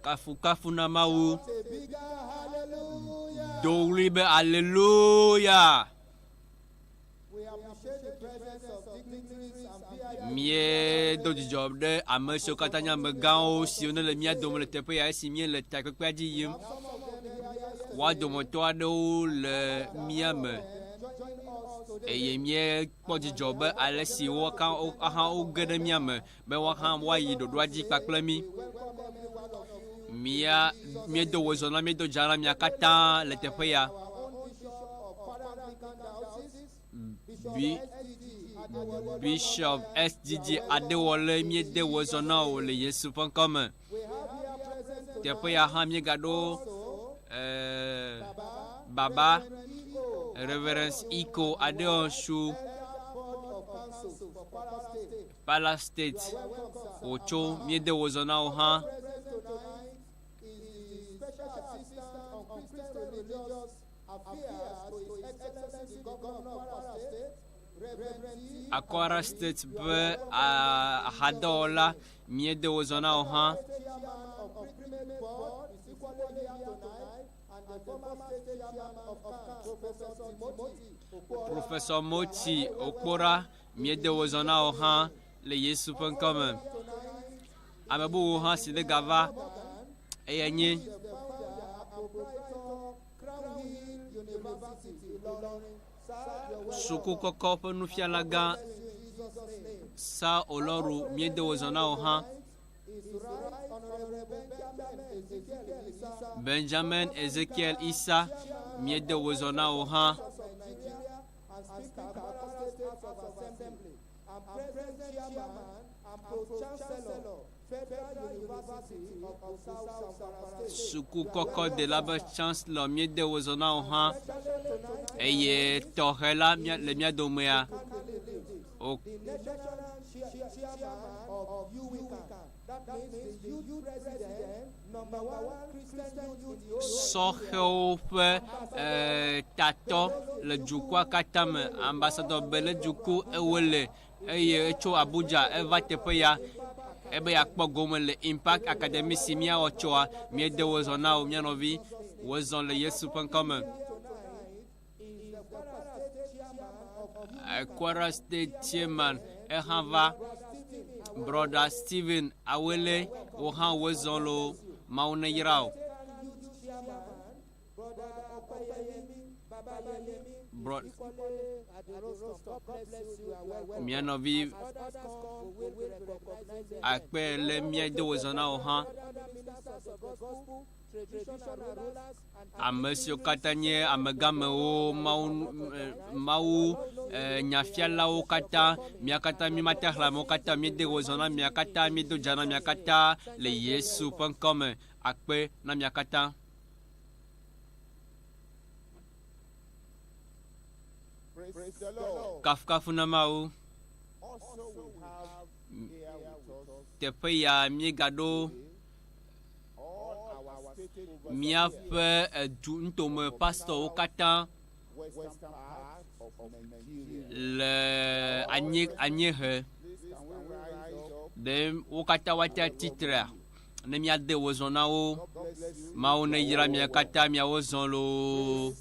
Kafukafu na Mawu. Do ɣli be aleluya. Míedo dzidzɔ ɖe ame siwo katã nye amegãwo siwo nele mía dome le teƒe ya esi míele takpekpea dzi yim. Woa dometɔ aɖewo le mía me eye míekpɔ dzidzɔ be ale si wo hã woge ɖe mía me be woa hã woayi ɖoɖoa dzi kpakple mí. Mía míedo wòzɔ na míedo dza na mia katã le teƒe ya. Bi Bishop SDG Adewole míede wòzɔ na wò le Yesu ƒe ŋkɔ me. Teƒe ya hã míegaɖo eh, Baba Reverend Iko Adeonsu Palace State wòtso míede wò zɔ na wò hã. Akwara State ƒe axadɔwɔla míede wò zɔ na wò hã. Professor Moti Okpora Míede wò zɔ na wò hã le Yesu ƒe ŋkɔ me. Ame bubu hã si ne gava eya nye suku kɔkɔ ƒe nufialagã Sa Oloru. Míede wò zɔ na wò hã. Benjamin Ezekiel Isa, míede wò zɔ na wò hã. And Speaker of Kwara State House of Assembly, and present Chairman and Pro-Chancellor, Federal University of Gusau, Zamfara State. Suku kɔkɔ dela be Chancellor míede wò zɔ na wò hã eye tɔxɛ la le mía domea. O The national chairman of UWICAN, that means the youth president, number one Christian youth in the Sɔhɛwo ƒe eh, tatɔ le dukɔa katã me, Ambassador Bele Duku Ewele eye etso Abuja eva teƒe ya ebe yeakpɔ gome le Impact Academy si míawɔ tsoa. Míede wò zɔ na wò mía nɔvi, wò zɔ le Yesu ƒe ŋkɔ me. Kwara State Chairman ehã va. Brɔda Steven Awele, wò hã wò zɔ loo. Mawu neyra wò. Brɔ mía nɔvi akpe le mía do wò zɔ na wò hã. Ame siwo katã nye amegãmewo, Mawu, Mawu eh, nyafialawo katã, mia katã mímate xlẽ amewo katã, míede wòzɔ na mia katã, míedo dza na mia katã le Yesu ƒe ŋkɔ me. Akpe na mia katã. Praise the Lord. Kafukafu na Mawu. Also, we have here with us Teƒe ya míegaɖo míaƒe edu ŋutome pastɔwo katã le anyi anyiehe ɖe wo katã woate atitrea ne míade wo zɔ na wo. Mawu neyra mia katã miawo zɔ loo.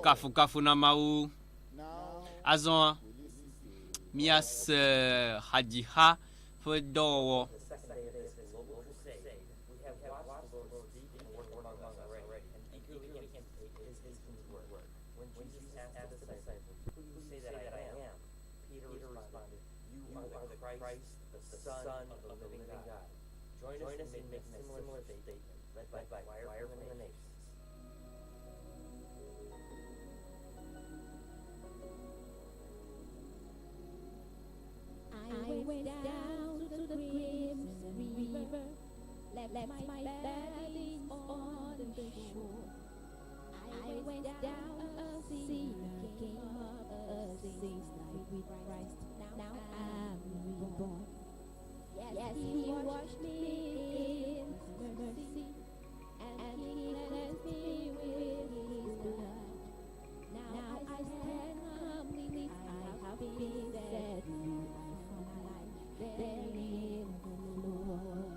Kafukafu na Mawu. Azɔ míase hadziha ƒe dɔwɔwɔ. I went down to the Crimson River, left my baggage on the shore. I went down a sinner, came up a saint, life with Christ. Now I'm reborn. Yes, He washed me in His mercy, and He cleansed me with His blood. Now I stand complete. I have been set free. I found life there in the Lord.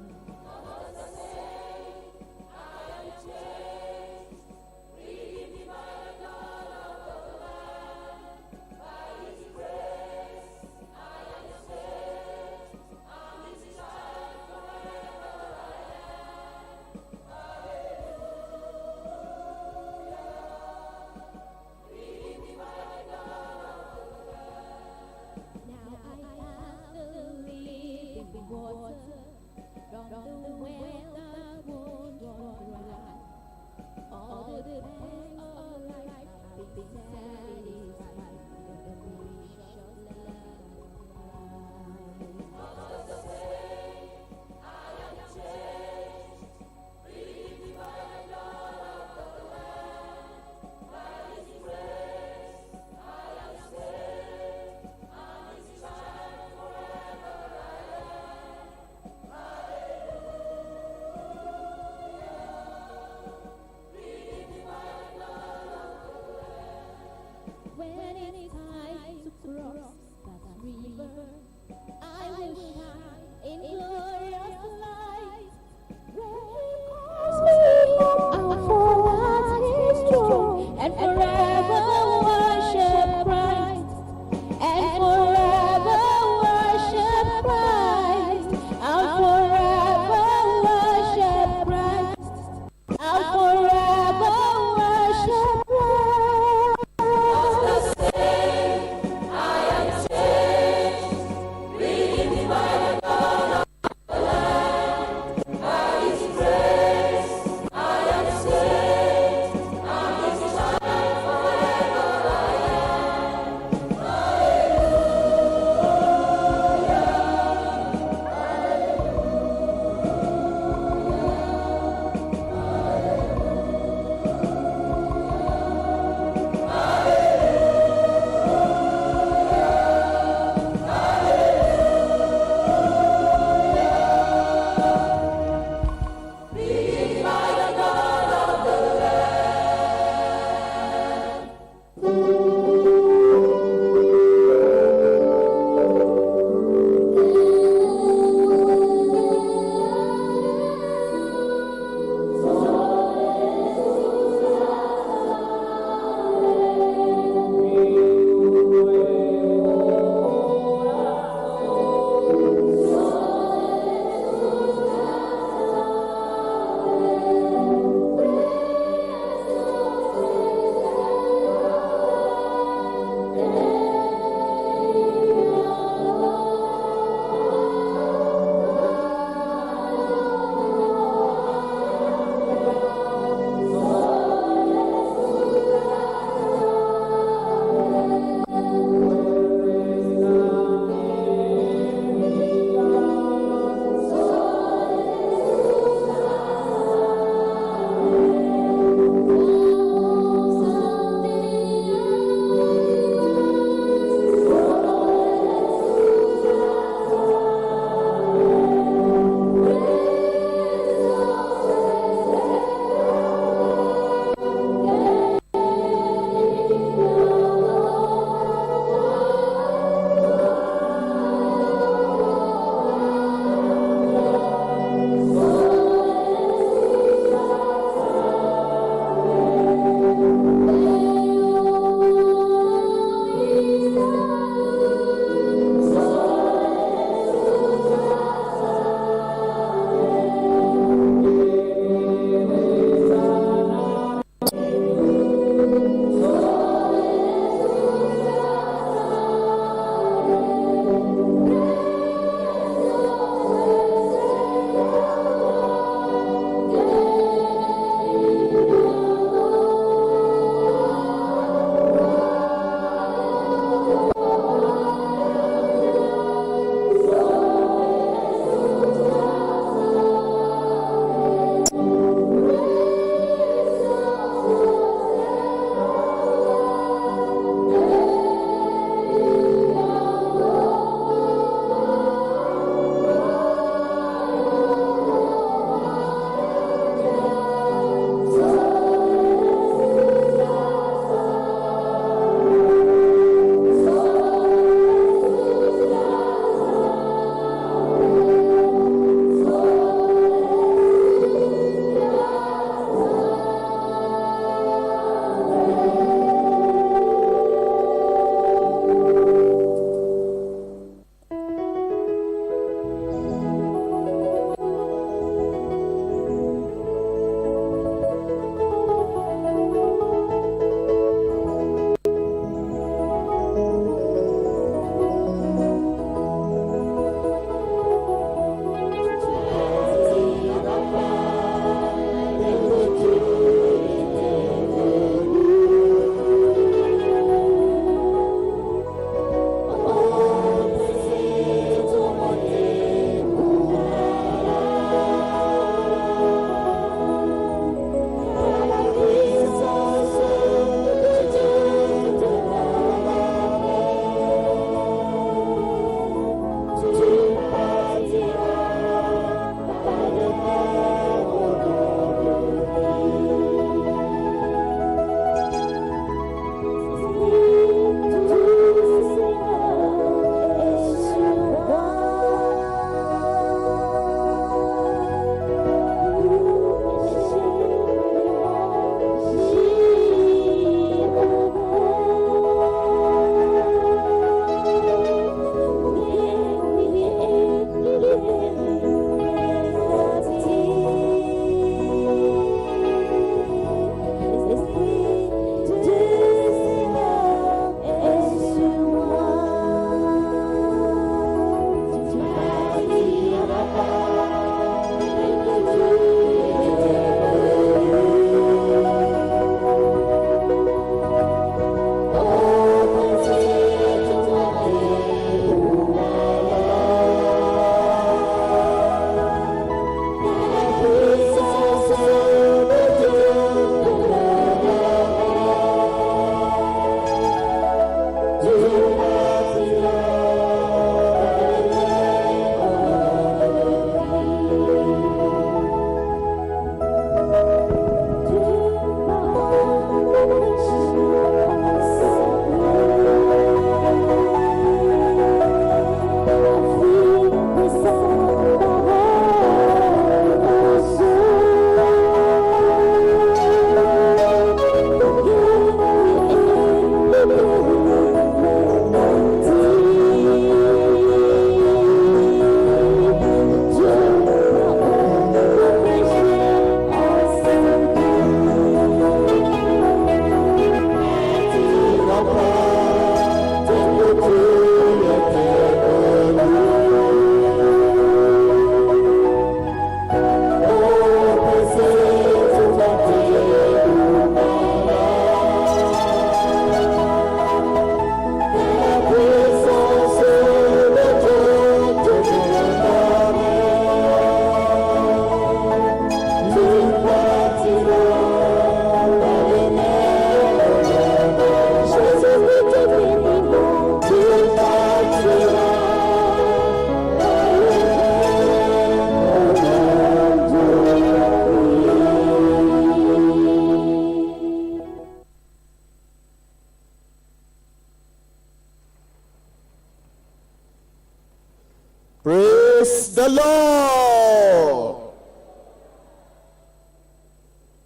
Praise the Lord.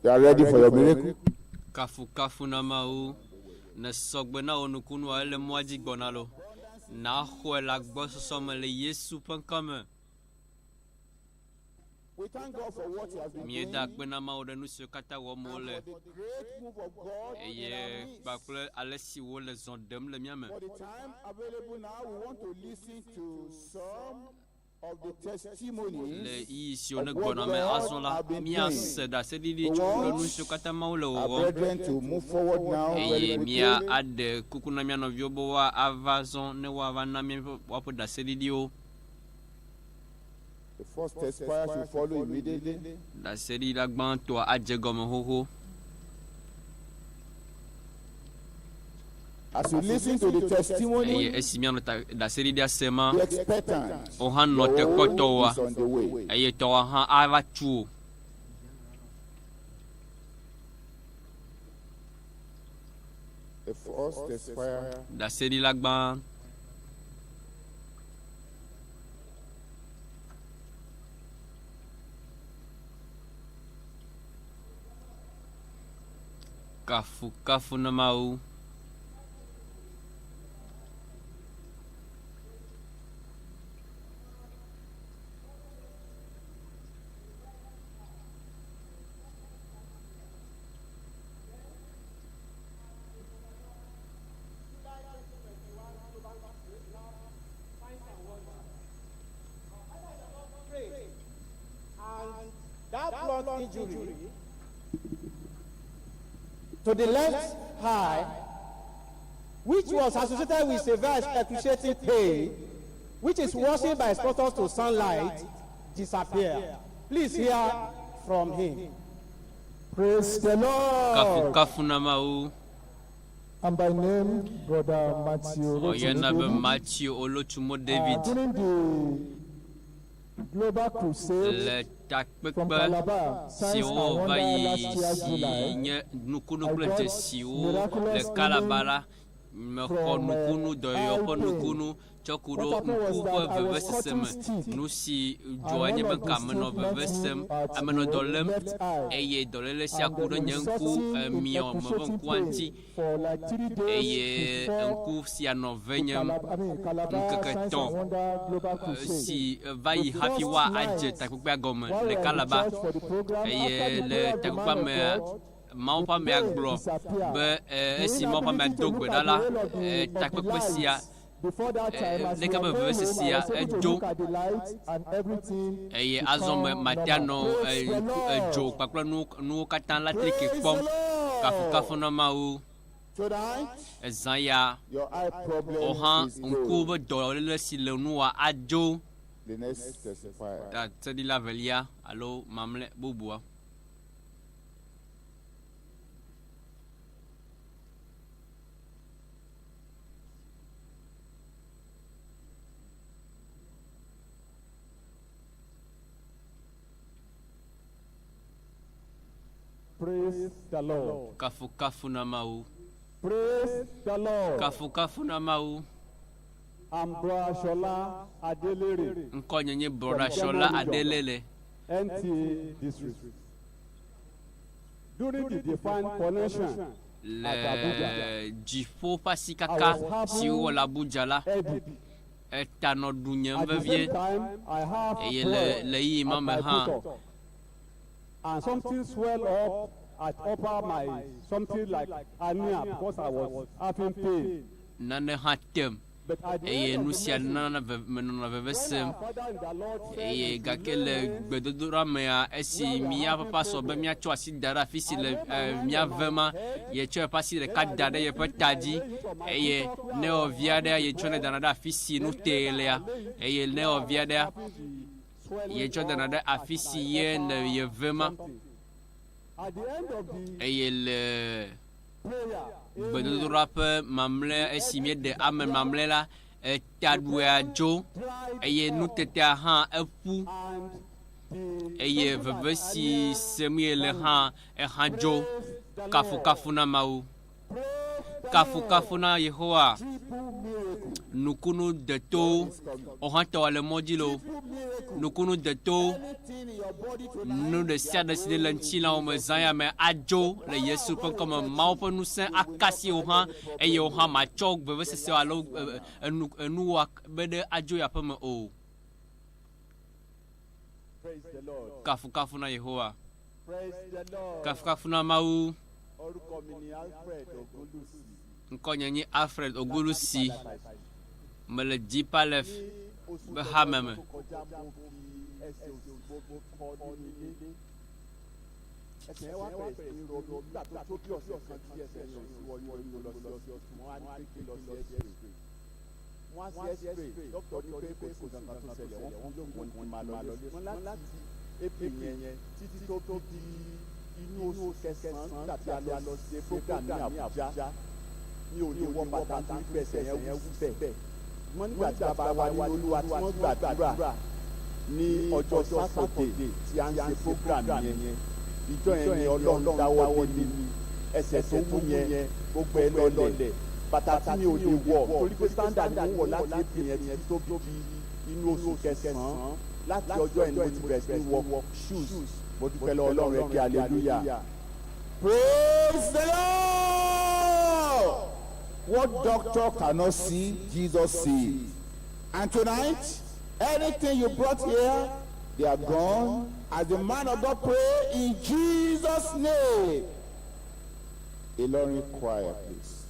You are ready for your miracle? Kafukafu na Mawu. Ne sɔgbe na wò nukunua ele mɔa dzi gbɔna lo. Naxɔe le agbɔsɔsɔ me le Yesu ƒe ŋkɔ me. We thank God for what He has been Míeda doing akpe na Mawu ɖe nu siwo katã wɔm and wole for the great move of God in eye our midst. kpakple ale si wole zɔ ɖem le mía me. For the time available now, we want to listen to some of the Le testimonies ɣeyiɣi siwo of ne what gbɔna me azɔ God la, has been doing. míase ɖaseɖiɖi We tso ɖe want nu siwo katã Mawu le our wɔwɔm brethren to move forward now eye very mía quickly. aɖe kuku na mía nɔviwo be woava zɔ ne woava na míaƒe woaƒe ɖaseɖiɖiwo. The first testifier should follow immediately. Ɖaseɖiɖa gbãtɔa adze gɔme xoxo. As you listen to the Eye testimony, esi míanɔ ta ɖaseɖiɖia sema, be expectant. wò hã nɔ te Your kpɔ own tɔwòa is on the way. eye tɔwòa hã ava tu wò. The first testifier. Ɖaseɖila gbã. Kafukafu na Mawu. And that blunt injury to the left eye, which was associated with severe excruciating pain, which is worsened by exposure to sunlight, disappeared. Please hear from him. Praise the Lord. Kafukafu na Mawu. And by name, Brother Matthew Oyana be Rotimi. Matthew Olotumo David During the Global Crusade le from takpekpe Calabar, Signs and siwo va Wonder yi last year si July, nye nukunu I kple got dzesiwo le miraculous Calabar healing la, mexɔ from nukunu dɔyɔyɔ eye ƒe pain. nukunu tsɔ ku ɖo What happened was ŋku ƒe that I was vevesese cutting me. stick, Nu si and dzɔa nye one be of the ka menɔ stick met veve me sem, at amenɔ the dɔ lém left eye, eye dɔléle sia and ku the ɖe nye ŋku resulting in emiɔ me ƒe excruciating ŋkua ŋuti pain for like 3 days eye before ŋku sia nɔ the venyem Calabar, I mean, Calabar ŋkeke Signs tɔ̃ and Wonder Global Crusade. si va yi The hafi first woadze night takpekpea gɔme while le we were in Calabar church for the program, after eye the le prayer of the takpekpea man of mea God, Mawu the ƒe amea pain gblɔ disappeared. be The esi Mawu ƒe amea inability to do look gbe at ɖa the la whole of the of the takpekpe sia lights before that time, as we leke were be going vevesese home, I sia was able to edzo look at the light and everything eye azɔ me become mate normal. anɔ Praise the edzo Lord. kpakple nuwo katã latriki Praise kpɔm. the Lord. Kafukafu na Mawu. Tonight, Ezã ya your eye wò problem hã is ŋkuwo going. ƒe dɔléle si le nuwòa adzo. The next testifier. Ɖaseɖila velia alo mamlɛ bubua. Praise the Lord. Kafukafu na Mawu. Praise the Lord. Kafukafu na Mawu. I'm Brother Shola Adelere, Ŋkɔnye nye from Brɔda German Shola region, Adelele. NTA district. During the divine connection at Abuja, Le dziƒo ƒe I asikaka was si wowɔ having le Abuja la, headache. eta nɔ ɖunyem At the vevie same time, I have eye le swell le ɣeyiɣi ma at me my hã buttock, and something swell up at upper my something like hernia because I was having pain. nane hã tem But at the eye end of nu the sia message, nana menɔna veve when sem our father in the Lord said eye we should gake lay le hands gbedodoɖa mea esi where we are mía having papa sɔ be problem, míatsɔ asi da ɖe afi si I le lay my hand mía on my vema head, yetsɔ eƒe asi then ɖeka I da ɖe raise yeƒe it, ta I dzi raise it on my eye buttock where ne I wɔ was vi aɖea having the yetsɔnɛ dana swell. ɖe afi si nu Then tee later I lea lay it eye ne where wɔ I vi was aɖea having the swelling yetsɔ dana up ɖe at afi si my ye le upper ye vema something. At the end of the eye le prayer, amen, gbedodoɖa ƒe mamlɛ the esi headache míeɖe ame disappeared, mamlɛ la etaɖua the pain dzo dried eye up, nutetea hã eƒu and the eye something veve like si hernia sem ye le vanished. hã eha dzo. Praise the Lord. Kafukafu na Mawu. Praise the Lord. Kafukafu na Yehowa. GBC. Triple miracle. Nukunu deto wohã tɔ le mɔ dzi lo. Triple miracle. Nukunu deto Anything in your body tonight. nu ɖe sia ɖe si le ŋutilãwo me zã ya me adzo le Yesu ƒe ŋkɔme. Mawu ƒe ŋusẽ akasi wo hã eye wo hã matsɔ vevesese alo e, enu enuwa be ɖe adzo yi aƒeme o. Praise the Lord. Kafukafu na Yehowa. Praise the Lord. Kafukafu na Mawu. Orúkọ mi ni Alfred Ogunlusi. Ŋkɔnye nye Alfred Ogulusi. Mele Deeper Life Ní oṣù be hame me. tó kọjá mo fi ẹsẹ̀ òsì gbogbo kọ nínú ilé. Ẹsẹ̀ yẹn wá bẹ̀rẹ̀ sí ní ro mí nígbà tó tó bí ọ̀sẹ̀ kan tí ẹsẹ̀ yẹn ò sí wọ inú ìlú lọ sí ọ̀sẹ̀. Wọ́n á ní pé kí n lọ sí x-ray. Wọ́n á sí x-ray. Dókítà ní pé kò sí nǹkan tó ṣẹlẹ̀. Wọ́n fún lóògùn ní máa lọ lé. Wọ́n láti April yẹn títí tó tó di inú oṣù kẹsàn-án nígbà tí a lọ ṣe program ní Àbújá mi ò lè wọ bàtà nítorí pé ẹsẹ̀ yẹn wú bẹ́ẹ̀. Wọ́n nígbà tí bàbá wa nínú Olúwa tí wọ́n gbàdúrà ní ọjọ́ Sátọ̀dé tí a ń ṣe program yẹn. Ìjọ yẹn ni Ọlọ́run dáwọ́ lé mi. Ẹsẹ̀ tó wú yẹn gbogbo ẹ lọlẹ̀. Bàtà tí mi ò lè wọ̀ torí pé standard ni mo ń wọ̀ láti April yẹn títí tó bí inú oṣù kẹsàn-án. Láti ọjọ́ yẹn ni mo ti bẹ̀rẹ̀ sí ní wọ shoes. Mo dúpẹ́ lọ́wọ́ Ọlọ́run ẹ kí hallelujah. Praise the Lord. What doctor cannot see, Jesus sees. And tonight, anything you brought here, they are gone. As the man of God pray in Jesus' name. Ilorin choir, please.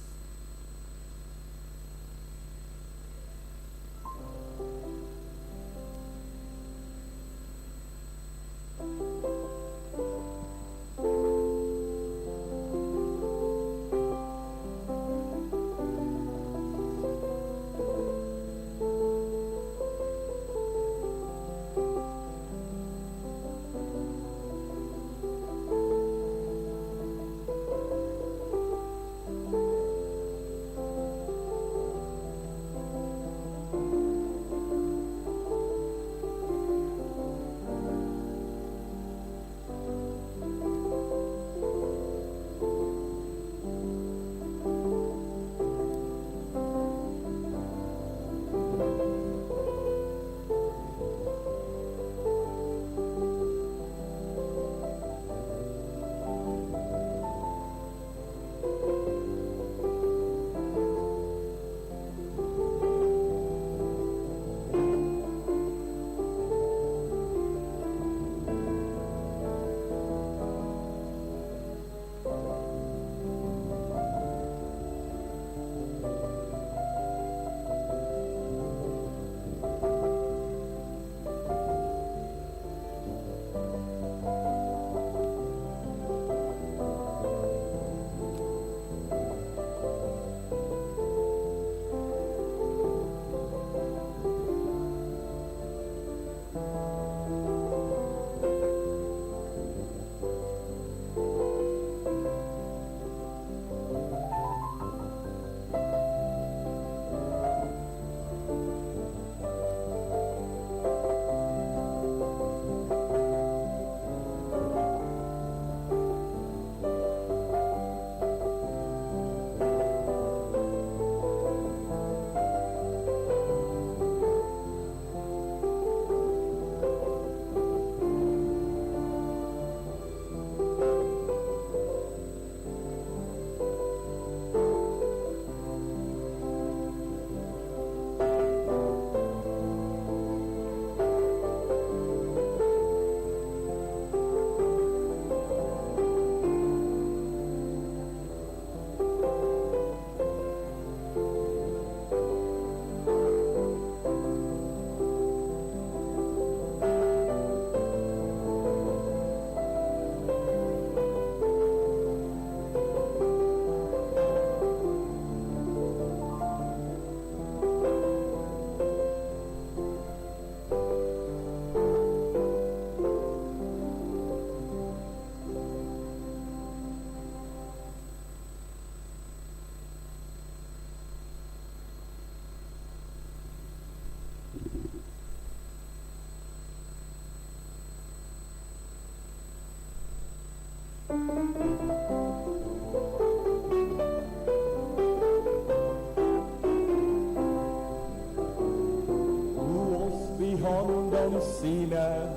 one sinner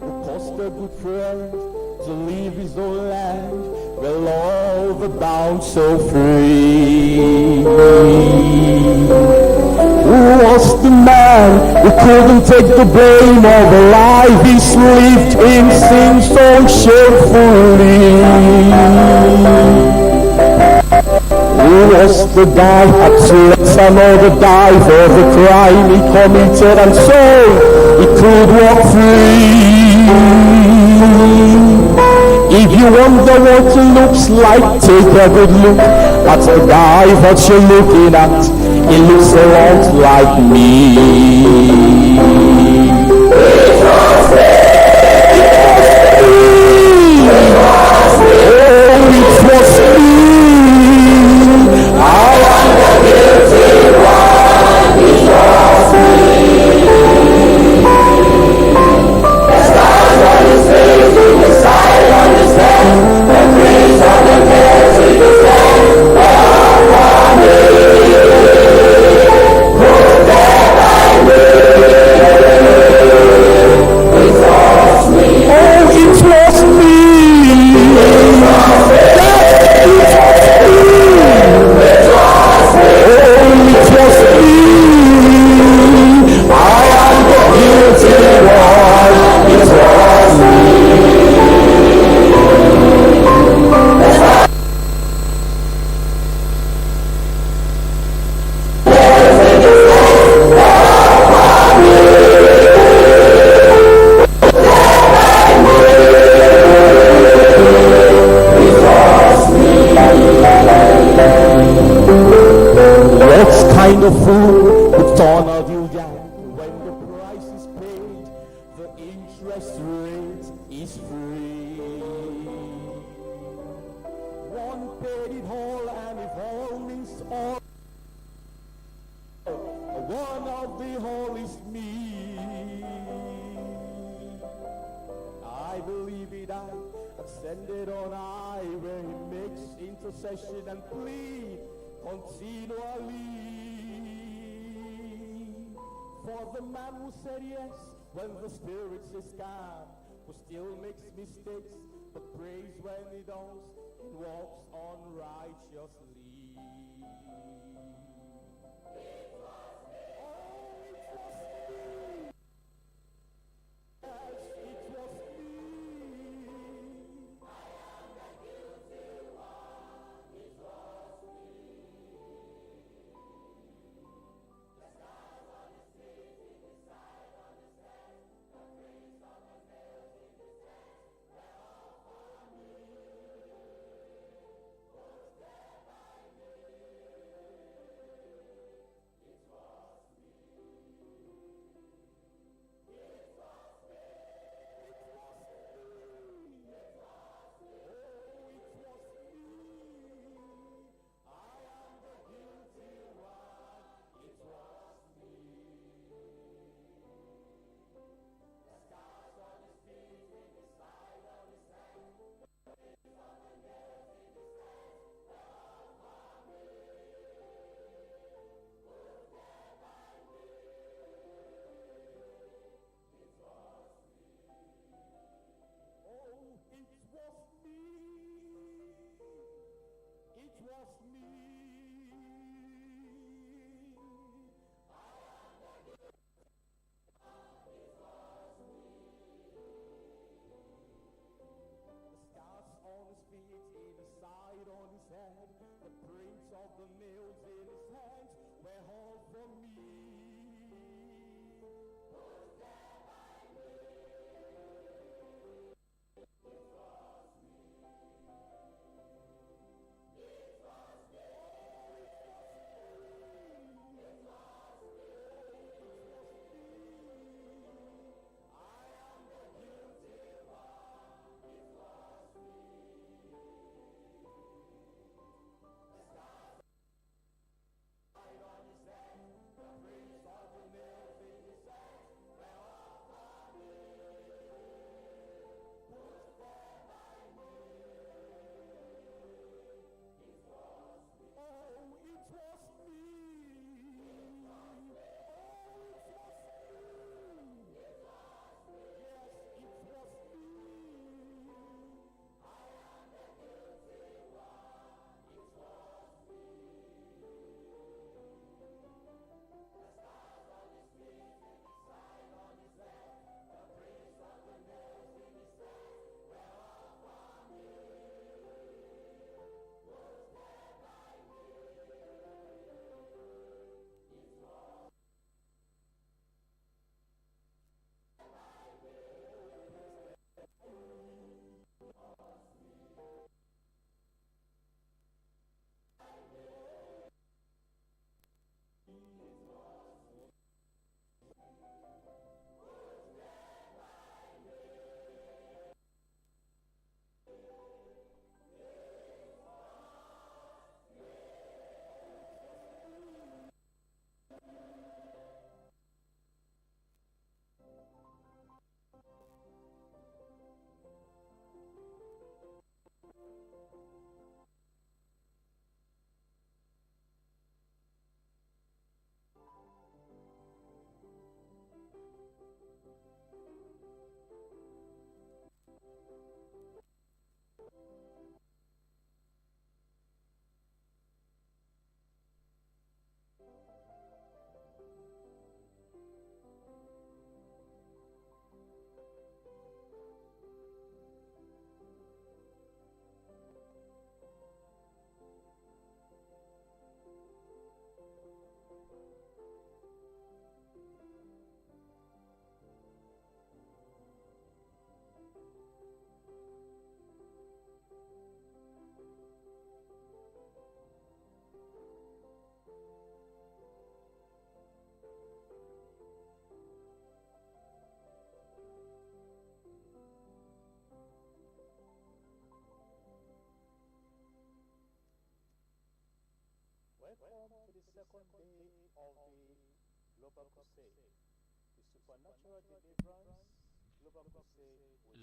who cost a good friend to leave his own land where love abounds so free? Who was the man who couldn't take the blame of a life he's lived in sin so shamefully? Who was the guy had to let another die for the crime he committed and so he could walk free? If you wonder what he looks like, take a good look at the guy that you're looking at. He looks a lot like me. Oh, it was me. I am the guilty one. It was me. Oh, it was me. Yes, it was me. Oh, it was me. I am the guilty one. It was me. What kind of fool would turn a deal down when the price is paid? The interest rate is free. One paid it all, and if all means all, one of the whole is me. I believe it, I ascended on high where he makes intercession and plea continually. For the man who said yes when the spirit says come, who still makes mistakes but prays when he does and walks on righteously. Oh, it was me. Yes, it was me.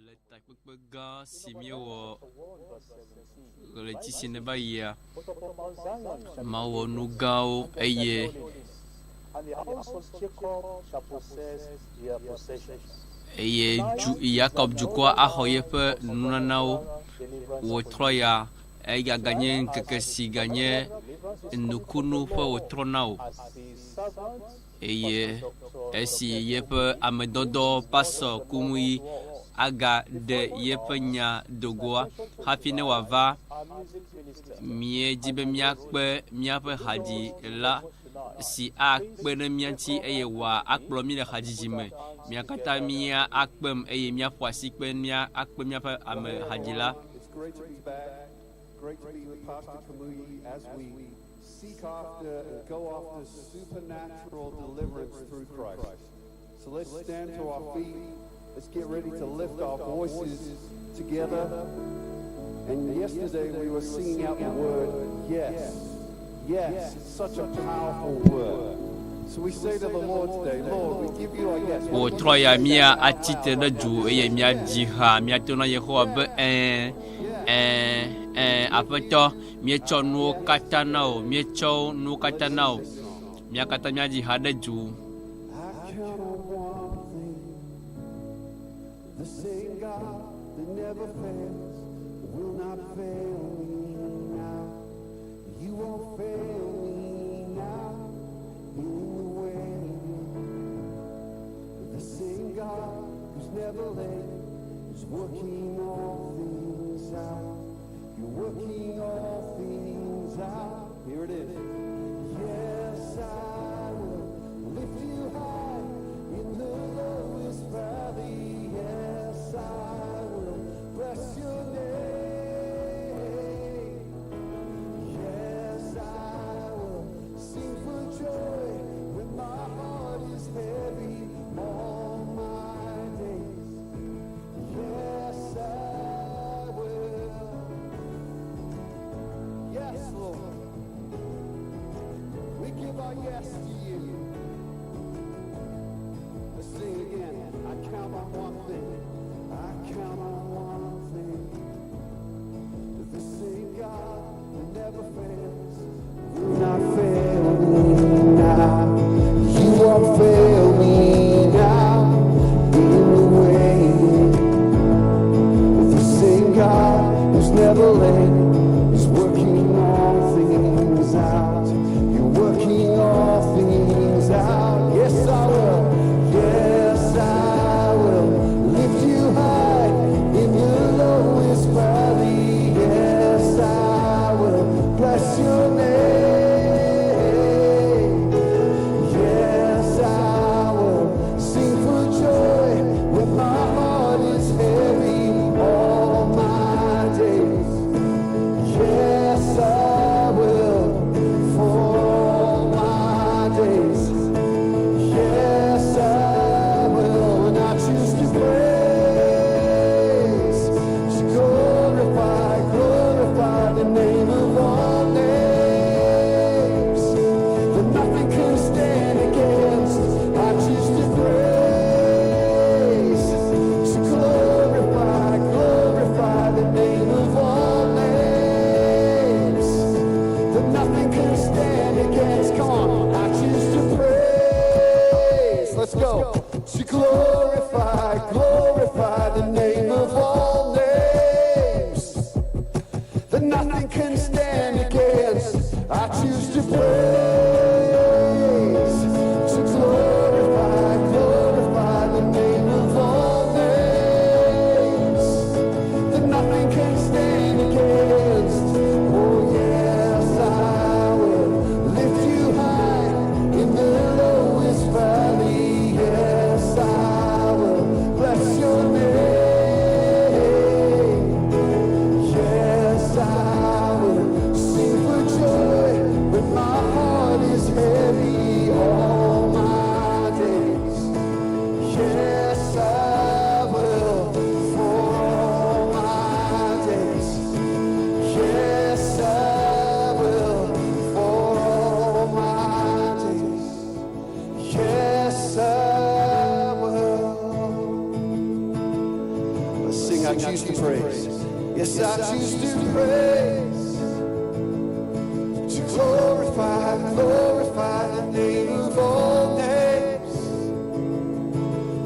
Le takpekpe gã si míewɔ ɣleti si neva yia, mawɔ nu gãwo eye eye du Yakob dukɔa axɔ yeƒe nunanawo. Wòtrɔ ya eya ganye ŋkeke si ganye nukunu ƒe wòtrɔ na wò. Eye esi yeƒe amedɔdɔ Pastor Kumuyi agaɖe yeƒe nya dogoa hafi ne wòava, míedi be míakpe míaƒe hadzila si akpe ɖe mía ŋuti eye wòakplɔ mí le hadzidzi me. Mía katã mía akpem eye míaƒo asikpe mía akpe míaƒe ame hadzila. It's great to be back. Great to be with Pastor Kumuyi as we seek after and go after supernatural deliverance through Christ. So let's stand to our feet. Let's get ready to lift our voices together. And yesterday we were singing out the word yes. Yes, it's such a powerful word. So we say to the Lord today, Lord, we give you our yes. Wòtrɔ ya mía atsi tre ɖe du eye míadzi ha míato na Yehowa be ɛ̃, ɛ̃, ɛ̃, Aƒetɔ, míetsɔ nuwo katã na wò, míetsɔ nuwo katã na wò. Mía katã míadzi ha ɖe du. I count on one thing, the same God that never fails will not fail me now. You won't fail me now in the waiting. The same God who's never late is working all things out. You're working all things out. Here it is. Yes, I will lift you high in the lowest valley. Yes, I will bless your name. Yes, I will sing for joy when my heart is heavy all my days. Yes, I will. Yes, Lord. We give our yes to you. Let's sing again. I count on one thing. I count on one thing. The same God that never fails will not fail me now. You won't fail me now. In the waiting. The same God who's never late is working all things out. You're working all things out. Yes, I will. Yes, I will lift you high in the lowest valley. Yes, I will bless your name. Yes, I will sing for joy when my heart is heavy all my days. Yes, I will for all my days. Yes, I will, and I choose to praise, to glorify, glorify the name of all names that nothing can stand against. I choose to praise, to glorify, glorify the name of all names that nothing can stand against. Come on, I choose to praise. Let's go. To glorify, glorify the name of all names that nothing can stand against. I choose to praise, to glorify, glorify the name of all names that nothing can stand against. Oh yes, I will lift you high in the lowest valley. Yes, I will bless I choose to praise. Yes, I choose to praise. To glorify, glorify the name of all names.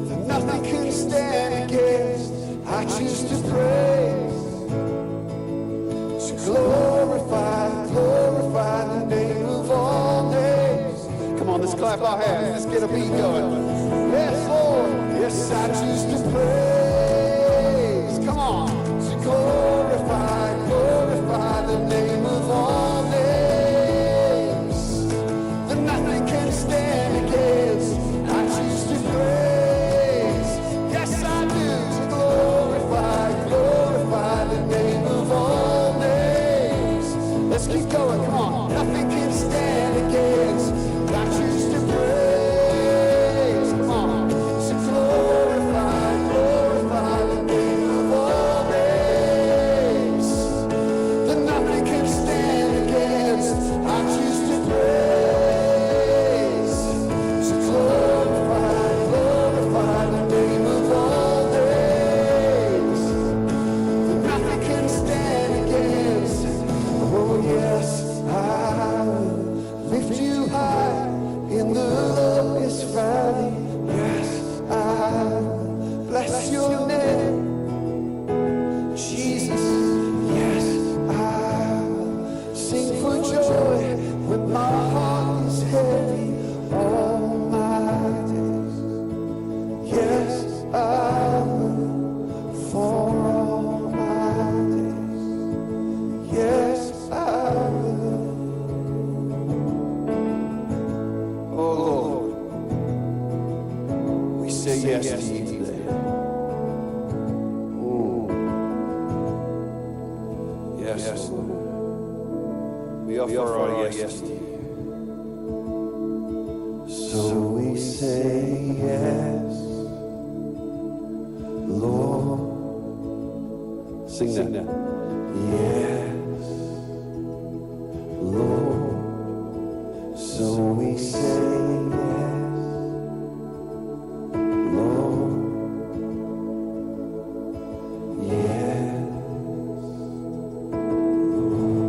That nothing can stand against. I choose to praise. To glorify, glorify the name of all names. Come on, let's clap our hands. Let's get a beat going. Yes, Lord. Yes, I choose to praise. Come on. To glorify, glorify the name of all names. That nothing can stand against. I choose to praise. Yes, I do. To glorify, glorify the name of all names. Let's keep going. Come on. Nothing can stand against. I choose to praise. Come on. To glorify, glorify the name of all names. That nothing can stand against. I choose to praise. To glorify, glorify the name of all names. That nothing can stand against. Oh yes, I will lift you high in the lowest valley. Yes, I will bless your name. Jesus, yes, I will sing for joy when my heart is heavy all my days. Yes, I will for all my days. Yes, I will. Oh Lord, we say yes to you today. Yes, Lord. We offer our yes to you. So we say yes, Lord. Sing that. Yes, Lord. So we say yes, Lord. Yes, Lord.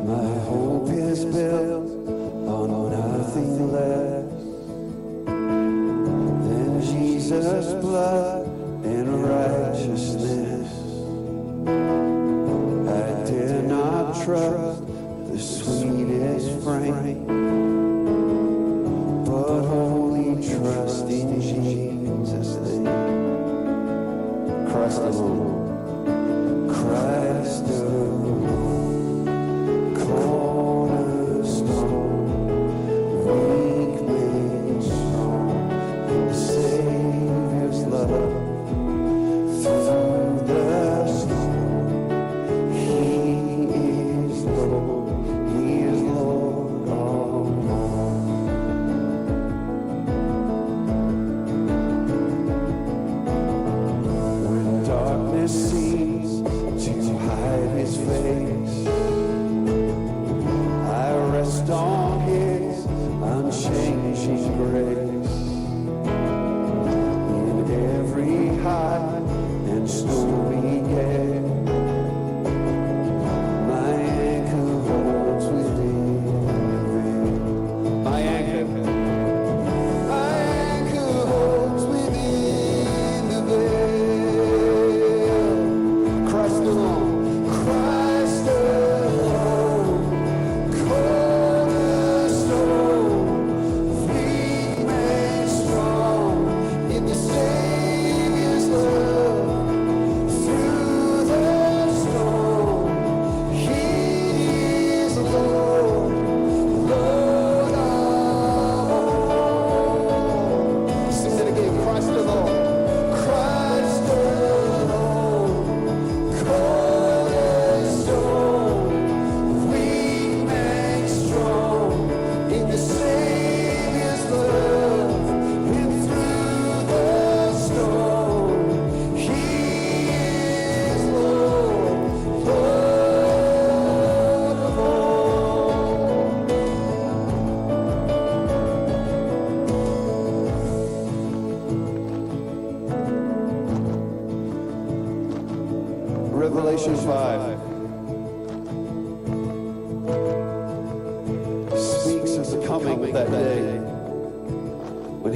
My hope is built on nothing less than Jesus' blood and righteousness. I dare not trust the sweetest frame, but wholly trust in Jesus' name. Christ alone. Christ alone. Cornerstone, weak made strong in the Savior's love. Through the storm, He is Lord. He is Lord of all. When darkness seems to hide His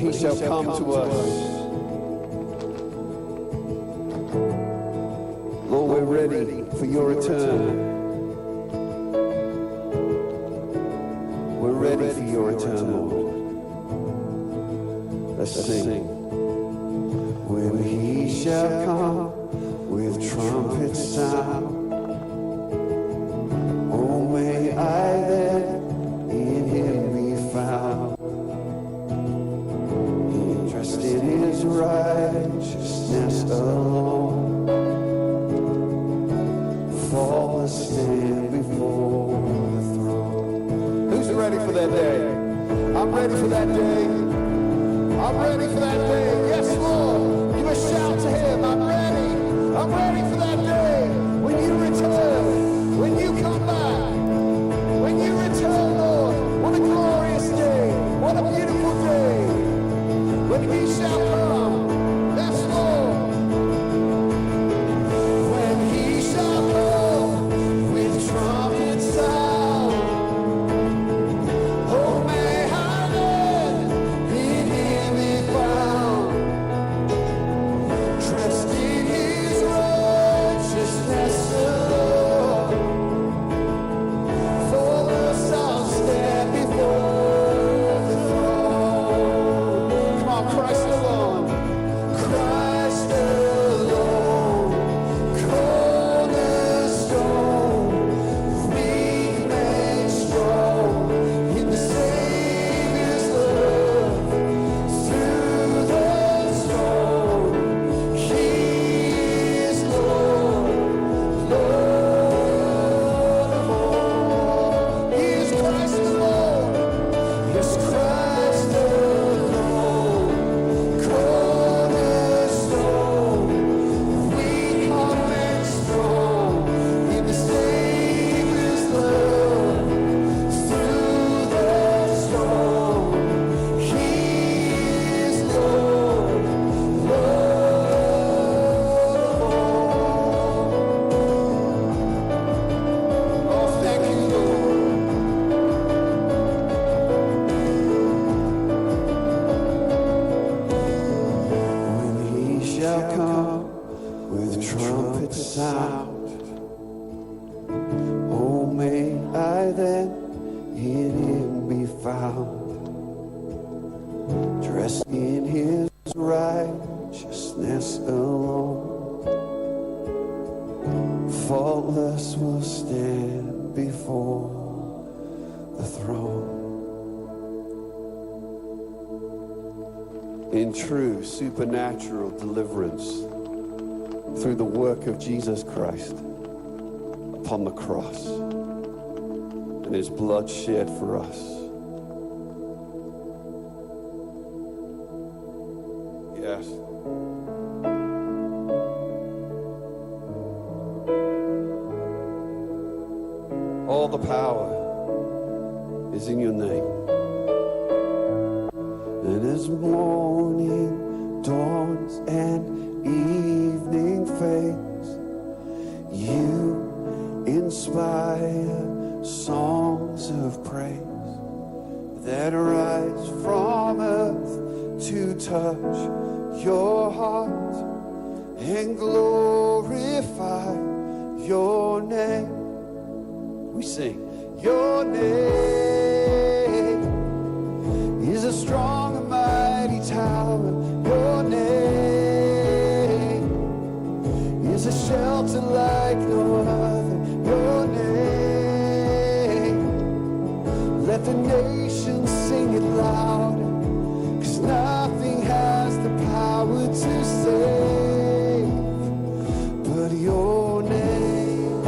When he shall come to us. Lord, we're ready for your return. We're ready for your return, Lord. Let's sing. When he shall come with trumpet sound, oh, may I then in him be found, dressed in his righteousness alone, faultless stand before the throne. Who's ready for that day? I'm ready for that day. I'm ready for that day. Yes, Lord. Give a shout to him. I'm ready. I'm ready for that day. When you return, when you come back, when you return, Lord, what a glorious day. What a beautiful day. When he shall come. Yes, Lord. When he shall come with trumpet sound. Oh, may I then in him be found, dressed in his righteousness alone. Faultless I'll stand before the throne. Come on, Christ alone, Christ alone, cornerstone. Weak made strong in the Savior's love through the storm. He is Lord, Lord of all. He is Christ alone. Yes, Christ alone, cornerstone. Weak are made strong in the Savior's love through the storm. He is Lord, Lord of all. Oh, thank you, Lord. When he shall come with trumpet sound, oh, may I then in him be found, dressed in his righteousness alone, faultless will stand before the throne. In true supernatural deliverance through the work of Jesus Christ upon the cross and his blood shed for us. Yes. All the power is in your name. And as morning dawns and evening fades, you inspire songs of praise that rise from earth to touch your heart and glorify your name. We sing, your name is a strong and mighty tower. Your name is a shelter like no other. Your name, let the nations sing it louder, because nothing has the power to save but your name.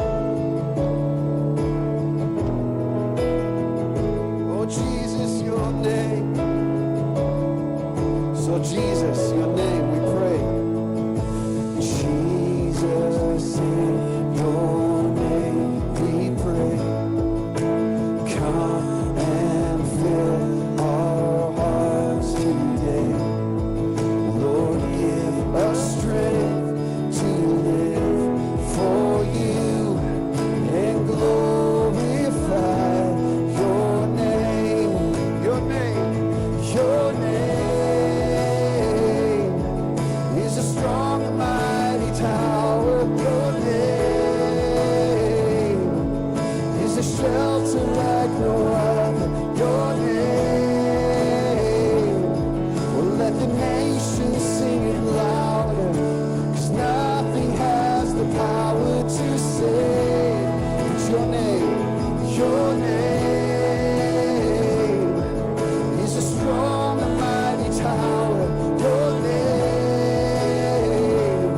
shelter like no other. Your name. Well, let the nations sing it louder. 'Cause nothing has the power to save. But your name, your name is a strong and mighty tower. Your name,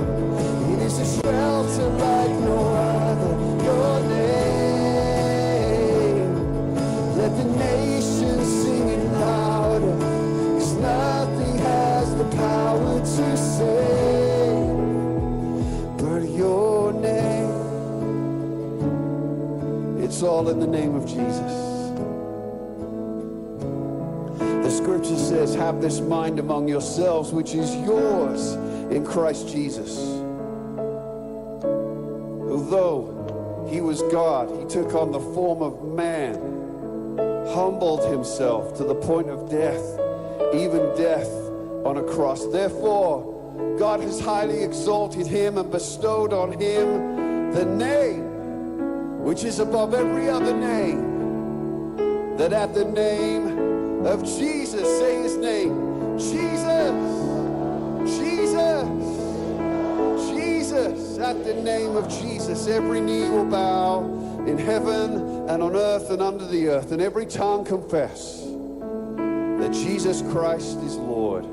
it is a shelter like no other. Your name, let the nations sing it louder. 'Cause nothing has the power to save but your name. It's all in the name of Jesus. The scripture says, Have this mind among yourselves, which is yours in Christ Jesus. Who, though he was God, he took on the form of man, humbled himself to the point of death, even death on a cross. Therefore, God has highly exalted him and bestowed on him the name which is above every other name, that at the name of Jesus, say his name, Jesus, Jesus, Jesus, at the name of Jesus, every knee will bow in heaven and on earth and under the earth, and every tongue confess that Jesus Christ is Lord,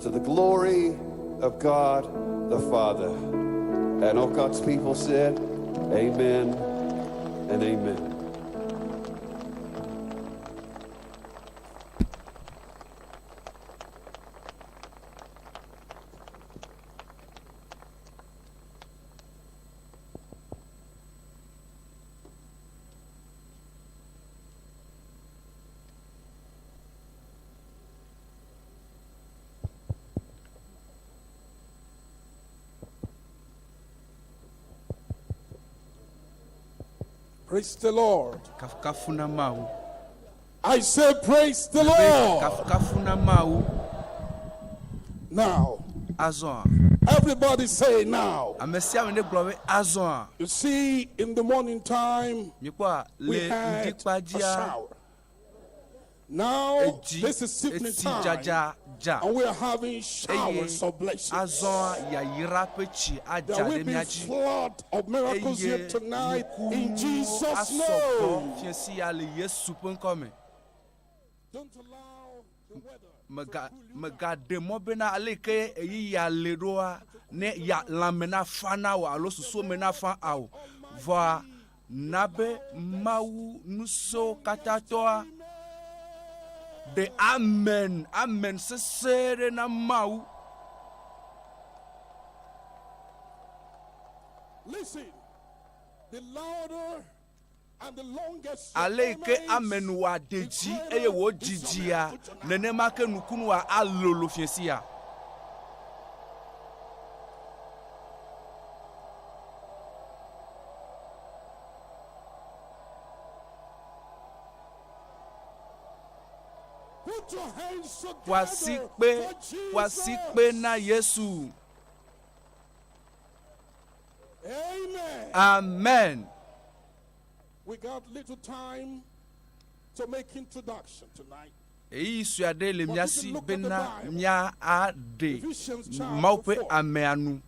to the glory of God the Father. And all God's people said, Amen and amen. Praise the Lord. Kafukafu na Mawu. I say, Praise the Lord. Kafukafu na Mawu. Now, Azɔa. everybody say now. Ame sia ame ne gblɔ be azɔa. You see, in the morning time, Mikpɔa we le had a ŋdikpa dzia shower. Now, edzi this is evening etsi time, dzadza dza. and we are having Eye showers of blessings. azɔa yayra ƒe tsi adza There will ɖe be mía dzi. flood of miracles here Eye tonight in nukunuwo Jesus' asɔgbɔ name. fiẽ sia le Yesu ƒe ŋkɔ me. Don't allow the weather Mega megaɖe mɔ bena ale yi ke eyiya le ɖoa ne ya lãme nafa na wò alo susu me nafa awò. Vɔa na be Mawu ŋusẽwo katã tɔa ɖe amen amen sesẽ ɖe na Mawu. Listen, the louder and the longest your Ale yi ke amen amen wòa de dzi eye wò dzidzia nenema ke nukunua alolo fiẽ sia. Put your hands Ƒo asi together kpe for ƒo asi kpe Jesus. na Yesu. Amen. Amen. We got little time to make introduction tonight. Eyi sue aɖe le mía si bena mía aɖe Mawu ƒe amea nu.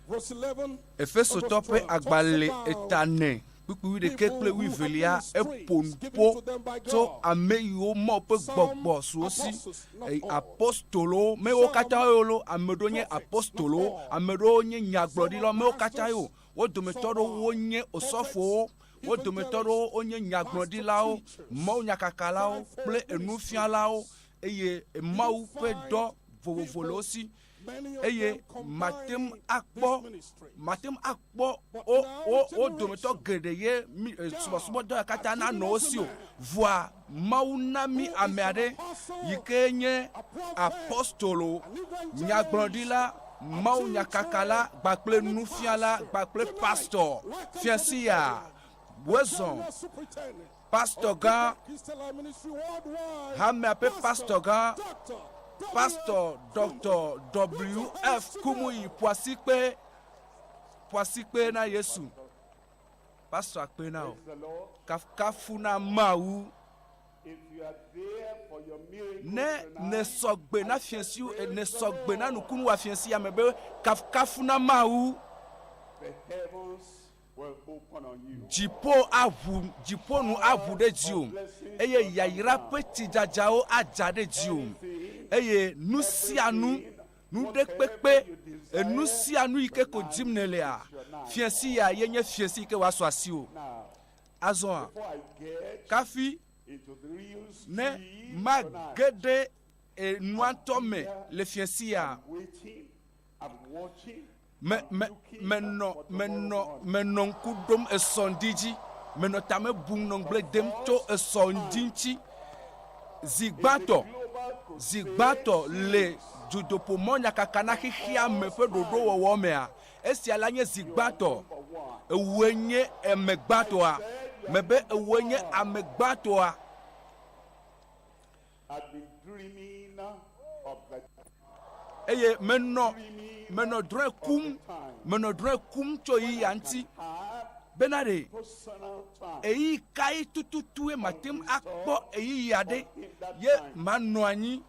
Verse 11 Efesotɔ ƒe agbalẽ etane kpukpui wuiɖekɛ kple wuievelia eƒo nu ƒo tso ame yiwo Mawu ƒe gbɔgbɔ su wo si. Eye apostolowo, mewo katã wo lo, ame ɖewo nye apostolowo, ame ɖewo nye nyagblɔɖilawo, mewo katã wo. Wo dometɔ ɖewo wonye osɔfowo, wo dometɔ ɖewo wonye nyagblɔɖilawo, Mawu nyakakalawo kple enufialawo eye Mawu ƒe dɔ vovovo le wo si. Eye mate ŋu akpɔ mate ŋu akpɔ wo wo wo dometɔ geɖe ye mi e, subɔsubɔdɔ ya katã nanɔ wo si o. Vɔa Mawu na mi ame aɖe yi ke nye apostolo, nyagblɔɖila, Mawu nyakakala kpakple nufiala kpakple pastor fia sia wozɔ pastor gã hamea ƒe pastor gã pastor Dr. W F Kumuyi ƒo asi kpe ƒo asi kpe na Yesu. Pastor akpe na wò. Praise the Lord. Kafukafu na Mawu. If you are there for your miracle Ne tonight, nèsɔ gbe na fiẽsi, nèsɔ gbe na nukunu wa fiẽsi ya me be kafukafu na Mawu. the heavens will open on you. Dziƒo aʋu, dziƒo nu aʋu ɖe dziwò eye yayra ƒe tsidzadzawo adza ɖe dziwò. Eye nu sia nu, nu ɖe kpekpe, enu sia nu yi ke ko dim nèlea, fiẽsi ya ye nye fiẽsi yi ke wòasu asiwò. Now, Azɔa, before I get kafi into the real ne stream mage tonight, ɖe enua ŋutɔ me le fiẽsi ya, waiting, I'm watching, me, me, menɔ, menɔ, menɔ ŋku ɖom esɔ ŋdi dzi. Menɔ tame bum nɔ ŋugble dem tso esɔ ŋdi ŋuti. Zi gbãtɔ, zi gbãtɔ le dutoƒomɔ nyakaka na xexea me ƒe ɖoɖowɔwɔ mea, esia la nye zi gbãtɔ. Ewòe nye ame gbãtɔa. Mebe ewòe nye ame gbãtɔa. I've been dreaming of the Eye menɔ, menɔ drɔ̃e kum, menɔ drɔ̃e kum tso ɣeyiɣia ŋuti bena ɖe personal time. ɣeyiɣi kae tututue mate ŋu akpɔ ɣeyiɣi aɖe ye manɔ anyi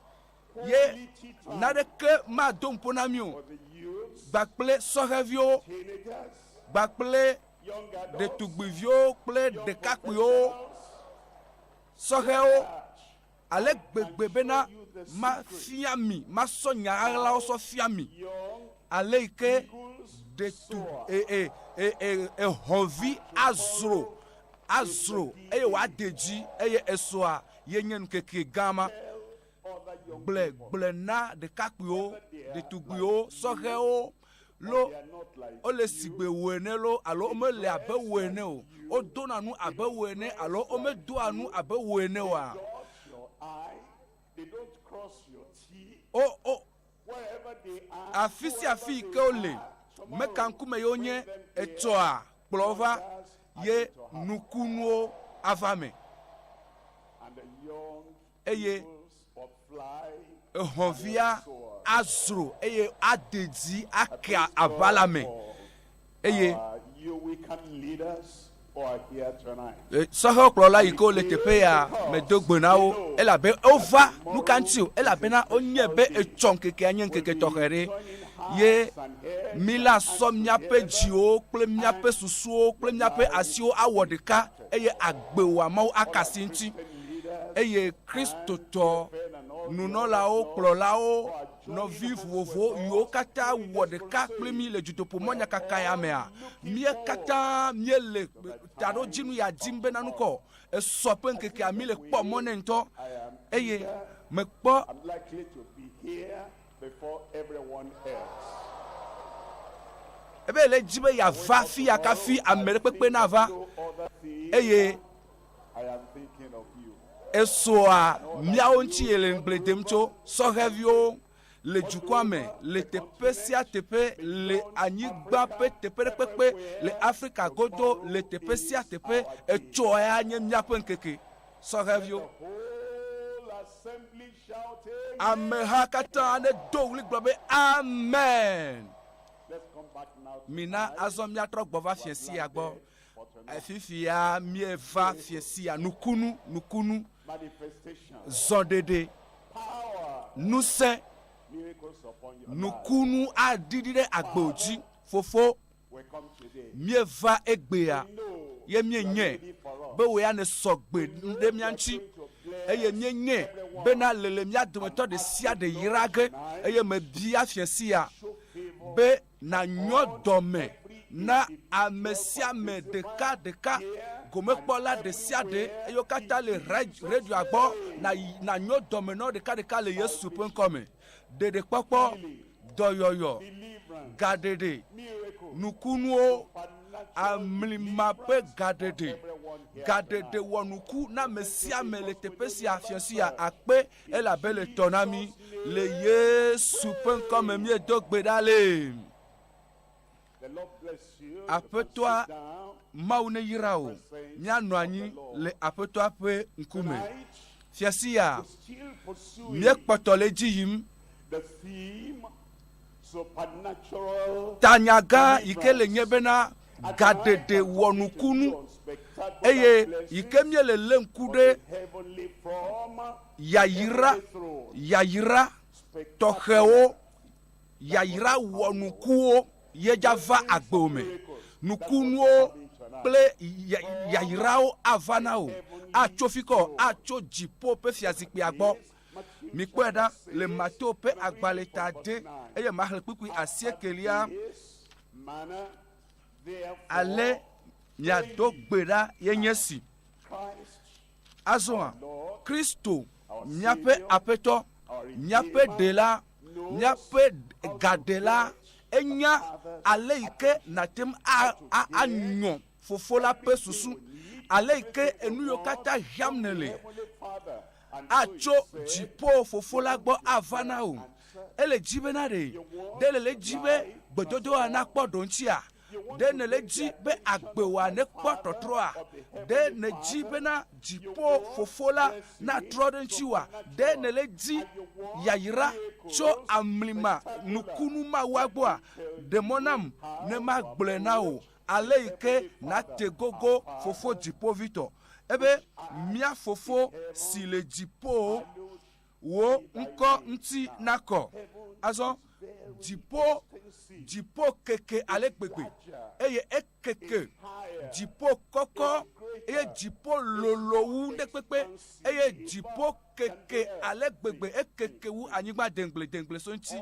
ye naneke mado ŋpo na mi o For the youths, kpakple sɔhɛviwo teenagers, kpakple young adults, ɖetugbiviwo kple ɖekakpuiwo, sɔhɛwo ale gbegbe bena mafia mi, masɔ nya ɣaɣlawo sɔ fia mi young ale yi ke ɖetu e e e e ehɔ̃vi azro azro eye wòade dzi eye esɔa ye nye nukeke gã ma. other young Gblɔe gblɔe na ɖekakpuiwo, ɖetugbiwo, sɔhɛwo lo they are not like wole sigbe wò ene lo alo womele abe wò ene o. Wodona nu abe wò ene alo womedoa nu abe wò ene oa. dot your I, they don't cross your T. O o Wherever they are, afi sia afi yi ke wole, meka ŋkume ye wonye etsɔa kplɔ va ye nukunuwo ava me. and the young Eye eagles will fly. ehɔ̃via azro eye ade dzi ake aʋa la me. Eye Our Euwecan leaders who are here tonight. sɔhɛwo kplɔla yi ke wole teƒe ya medo gbe na wo elabe wova nu ka ŋuti o elabena wonye be etsɔ ŋkekea nye ŋkeke tɔxɛ ɖe ye mi la sɔ míaƒe dziwo kple míaƒe susuwo kple míaƒe asiwo awɔ ɖeka eye agbe wɔ Mawu akasi ŋuti eye kristotɔ nunɔlawo kplɔlawo nɔvi vovovo yiwo katã wɔ ɖeka kpli mi le dutoƒomɔ nyakaka ya mea mía katã míele taɖodzinu ya dim bena nukɔ esɔ ƒe ŋkekea mi le kpɔ mɔ nɛ ŋutɔ eye mekpɔ I'm likely to be here before everyone else. ebe le dzi be yeava fi ya kafi ame ɖe kpekpe nava No other thing, eye I am thinking of you. esɔa míawo ŋuti ye le ŋugble dem tso sɔhɛviwo le dukɔa me le teƒe sia teƒe le anyigba ƒe teƒe ɖe kpekpe le Afrika godo le teƒe sia teƒe etsɔ ya nye míaƒe ŋkeke sɔhɛviwo Whole assembly shouting. ameha katã ne do ɣli gblɔ be amen Let's come back now. to mina azɔ míatrɔ gbɔ va fiẽsi ya gbɔ for tonight. fifia míeva fiẽsi ya nukunu nukunu Manifestation, zɔɖeɖe power, ŋusẽ miracles upon your life. nukunu aɖiɖi ɖe agbewo dzi fofo We come today. míeva egbea No, ye míenye be wò ya nesɔ gbe ɖe mía ŋuti eye míenye bena lele mía dometɔ ɖe sia ɖe yra ge eye mebia fiẽsi ya be nànyɔ dɔme na ame sia ame ɖeka ɖeka gomekpɔla ɖe sia ɖe eye wo katã le radioa gbɔ nànyɔ dɔme na wo ɖeka ɖeka le Yesu ƒe ŋkɔme. Ɖeɖekpɔkpɔ, dɔyɔyɔ, gaɖeɖe, nukunuwo, amlima ƒe gaɖeɖe, gaɖeɖe wɔ nuku na ame sia ame le teƒe sia fiẽ sia akpe elabe le tɔ na mí le Yesu ƒe ŋkɔme míedo gbe ɖa le. The Lord bless you. Aƒetɔa Sit down. Mawu ne yra wò míanɔ anyi le aƒetɔa ƒe ŋkume. Tonight, Fiẽ sia still pursuing míekpɔtɔ le edzi yim the theme supernatural tanya gã yi ke le nye bena gaɖeɖe wɔnukunu eye yi ke míele lé ŋku ɖe yayra yayra tɔxɛwo yayra wɔnukuwo ye dza va agbewò me. Nukunuwo kple yayrawo ava na wò. Atso fikɔ, atso dziƒo ƒe fiazikpuia gbɔ. Mikpɔe ɖa le Mateo ƒe agbalẽ ta ade eye maxlẽ kpukpui asiekelia. Ale miado gbe ɖa ye nye si. Azɔa, Kristo, míaƒe Aƒetɔ, míaƒe Ɖela, míaƒe Gaɖela, enya ale yi ke nàte ŋu anyɔ Fofo la ƒe susu, ale yi ke enu yiwo katã hiãm nèle atso dziƒo Fofo la gbɔ ava na wò. Ele dzi bena ɖe, ɖe nèle edzi be gbedodoa nakpɔ ɖoŋtsia? Ɖe nèle edzi be agbewòa nekpɔ tɔtrɔa? Ɖe nèdi bena dziƒo Fofo la natrɔ ɖe ŋutiwòa? Ɖe nèle edi yayra tso amlima nukunu Mawua gbɔa? Ɖe mɔ nam ne magblɔe na wò ale yi ke nàte gogo Fofo Dziƒovitɔ. Ebe, Mía Fofo si le dziƒo, wò ŋkɔ ŋuti nakɔ. Azɔ, dziƒo, dziƒo keke ale gbegbe, eye ekeke, dziƒo kɔkɔ, eye dziƒo lolo wu ŋɖekpekpe, eye dziƒo keke ale gbegbe, ekeke wu anyigba deŋgbledeŋgble so ŋuti.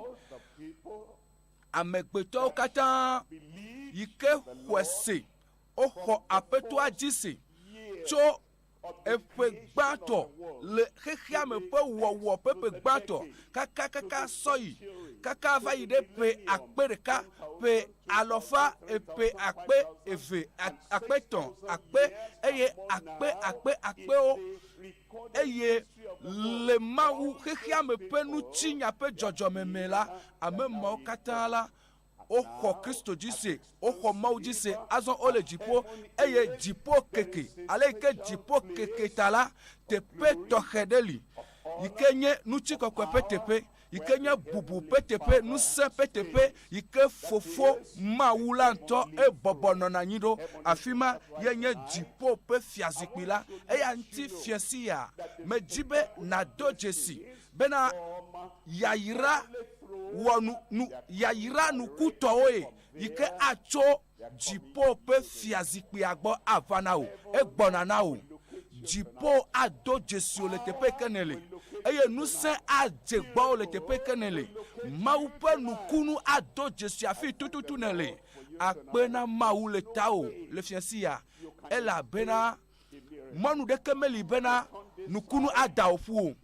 Amegbetɔwo katã yi ke xɔe se, woxɔ Aƒetɔa dzi se tso eƒe gbãtɔ le xexeame ƒe wɔwɔ ƒe ƒe gbãtɔ kakakaka sɔyi kaka va yi ɖe ƒe akpe ɖeka, ƒe alɔfa, eƒe akpe eve, akpe tɔ̃, akpe eye akpe akpe akpewo. Eye le Mawu xexeame ƒe ŋutinya ƒe dzɔdzɔme me la, ame mawo katã la, Woxɔ Kristo dzi se, woxɔ Mawu dzi se, azɔ wole dziƒo, eye dziƒo keke, ale yi ke dziƒo keke ta la, teƒe tɔxɛ ɖe li, yi ke nye ŋutikɔkɔe ƒe teƒe, yi ke nye bubu ƒe teƒe, ŋusẽ ƒe teƒe, yi ke Fofo Mawu la ŋutɔ ebɔbɔ nɔna anyi ɖo. Afi ma ye nye dziƒo ƒe fiazikpui la. Eya ŋuti fiẽ sia, medi be nàdo dzesi bena yayra wɔ nu, nu, yayra nukutɔwoe yi ke atso dziƒo ƒe fiazikpuia gbɔ ava na wò. Egbɔna na wò. Dziƒo ado dzesi wò le teƒe yi ke nèle, eye ŋusẽ adze gbɔwò le teƒe yi ke nèle. Mawu ƒe nukunu ado dzesi afi tututu nèle. Akpe na Mawu le tawò le fiẽ sia, elabena mɔnu ɖeke meli bena nukunu ada wò ƒu o.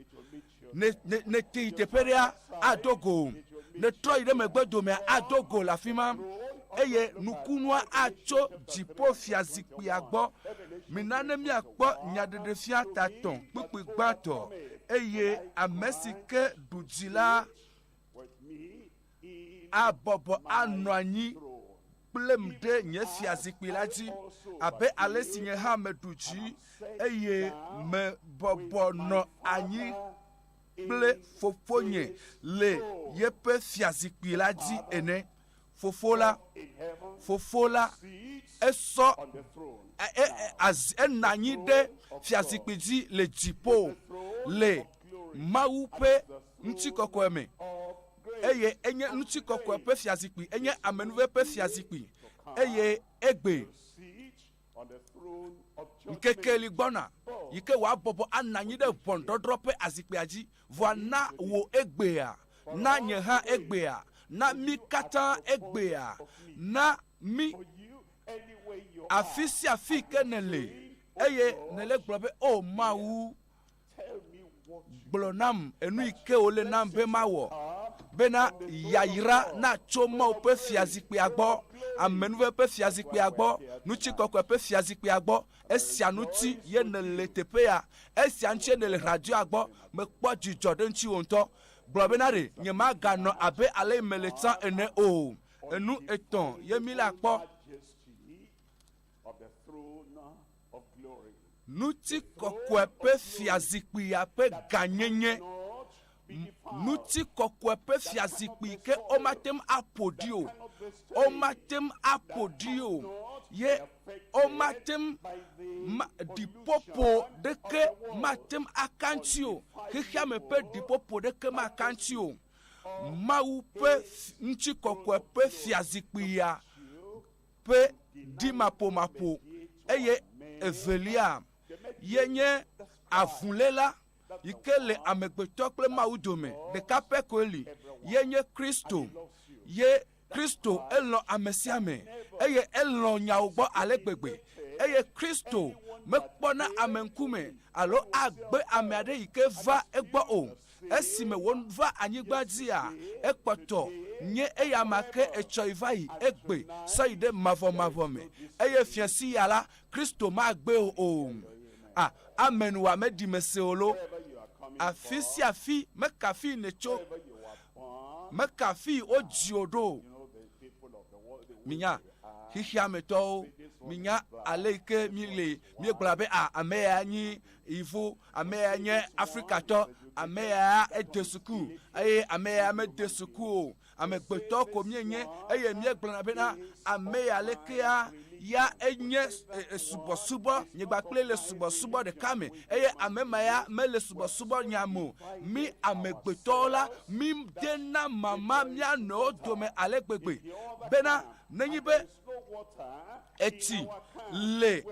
Ne, ne, nète yi teƒe ɖea, ado go wò. Nètrɔ yi ɖe megbe domea, ado go le afi ma. Eye nukunua atso dziƒo fiazikpuia gbɔ. Mina ne míakpɔ Nyaɖeɖefia ta tɔ̃ kpukpui gbãtɔ. Eye ame si ke ɖu dzi la abɔbɔ anɔ anyi kplem ɖe nye fiazikpui la dzi, abe ale si nye hã meɖu dzi, eye mebɔbɔ nɔ anyi kple Fofonye le yeƒe fiazikpui la dzi ene. Fofo la, Fofo la, esɔ, e, e, e, enɔ anyi ɖe fiazikpui dzi le dziƒo le Mawu ƒe ŋutikɔkɔe me. Eye enye ŋutikɔkɔe ƒe fiazikpui, enye amenuve ƒe fiazikpui, eye egbe ŋkeke li gbɔna yi ke wòabɔbɔ anɔ anyi ɖe ʋɔnudɔdrɔ̃ ƒe azikpuia dzi. Vɔa na wò egbea, na nye hã egbea, na mí katã egbea, na mí afi sia afi ke nèle, eye nèle gblɔ be, O Mawu, Gblɔ nam enu yi ke wòle nam be mawɔ bena yayra natso Mawu ƒe fiazikpuia gbɔ, amenuve ƒe fiazikpuia gbɔ, ŋutikɔkɔe ƒe fiazikpuia gbɔ. Esia ŋuti ye nèle teƒe ya. Esia ŋuti ye nèle radioa gbɔ. Mekpɔ dzidzɔ ɖe ŋutiwò ŋutɔ. Gblɔ bena ɖe nyemaganɔ abe ale yi mele tsã ene o. Enu etɔ̃ ye míle akpɔ. Ŋutikɔkɔe ƒe fiazikpuia ƒe gãnyenye. Ŋutikɔkɔe ƒe fiazikpui ke womate ŋu aƒo ɖi o. Womate ŋu aƒo ɖi o. Ye womate ŋu ma ɖiƒoƒo ɖeke mate ŋu aka ŋuti o. Xexeame ƒe ɖiƒoƒo ɖeke maka ŋuti o. Mawu ƒe ŋutikɔkɔe ƒe fiazikpui ya ƒe ɖimaƒomaƒo eye evelia ye nye avuléla yi ke le amegbetɔ kple Mawu dome. Ɖeka pɛ koe li, ye nye Kristo. Ye Kristo elɔ̃ ame sia ame eye elɔ̃ nyawo gbɔ ale gbegbe. Eye Kristo mekpɔna ame ŋkume alo agbe ame aɖe yi ke va egbɔ o. Esime wòva anyigba dzia, ekpɔtɔ nye eyama ke etsɔ yi va yi egbe sɔ yi ɖe mavɔmavɔ me. Eye fiasi ya la, Kristo magbe wò o. A, amen wòa meɖi mese o lo. Afi sia afi, meka afi nètso, meka afi wodzi wò ɖo o. Minya, xexeametɔwo, minya ale yi ke míle, míegblɔna be, a, ame ya nyi Ivu, ame ya nye Afrikatɔ, ame ya ede suku eye ame ya mede suku o. Amegbetɔ ko míenye eye míegblɔna bena ame ya lekea ya enye e, e, subɔsubɔ nyigba kple le subɔsubɔ ɖeka me eye ame ma ya mele subɔsubɔ nya me o. Mí amegbetɔwo la, mí dena mama mía nɔewo dome ale gbegbe bena nenye be etsi le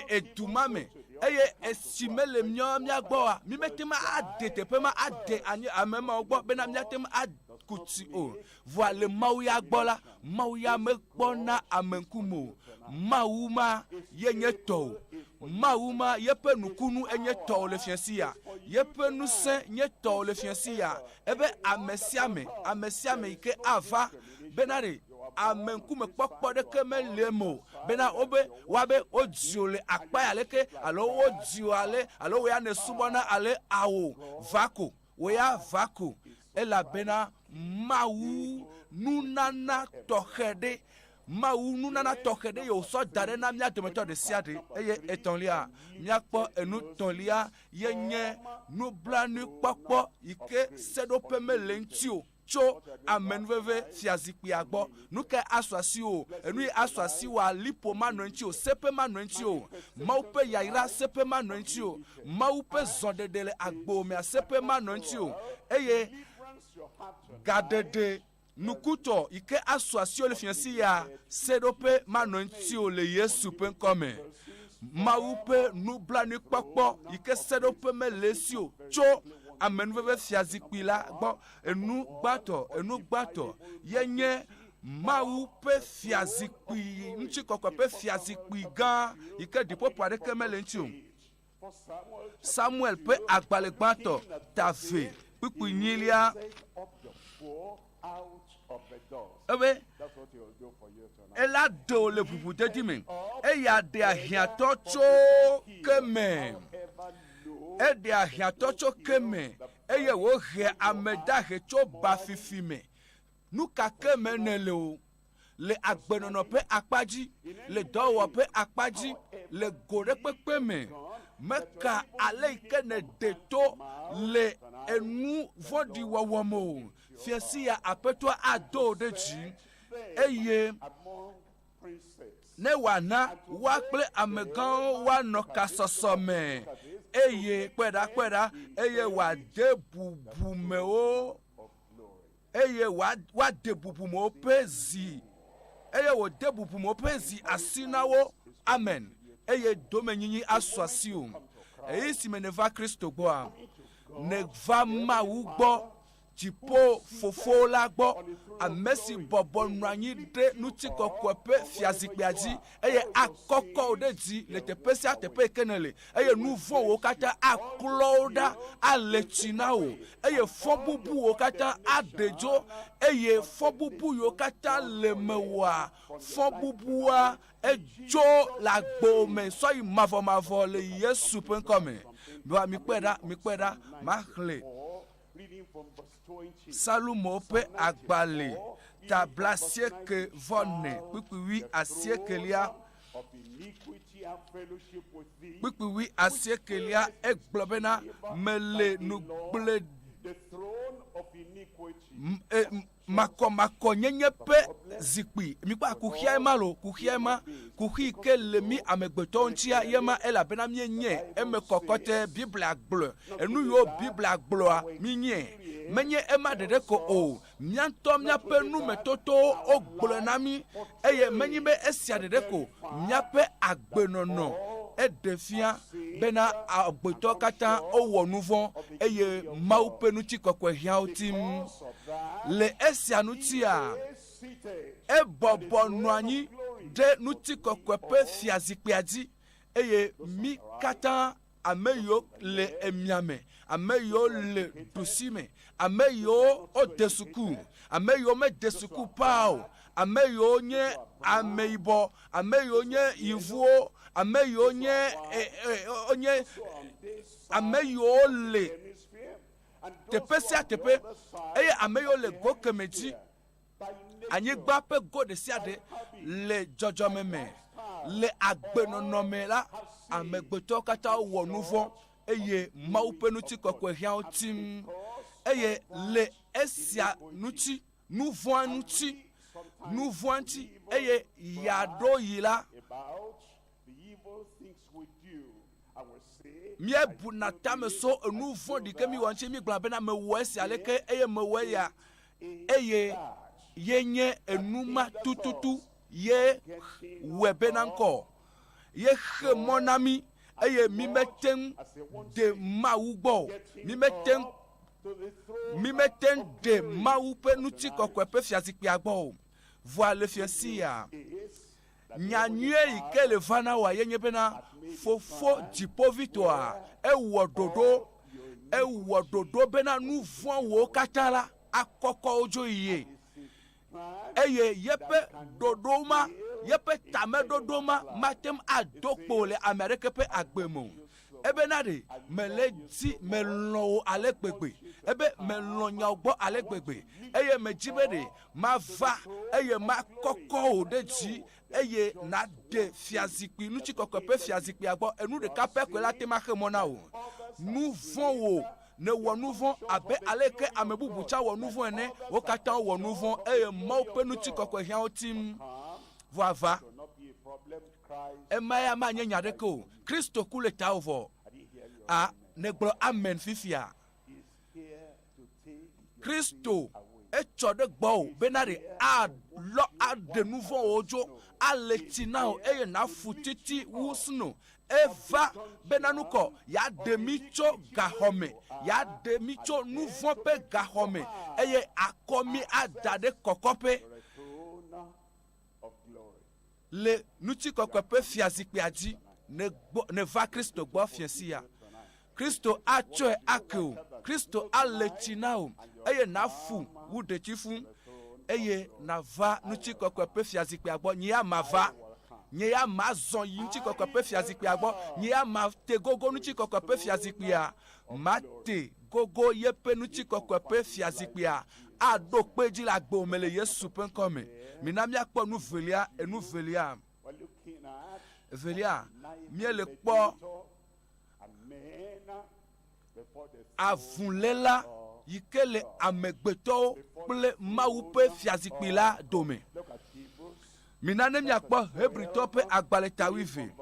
edu ma me eye etsi mele míawo mía gbɔ oa, mímete ŋu ade teƒe ma ade anyi ame mawo gbɔ bena míate ŋu aku tsi o. Vɔa le Mawu ya gbɔ la, Mawu ya mekpɔna ame ŋkume o. Mawu ma ye nye tɔwò. Mawu ma yeƒe nukunu enye tɔwò le fiasi ya. Yeƒe ŋusẽ nye tɔwò le fiasi ya. Ebe ame sia ame, ame sia ame yi ke ava bena ɖe ame ŋkume kpɔkpɔ ɖeke mele eme o bena wobe woabe wodzi wò le akpa ya leke alo wodzi wò ale alo wò ya nèsubɔna ale ao va ko wò ya va ko elabena Mawu nunana tɔxɛ ɖe Mawu nunana tɔxɛ ɖe ye wòsɔ da ɖe na mía dometɔ ɖe sia ɖe eye etɔ̃lia míakpɔ enu tɔ̃lia ye nye nublanuikpɔkpɔ yi ke seɖoƒe mele ŋuti o tso amenuveve fiazikpuia gbɔ. Nu kae asu asiwò? Enu yi asu asiwòa, liƒo manɔ eŋuti o, seƒe manɔ eŋuti o, Mawu ƒe yayra seƒe manɔ eŋuti o, Mawu ƒe zɔɖeɖe le agbo mea seƒe manɔ eŋuti o, eye gaɖeɖe nukutɔ yi ke asu asiwò le fiasi ya seɖoƒe manɔ eŋuti o le Yesu ƒe ŋkɔ me. Mawu ƒe nublanuikpɔkpɔ yi ke seɖoƒe mele esi o tso amenuveve fiazikpui la gbɔ. Enu gbãtɔ, enu gbãtɔ ye nye Mawu ƒe fiazikpui, ŋutikɔkɔe ƒe fiazikpui gã yi ke ɖiƒoƒo aɖeke mele eŋuti o. Samuel ƒe agbalẽ gbãtɔ, ta ve, kpukpui nyilia, ebe ela ɖe wò le ʋuʋudedi me, eya ɖea hiãtɔ tso ke me. Eɖea hiãtɔ tso ke me eye wòhea ame dahe tso ba fifi me. Nu ka ke me nèle o, le agbenɔnɔ ƒe akpa dzi, le dɔwɔwɔ ƒe akpa dzi, le go ɖe kpekpe me, meka ale yi ke nèɖe to le enu vɔ̃ɖi wɔwɔ me o. Fia sia Aƒetɔa ado wò ɖe dzi eye ne wòana woa kple amegãwo woanɔ kasɔsɔ me, eye kpɔe ɖa, kpɔe ɖa, eye wòade bubumewo, eye woade bubumewo ƒe zi, eye wòde bubumewo ƒe zi asi na wo. Amen. Eye domenyinyi asu asiwò. Ɣeyiɣi si me nèva Kristo gbɔa, nèva Mawu gbɔ dziƒo Fofo la gbɔ, ame si bɔbɔ nɔ anyi ɖe ŋutikɔkɔe ƒe fiazikpuia dzi, eye akɔkɔ wò ɖe dzi le teƒe sia teƒe yi ke nèle, eye nu vɔ̃wo katã aklɔ wo ɖa ale tsi na wò, eye fɔbubuwo katã aɖe dzo, eye fɔbubu yiwo katã le mewòa, fɔbubua edzo le agbo me sɔ yi mavɔmavɔ le Yesu ƒe ŋkɔ me. Mikpɔe ɖa, mikpɔe ɖa, maxlẽ Salomo ƒe agbalẽ ta blaasieke vɔ ene kpukpui wui asiekelia kpukpui wui asiekelia egblɔ bena mele nugble. E, makɔmakɔnyenye ƒe zikpui. Mikpɔ kuxia ema lo, kuxia ema, kuxi ke le mi amegbetɔwo ŋutia ye ma elabena míenye eme kɔkɔte Biblia gblɔ. Enu yiwo Biblia gblɔa míenye. Menye ema ɖeɖe ko o. Mía ŋutɔ míaƒe numetotowo wogblɔe na mí eye menye be esia ɖeɖe ko míaƒe agbenɔnɔ eɖe fia bena agbetɔ katã wowɔ nu vɔ̃ eye Mawu ƒe ŋutikɔkɔe hiã wo tim. Le esia ŋutia, ebɔbɔ nɔ anyi ɖe ŋutikɔkɔe ƒe fiazikpuia dzi eye mí katã ame yiwo le emia me, ame yiwo le ɖusi me, ame yiwo wode suku, ame yiwo mede suku paa o, ame yiwo nye ameyibɔ, ame yiwo nye yevuwo, ame yiwo nye e, e, wonye ame yiwo le teƒe sia teƒe eye ame yiwo le go keme dzi anyigba ƒe go ɖesiaɖe le dzɔdzɔme me le agbenɔnɔ me la amegbetɔwo katã wɔ nu vɔ̃ eye Mawu ƒe ŋutikɔkɔe hiã wo tim eye le esia ŋuti nu vɔ̃a ŋuti nu vɔ̃a ŋuti eye yeaɖo yi la míebuna tame so enu vɔ̃ɖi ke míwɔ ŋuti mígblɔ bena mewɔ esia leke eye mewɔ eya eye ye nye enu ma tututu ye wɔe bena ŋkɔ ye xe mɔ na mí eye mí mete ŋu de Mawu gbɔ o. Mí mete ŋu mí mete ŋu de Mawu ƒe ŋutikɔkɔe ƒe fiazikpuia gbɔ o. Vɔa le fiasi ya, nya nyuie yi ke le va na wòa ye nye bena Fofo Dziƒovitɔa ewɔ ɖoɖo, ewɔ ɖoɖo bena nu vɔ̃wo katã la akɔkɔ wo dzo yie. Eye yeƒe ɖoɖo ma, yeƒe tameɖoɖo ma mate ŋu ado kpo le ame aɖeke ƒe agbe me o. Ebena ɖe mele dzi, melɔ̃ wò ale gbegbe. Ebe melɔ̃ nyawo gbɔ ale gbegbe. Eye medzi be ɖe mava eye makɔkɔ wò ɖe dzi eye nàɖe fiazikpui, ŋutikɔkɔe ƒe fiazikpuia gbɔ. Enu ɖeka pɛ koe la te ŋu axe mɔ na wò. Nu vɔ̃ wò nèwɔ nu vɔ̃ abe aleke ame bubu tsã wɔ nu vɔ̃ ene. Wo katã wowɔ nu vɔ̃ eye Mawu ƒe ŋutikɔkɔe hiã wo tim. Vɔ ava. Ema ya manye nya aɖeke o. Kristo ku le tawò vɔ. A, nègblɔ amen fifia. Kristo etsɔ ɖe gbɔwò bena ɖe alɔ aɖe nu vɔ̃wo dzo, ale tsi na wò eye nàfu titi wu sno. Eva bena nukɔ yeaɖe mí tso gaxɔ me, yeaɖe mí tso nu vɔ̃ ƒe gaxɔ me eye akɔ mí ada ɖe kɔkɔƒe le ŋutikɔkɔe ƒe fiazikpuia dzi. Neva Kristo gbɔ fiẽ sia. Kristo atsɔe ake wò. Kristo ale tsi na wò eye nàfu wu ɖetifu eye nàva ŋutikɔkɔe ƒe fiazikpuia gbɔ. Nye ya mava. Nye ya mazɔ yi ŋutikɔkɔe ƒe fiazikpuia gbɔ. Nye ya mate gogo ŋutikɔkɔe ƒe fiazikpuia. Mate gogo yeƒe ŋutikɔkɔe ƒe fiazikpuia aɖo kpe edzi le agbewò me le Yesu ƒe ŋkɔ me. Mina míakpɔ nu velia, enu velia. Evelia, míele kpɔ avuléla yi ke le amegbetɔwo kple Mawu ƒe fiazikpui la dome. Mina ne míakpɔ Hebritɔ ƒe agbalẽ ta wuieve.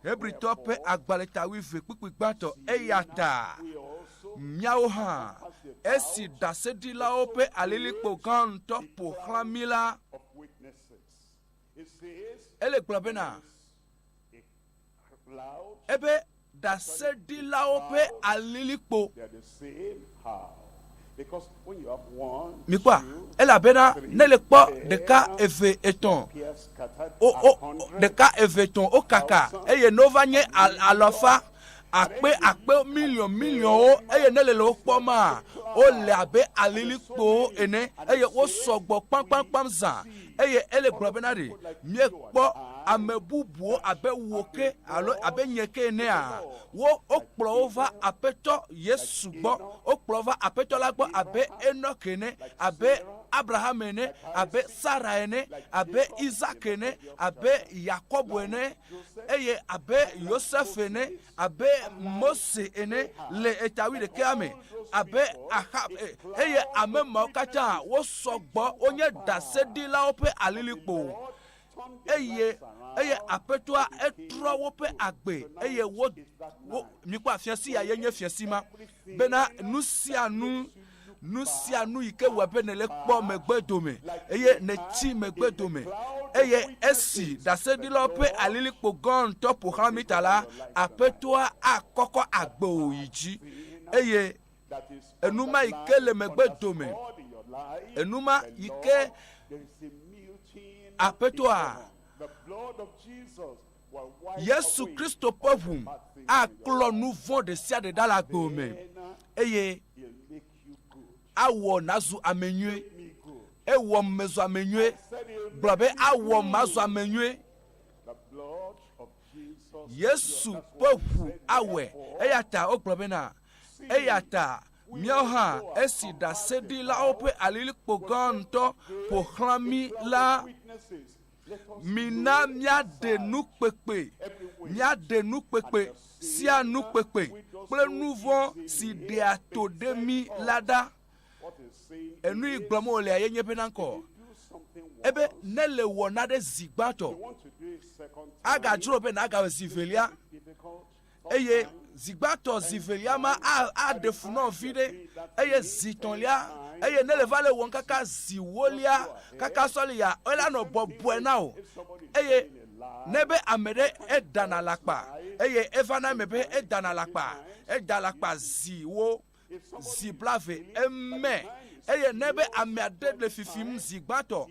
Hebritɔ ƒe agbalẽ ta wuieve kpukpui gbãtɔ. Eya ta míawo hã, esi ɖaseɖilawo ƒe alilikpo gã ŋutɔ ƒo xlã mí la, ele gblɔ bena, ebe ɖaseɖilawo ƒe alilikpo. Mikpɔa, elabena ne le kpɔ ɖeka, eve, etɔ̃, o, o, ɖeka, eve, etɔ̃, wokaka eye ne wova nye alɔfa, akpe, akpe, miliɔn, miliɔnwo eye ne le le wo kpɔm maa, wole abe alilikpowo ene eye wosɔ gbɔ kpamkpamkpam zã. Eye ele gblɔ bena ɖe míekpɔ ame bubuwo abe wò ke alo abe nye ke enea? Wo wokplɔ wo va Aƒetɔ Yesu gbɔ. Wokplɔ wo va Aƒetɔ la gbɔ abe Enɔk ene, abe Abraham ene, abe Sara ene, abe Isak ene, abe Yakobo ene, eye abe Yosef ene, abe Mose ene le eta wuiɖekɛa me, abe Axab, e, eye ame mawo katã wosɔ gbɔ, wonye ɖaseɖilawo ƒe alilikpo. Eye, eye Aƒetɔa etrɔ woƒe agbe, eye wo, wo, mikpɔ afiasi ya ye nye fiasi ma, bena nu sia nu, nu sia nu yi ke wɔe be nèle kpɔ megbe dome, eye nètsi megbe dome, eye esi ɖaseɖilawo ƒe alilikpo gã ŋutɔ ƒo xlã mí ta la, Aƒetɔa akɔkɔ agbewò yi dzi, eye enu ma yi ke le megbe dome, enu ma yi ke Aƒetɔa, Yesu Kristo ƒe ʋu aklɔ nu vɔ̃ ɖe sia ɖe ɖa le agbewò me eye awɔ nàzu ame nyui. Ewɔ mezu ame nyui. Gblɔ be awɔ mazu ame nyui. Yesu ƒe ʋu awɔe. Eya ta wogblɔ bena, eya ta míawo hã esi ɖaseɖilawo ƒe alilikpo gã ŋutɔ ƒo xlã mí la, Mina míaɖe nu kpekpe, míaɖe nu kpekpe sia nu kpekpe kple nu vɔ̃ si ɖea to ɖe mí la ɖa. Enu yi gblɔm wòlea ye nye bena ŋkɔ. Ebe ne le wɔ naɖe zi gbãtɔ, agadzro be nàgawɔe zi velia. Eye zi gbãtɔ, zi velia ma aɖe fu nɔ vi ɖe, eye zi tɔ̃lia, eye ne le va le wɔm kaka zi wolia, kaka sɔ li ya, ela nɔ bɔbɔe na wò. Eye ne be ame ɖe edana alakpa, eye eva na eme be edana alakpa, eda alakpa zi wo, zi blave eme, eye ne be ame aɖe le fifim zi gbãtɔ,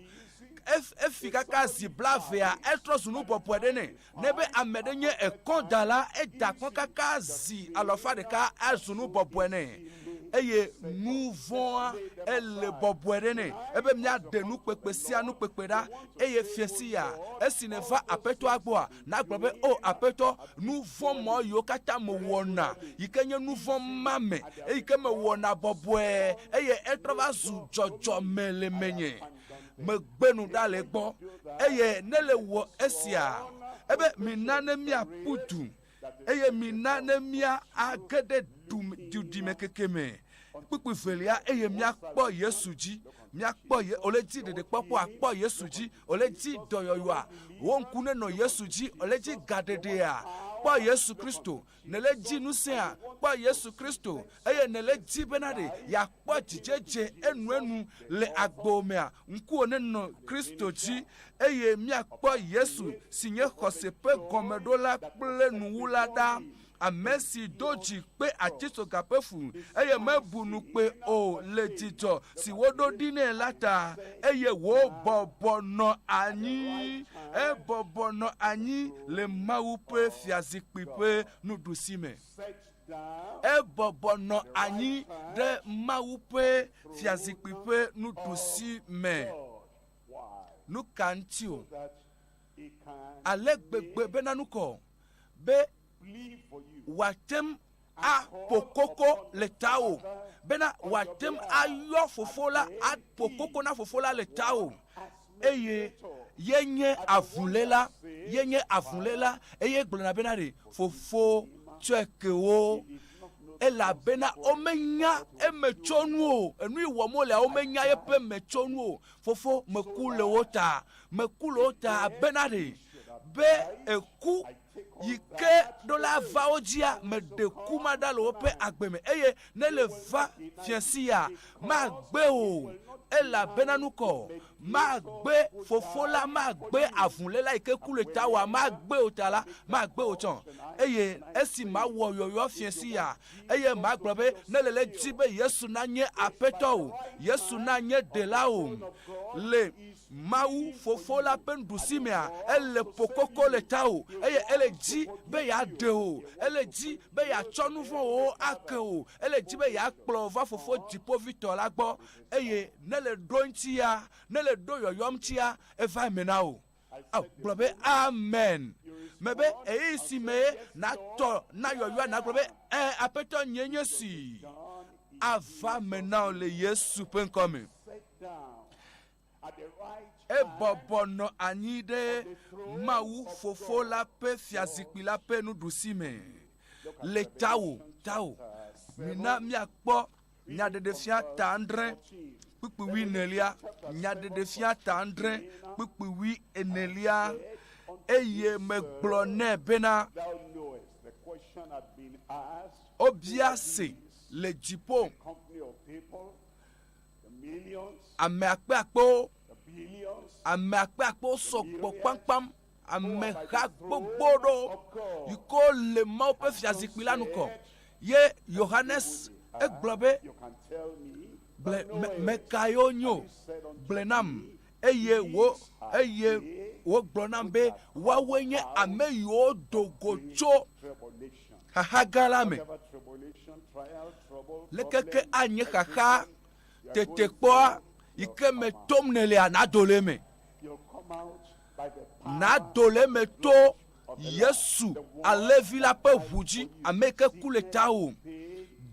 efi kaka zi blavea, etrɔ zu nu bɔbɔe ɖe nɛ. Ne be ame ɖe nye ekɔdala, eda kɔ kaka zi alɔfa ɖeka azu nu bɔbɔe nɛ. Eye nu vɔ̃a ele bɔbɔe ɖe nɛ. Ebe míaɖe nu kpekpe sia nu kpekpe ɖa. Eye fiẽsi ya, esi nèva Aƒetɔa gbɔa, nàgblɔ be, O Aƒetɔ, nu vɔ̃ mɔ yiwo katã mewɔna, yi ke nye nu vɔ̃ ma me, eyi ke mewɔna bɔbɔe, eye etrɔ va zu dzɔdzɔme le menye. Megbe nu ɖa le egbɔ. Eye ne le wɔ esia, ebe mina ne míaƒu du, eye mina ne mía age ɖe du, duɖime keke me. Kpukpui velia, eye míakpɔ Yesu dzi. Míakpɔ Ye, wòle dzi ɖeɖekpɔkpɔ akpɔ Yesu dzi. Wòle dzi dɔyɔyɔa, wò ŋku nenɔ Yesu dzi. Wòle dzi gaɖeɖea, kpɔ Yesu Kristo. Nèle dzi ŋusẽa, kpɔ Yesu Kristo, eye nèle dzi bena ɖe yeakpɔ dzidzedze enuenu le agbewò mea, ŋkuwò nenɔ Kristo dzi, eye míakpɔ Yesu si nye xɔse ƒe gɔmeɖola kple nuwula ɖa, ame si do dzi kpe atitsoga ƒe fu, eye mebu ŋukpe o le dzidzɔ si woɖo ɖi nɛ la ta, eye wòbɔbɔ nɔ anyi, ebɔbɔ nɔ anyi le Mawu ƒe fiazikpui ƒe nuɖusi me. Ebɔbɔ nɔ anyi ɖe Mawu ƒe fiazikpui ƒe nuɖusi me. Nu ka ŋuti o? Ale gbegbe bena nukɔ be wòate ŋu aƒo koko le tawò, bena wòate ŋu ayɔ Fofo la, aƒo koko na Fofo la le tawò. Eye yenye avuléla, yenye avuléla, eye gblɔna bena ɖe, Fofo, tsɔe ke wo, elabena womenya emetsonu o. Enu yi wɔm wolea, womenya eƒe metsonu o. Fofo, meku le wo ta, meku le wo ta bena ɖe, be eku yi ke ɖo la va wo dzia, meɖe ku ma ɖa le woƒe agbe me, eye ne le va fiasi ya, magbe o, elabena nukɔ, magbe fofo la, magbe avuléla yi ke ku le tawòa, magbe o ta la, magbe o tsɔ. Eye esi mawɔ yɔyɔ fiasi ya, eye magblɔ be, ne le le dzi be Yesu nanye Aƒetɔ o, Yesu nanye Ɖela o, le Mawu Fofo la ƒe nuɖusi mea, ele ƒo koko le tawò, eye ele dzi be yeaɖe wò, ele dzi be yeatsɔ nu vɔ̃wòwo ake wò, ele dzi be yeakplɔ wò va Fofo Dziƒoʋĩtɔ la gbɔ, eye ne le ɖo eŋutia, ne le ɖo yɔyɔ ŋutia, eva eme na wò. Ao, gblɔ be, Amen. Mebe ɣeyiɣi si mee nàtɔ na yɔyɔa nàgblɔ be, Ẽ, Aƒetɔ, nyee nye si. Ava eme na wò le Yesu ƒe ŋkɔ me. Ebɔbɔ nɔ anyi ɖe Mawu Fofo la ƒe fiazikpui la ƒe nuɖusi me. Le tawò, tawò. Mina míakpɔ Nyaɖeɖefia ta adre kpukpui wuienelia. Nyaɖeɖefia ta adre kpukpui wuienelia. Eye megblɔ nɛ bena, Wobia se le dziƒo. Ame akpeakpewo, ame akpeakpewo sɔgbɔ kpaŋkpaŋ, ameha gbogbo ɖewo yi ke wole Mawu ƒe fiazikpui la ŋgɔ. Ye Yohanes egblɔ be, Gblɔe, me, meka ye wonye o? Gblɔe nam. Eye wo, eye wogblɔ nam be, Woawoe nye ame yiwo do go tso xaxa gã la me. Leke ke anye xaxa tetekpɔa yi ke me tom nèlea, nàdo le eme. Nàdo le eme to Yesu Alẽvi la ƒe ʋu dzi, ame yi ke ku le tawò.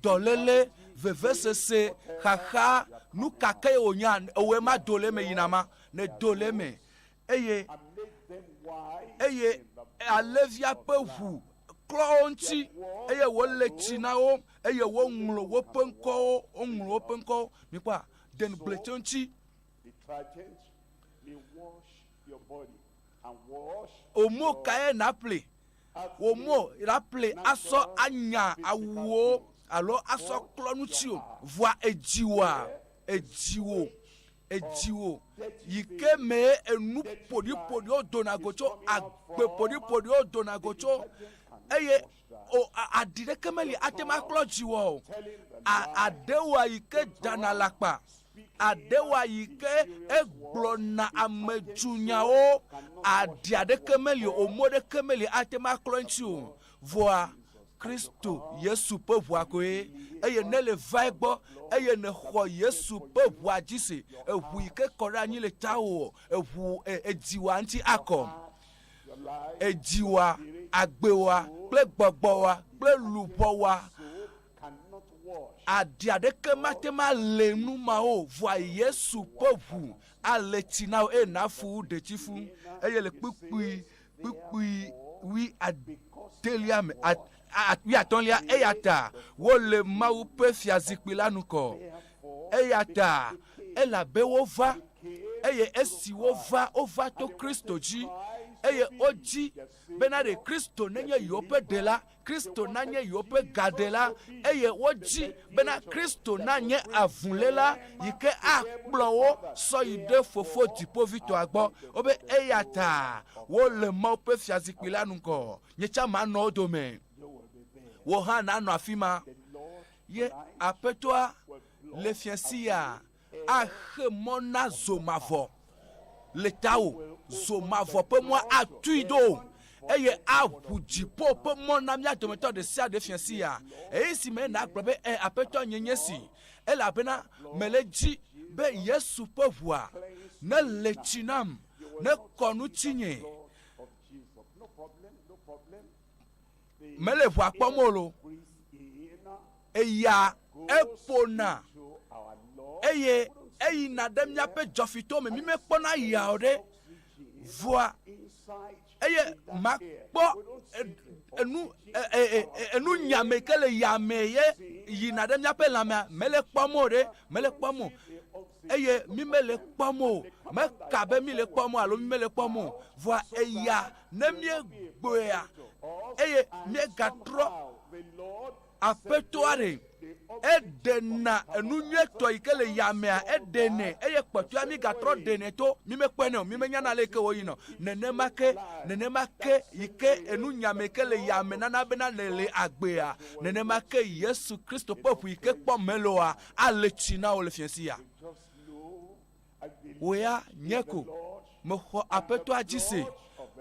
Dɔléle, vevesese, xaxa, nu ka ke wònyea, ewòe mado le eme yina ma. Nèdo le eme. Eye, eye Alẽvia ƒe ʋu klɔ wo ŋuti, eye wòle tsi na wo, eye woŋlɔ woƒe ŋkɔwo, woŋlɔ woƒe ŋkɔwo. Mikpɔa, de ŋugble tso eŋuti. Omo kae nàƒle? Omo nàƒle asɔ anya awuwo alo asɔ klɔ ŋutiwò. Vɔa edziwòa? Edziwò. Edziwò yi ke mee enu ƒoɖiƒoɖiwo dona go tso, agbe ƒoɖiƒoɖiwo dona go tso eye o aɖi ɖeke meli ate ŋu aklɔ dziwò o. A aɖewoa yi ke dana alakpa. Aɖewoa yi ke egblɔna amedzunyawo, aɖi aɖeke meli o, mɔ ɖeke meli ate ŋu aklɔ eŋuti o. Vɔa Kristo Yesu ƒe ʋua koe. Eye ne le va egbɔ eye nèxɔ Yesu ƒe ʋua dzi se, eʋu yi ke kɔ ɖe anyi le tawò, eʋu edziwòa ŋuti akɔ. Edziwòa, agbewòa, kple gbɔgbɔwòa, kple luʋɔwòa Aɖi aɖeke mate ŋu ale nu mawo o, vɔa Yesu ƒe ʋu ale tsi na wò eye nàfu wu ɖetifu. Eye le kpukpui kpukpui wui adelia me, a, a, wuiatɔ̃lia, eya ta wole Mawu ƒe fiazikpui la ŋgɔ. Eya ta elabe wova, eye esi wova, wova to Kristo dzi, eye wodzi bena ɖe Kristo nenye yewoƒe ɖela, Kristo nanye yewoƒe gaɖela, eye wodzi bena Kristo nanye avuléla yi ke akplɔ wo sɔ yi ɖe Fofo Dziƒoʋĩtɔa gbɔ. Wobe, Eya ta wole Mawu ƒe fiazikpui la ŋgɔ. Nye tsã manɔ wo dome. Wò hã nànɔ afi ma. Ye Aƒetɔa le fiẽ sia axe mɔ na zo mavɔ le tawò. Zo mavɔ ƒe mɔa atui ɖo eye aʋu dziƒo ƒe mɔ na mía dometɔ ɖe sia ɖe fiẽ sia. Ɣeyiɣi si me nàgblɔ be, Ẽ, Aƒetɔ, nye nye si, elabena mele edzi be Yesu ƒe ʋua nele tsi nam, nekɔ nu tsinye. Mele ʋua kpɔm o lo. Eya eƒona eye eyina ɖe míaƒe dzɔfito me. Mímekpɔna ya o ɖe. Vɔa eye makpɔ enu enu nyame ke le ya me ye yina ɖe míaƒe lãmea mele kpɔm o ɖe mele kpɔm o eye mi mele kpɔm o meka be mi le kpɔm o alo mi mele kpɔm o vɔa eya ne míegbɔea eye míegatrɔ Aƒetɔa ɖe, eɖena enu nyuietɔ yi ke le yamea, eɖenɛ, eye kpɔtɔea mígatrɔ ɖenɛ to, mímekpɔenɛ o, mímenyana ale yi ke wòyina o. Nenema ke, nenema ke yi ke enu nyame yi ke le yame nana bena nèle agbea, nenema ke Yesu Kristo ƒe ʋu yi ke kpɔm mele oa, ale tsi na wò le fiẽsi ya. Wò ya nye ko mexɔ Aƒetɔa dzi se.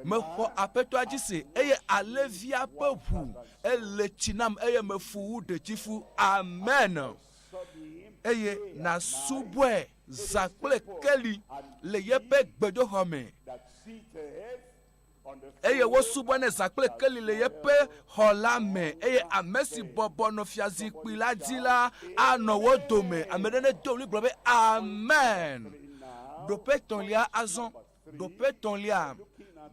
Mexɔ Aƒetɔa dzi se, eye Alẽvia ƒe ʋu ele tsi nam eye mefu wu ɖetifu. Amen. Eye nàsubɔe zã kple keli le yeƒe gbedoxɔ me. Eye wosubɔnɛ zã kple keli le yeƒe xɔ la me, eye ame si bɔbɔ nɔ fiazikpui la dzi la anɔ wo dome. Ame ɖe nedo ɣli gblɔ be, Amen! Ɖoƒe etɔ̃lia azɔ, ɖoƒe etɔ̃lia,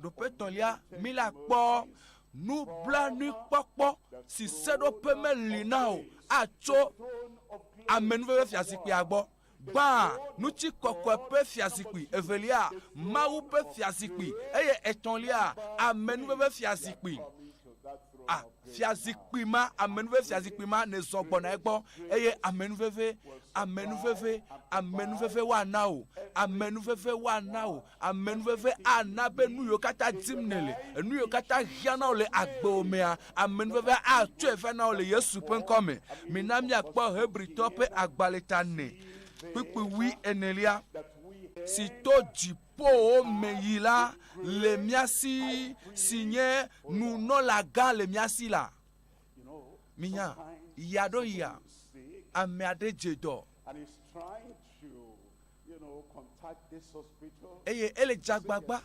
ɖoƒe etɔ̃lia, mi la kpɔ nublanuikpɔkpɔ si seɖoƒe meli na o atso amenuveve fiazikpuia gbɔ. Gbã, ŋutikɔkɔe ƒe fiazikpui, evelia, Mawu ƒe fiazikpui, eye etɔ̃lia, amenuveve fiazikpui. A, fiazikpui ma, amenuveve fiazikpui ma nèzɔ gbɔna egbɔ, eye amenuveve, amenuveve, amenuveve woana wò, amenuveve woana wò, amenuveve ana be nu yiwo katã dim nèle, enu yiwo katã hiã na wò le agbewò mea, amenuveve atsɔe va na wò le Yesu ƒe ŋkɔ me. Mina míakpɔ Hebritɔ ƒe agbalẽ ta ene, kpukpui wui enelia, si to dziƒowo me yi la le mía si, si nye nunɔlagã le mía si la. Minya, ɣeaɖewoɣia, ame aɖe dze dɔ. Eye ele dze agbagba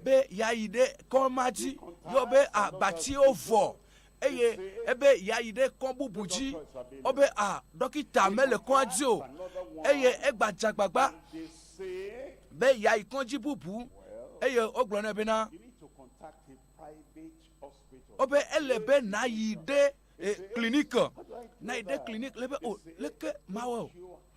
be yeayi ɖe kɔ ma dzi. Yɔ be abatiwo vɔ eye ebe yeayi ɖe kɔ bubu dzi. Wobe a ɖɔkita mele kɔa dzi o. Eye egba dze agbagba be yeayi kɔdzi bubu eye wogblɔ nɛ bena wobe ele be nayi ɖe kliniki, nayi ɖe kliniki le be o leke mawɔ o.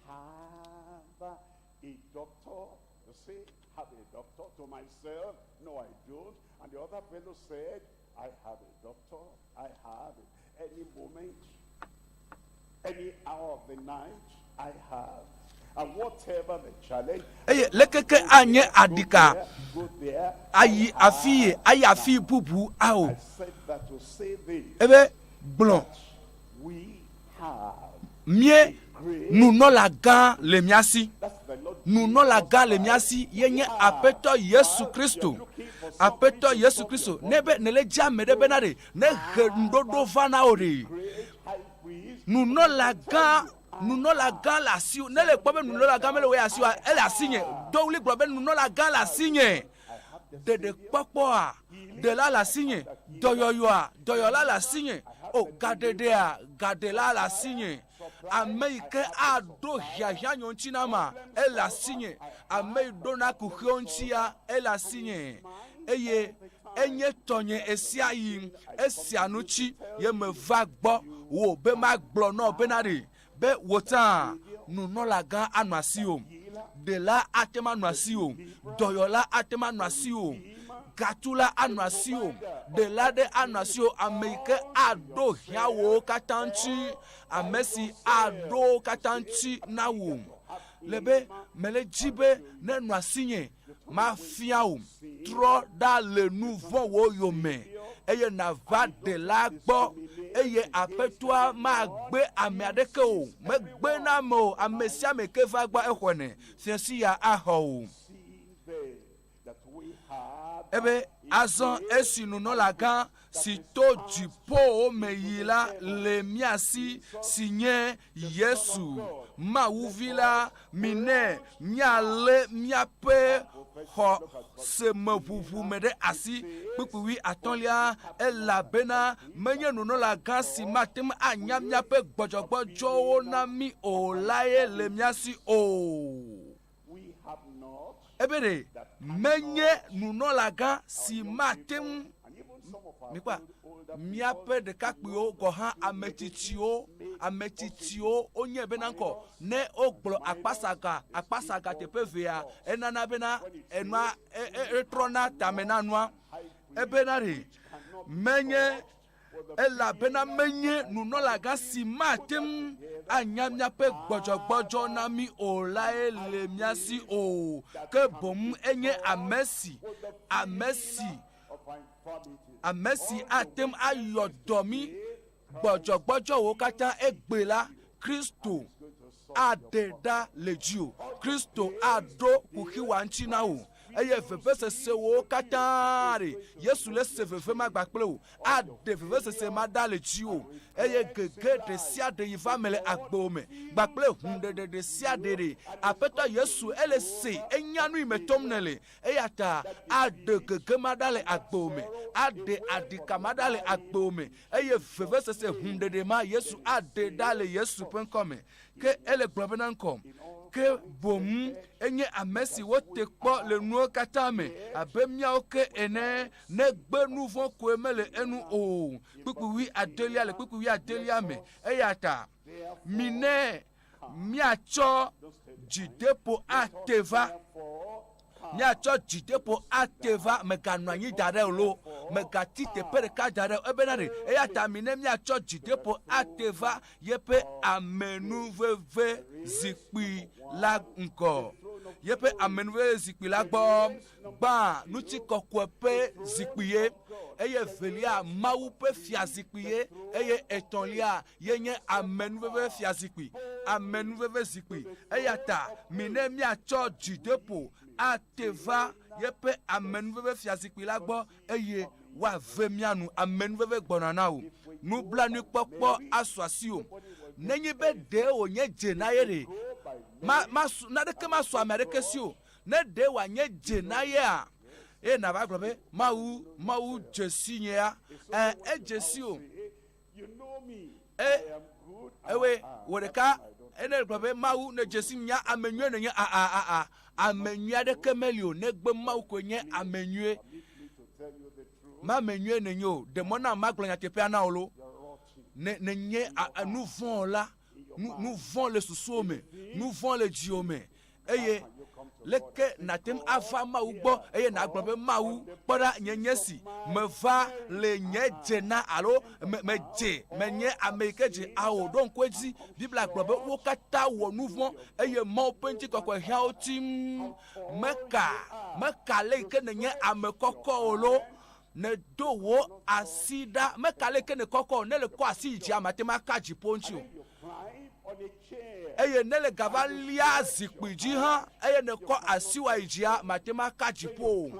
Have a doctor? You say, have a doctor? To myself, no, I don't. And the other fellow said, I have a doctor. I have it. Any moment, any hour of the night, I have. And whatever the challenge, eye leke ke anye aɖika go there. ayi afi ye ayi afi bubu ao. I said that to say this. Ebe gblɔ We have mie nunɔlagã le mía si. Nunɔlagã le mía si ye nye Aƒetɔ Yesu Kristo. Aƒetɔ Yesu Kristo. Ne be nèle dzi ame ɖe bena ɖe ne he ŋuɖoɖo va na wò ɖe. Nunɔlagã, nunɔlagã le asiwò. Ne le kpɔ be nunɔlagã mele wò ya asiwòa, ele asinye. Do ɣli gblɔ be nunɔlagã le asinye. Ɖeɖekpɔkpɔa, ɖela le asinye. Dɔyɔyɔa, dɔyɔla le asinye. O, gaɖeɖea, gaɖela le asinye. Ame yi ke aɖo hiahiã nyo ŋuti na ma, ele asinye. Ame yi ɖona kuxiwo ŋutia, ele asinye. Eye enye tɔnye ɣesiaɣi. Esia ŋuti ye meva gbɔ wò be magblɔ nɔ bena ɖe be wò tsã nunɔlagã anɔ asiwò, ɖela ate ŋu anɔ asiwò, dɔyɔla ate ŋu anɔ asiwò, gatula anɔ asiwò, ɖela ɖe anɔ asiwò, ame yi ke aɖo hiãwòwo katã ŋuti, ame si aɖo wo katã ŋuti na wò. Le be mele dzi be nenɔ asinye mafia wò, trɔ ɖa le nu vɔ̃wo yome, eye nàva Ɖela gbɔ, eye Aƒetɔa magbe ame aɖeke o, megbe na ame o, ame sia ame ke va egbɔ exɔnɛ, fiẽsi ya axɔ wò. Ebe azɔ esi nunɔlagã si to dziƒowo me yi la le mía si, si nye Yesu, Mawu Vi la, minɛ míalé míaƒe xɔsemeʋuʋu me ɖe asi. Kpukpui wuiatɔ̃lia, Elabena menye nunɔlagã si mate ŋu anya míaƒe gbɔdzɔgbɔdzɔwo na mí o lae le mía si o. Ebe ɖe menye nunɔlagã si mate ŋu mikpɔa míaƒe ɖekakpuiwo gɔ̃ hã ame tsitsiwo ame tsitsiwo wonye bena ŋkɔ ne wogblɔ akpasaga akpasaga teƒe evea enana bena enua etrɔna tame na nua ebena ɖe menye Elabena menye nunɔlagã si mate ŋu anya míaƒe gbɔdzɔgbɔdzɔ na mí o lae le mía si o, ke boŋ enye ame si, ame si, ame si ate ŋu ayɔ dɔ mí gbɔdzɔgbɔdzɔwo katã egbe la, Kristo aɖe ɖa le dziwò. Kristo aɖo kuxiwa ŋuti na wò. Eye vevesesewo katã ɖe Yesu le se veve ma gba kple wò. Aɖe vevesese ma ɖa le dziwò. Eye gege ɖe sia ɖe yi va me le agbewò me gba kple hũɖeɖe ɖe sia ɖe ɖe Aƒetɔ Yesu ele se, enya nu yi me tom nèle. Eya ta aɖe gege ma ɖa le agbewò me. Aɖe aɖika ma ɖa le agbewò me. Eye vevesese hũɖeɖe ma Yesu aɖe ɖa le Yesu ƒe ŋkɔ me. Ke ele gblɔ bena ŋkɔ. Ke boŋ enye ame si wote kpɔ le nuwo katã me abe míawo ke ene, negbe nu vɔ̃ koe mele enu o. Kpukpui wui adelia le kpukpui wui adelia me. Eya ta minɛ míatsɔ dzideƒo ate va. Míatsɔ dzideƒo ate va. Mèganɔ anyi da ɖe o loo, mègati teƒe ɖeka da ɖe o. Ebena ɖe, eya ta minɛ míatsɔ dzideƒo ate va yeƒe amenuveve zikpui la ŋgɔ. Yeƒe amenuveve zikpui la gbɔ. Gbã, ŋutikɔkɔe ƒe zikpui ye, eye evelia, Mawu ƒe fiazikpui ye, eye etɔ̃lia, ye nye amenuveve fiazikpui, amenuveve zikpui. Eya ta minɛ míatsɔ dzideƒo ate va yeƒe amenuveve fiazikpui la gbɔ eye woave mía nu. Amenuveve gbɔna na wò. Nublanuikpɔkpɔ asu asiwò. Nenye be ɖe wònye dze na ye ɖe, ma, masu, naneke masu ame aɖeke si o. Ne ɖe wòanye dze na yea, eye nàva gblɔ be, Mawu, Mawu dze si nyea? Ẽ, edze si wò. E, ewɔe wò ɖeka ene gblɔ be, Mawu, nèdze si nya ame nyui nènye. Aa, aa, ame nyui aɖeke meli o, negbe Mawu koe nye ame nyui. Ma ame nyui nènye o. Ɖe mɔ nam magblɔ nyateƒea na wò lo. Ne, nènye nu vɔ̃ la, nu, nu vɔ̃ le susuwò me, nu vɔ̃ le dziwò me. Eye leke nàte ŋu ava Mawu gbɔ eye nàgblɔ be, Mawu, kpɔ ɖa, nye nye si, meva le nye dze na alo me, medze, menye ame yi ke dze. Ao, ɖo ŋku edzi, Biblia gblɔ be wo katã wɔ nu vɔ̃ eye Mawu ƒe ŋutikɔkɔe hiã wo tim. Meka, meka ale yi ke nènye ame kɔkɔ o loo, nèdo wò asi ɖa. Meka ale yi ke nèkɔkɔ o, ne èkɔ asi yi dzia, màte ŋu aka dziƒo ŋuti o. Eye ne le gava lia zikpui dzi hã, eye nèkɔ asiwò yi dzia, màte ŋu aka dziƒo o.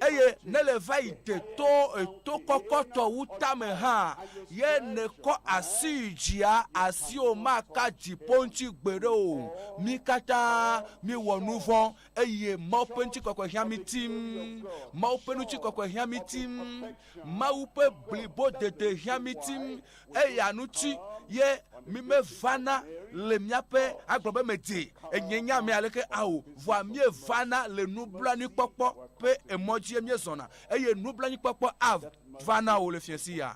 Eye ne le va yi de to eto kɔkɔtɔ wu tame hã, ye nèkɔ asi yi dzia, asiwò maka dziƒo ŋuti gbeɖe o. Mí katã míewɔ nuvɔ̃, eye Mawu ƒe ŋutikɔkɔe hiã mí tim. Mawu ƒe ŋutikɔkɔe hiã mí tim. Mawu ƒe blibodede hiã mí tim. Eya ŋuti ye mímevana le míaƒe agblɔ be medze enye nye ame aleke ao, vɔa míevana le nublanuikpɔkpɔ ƒe emɔ dzie míezɔna, eye nublanuikpɔkpɔ ava na wò le fiẽsi ya.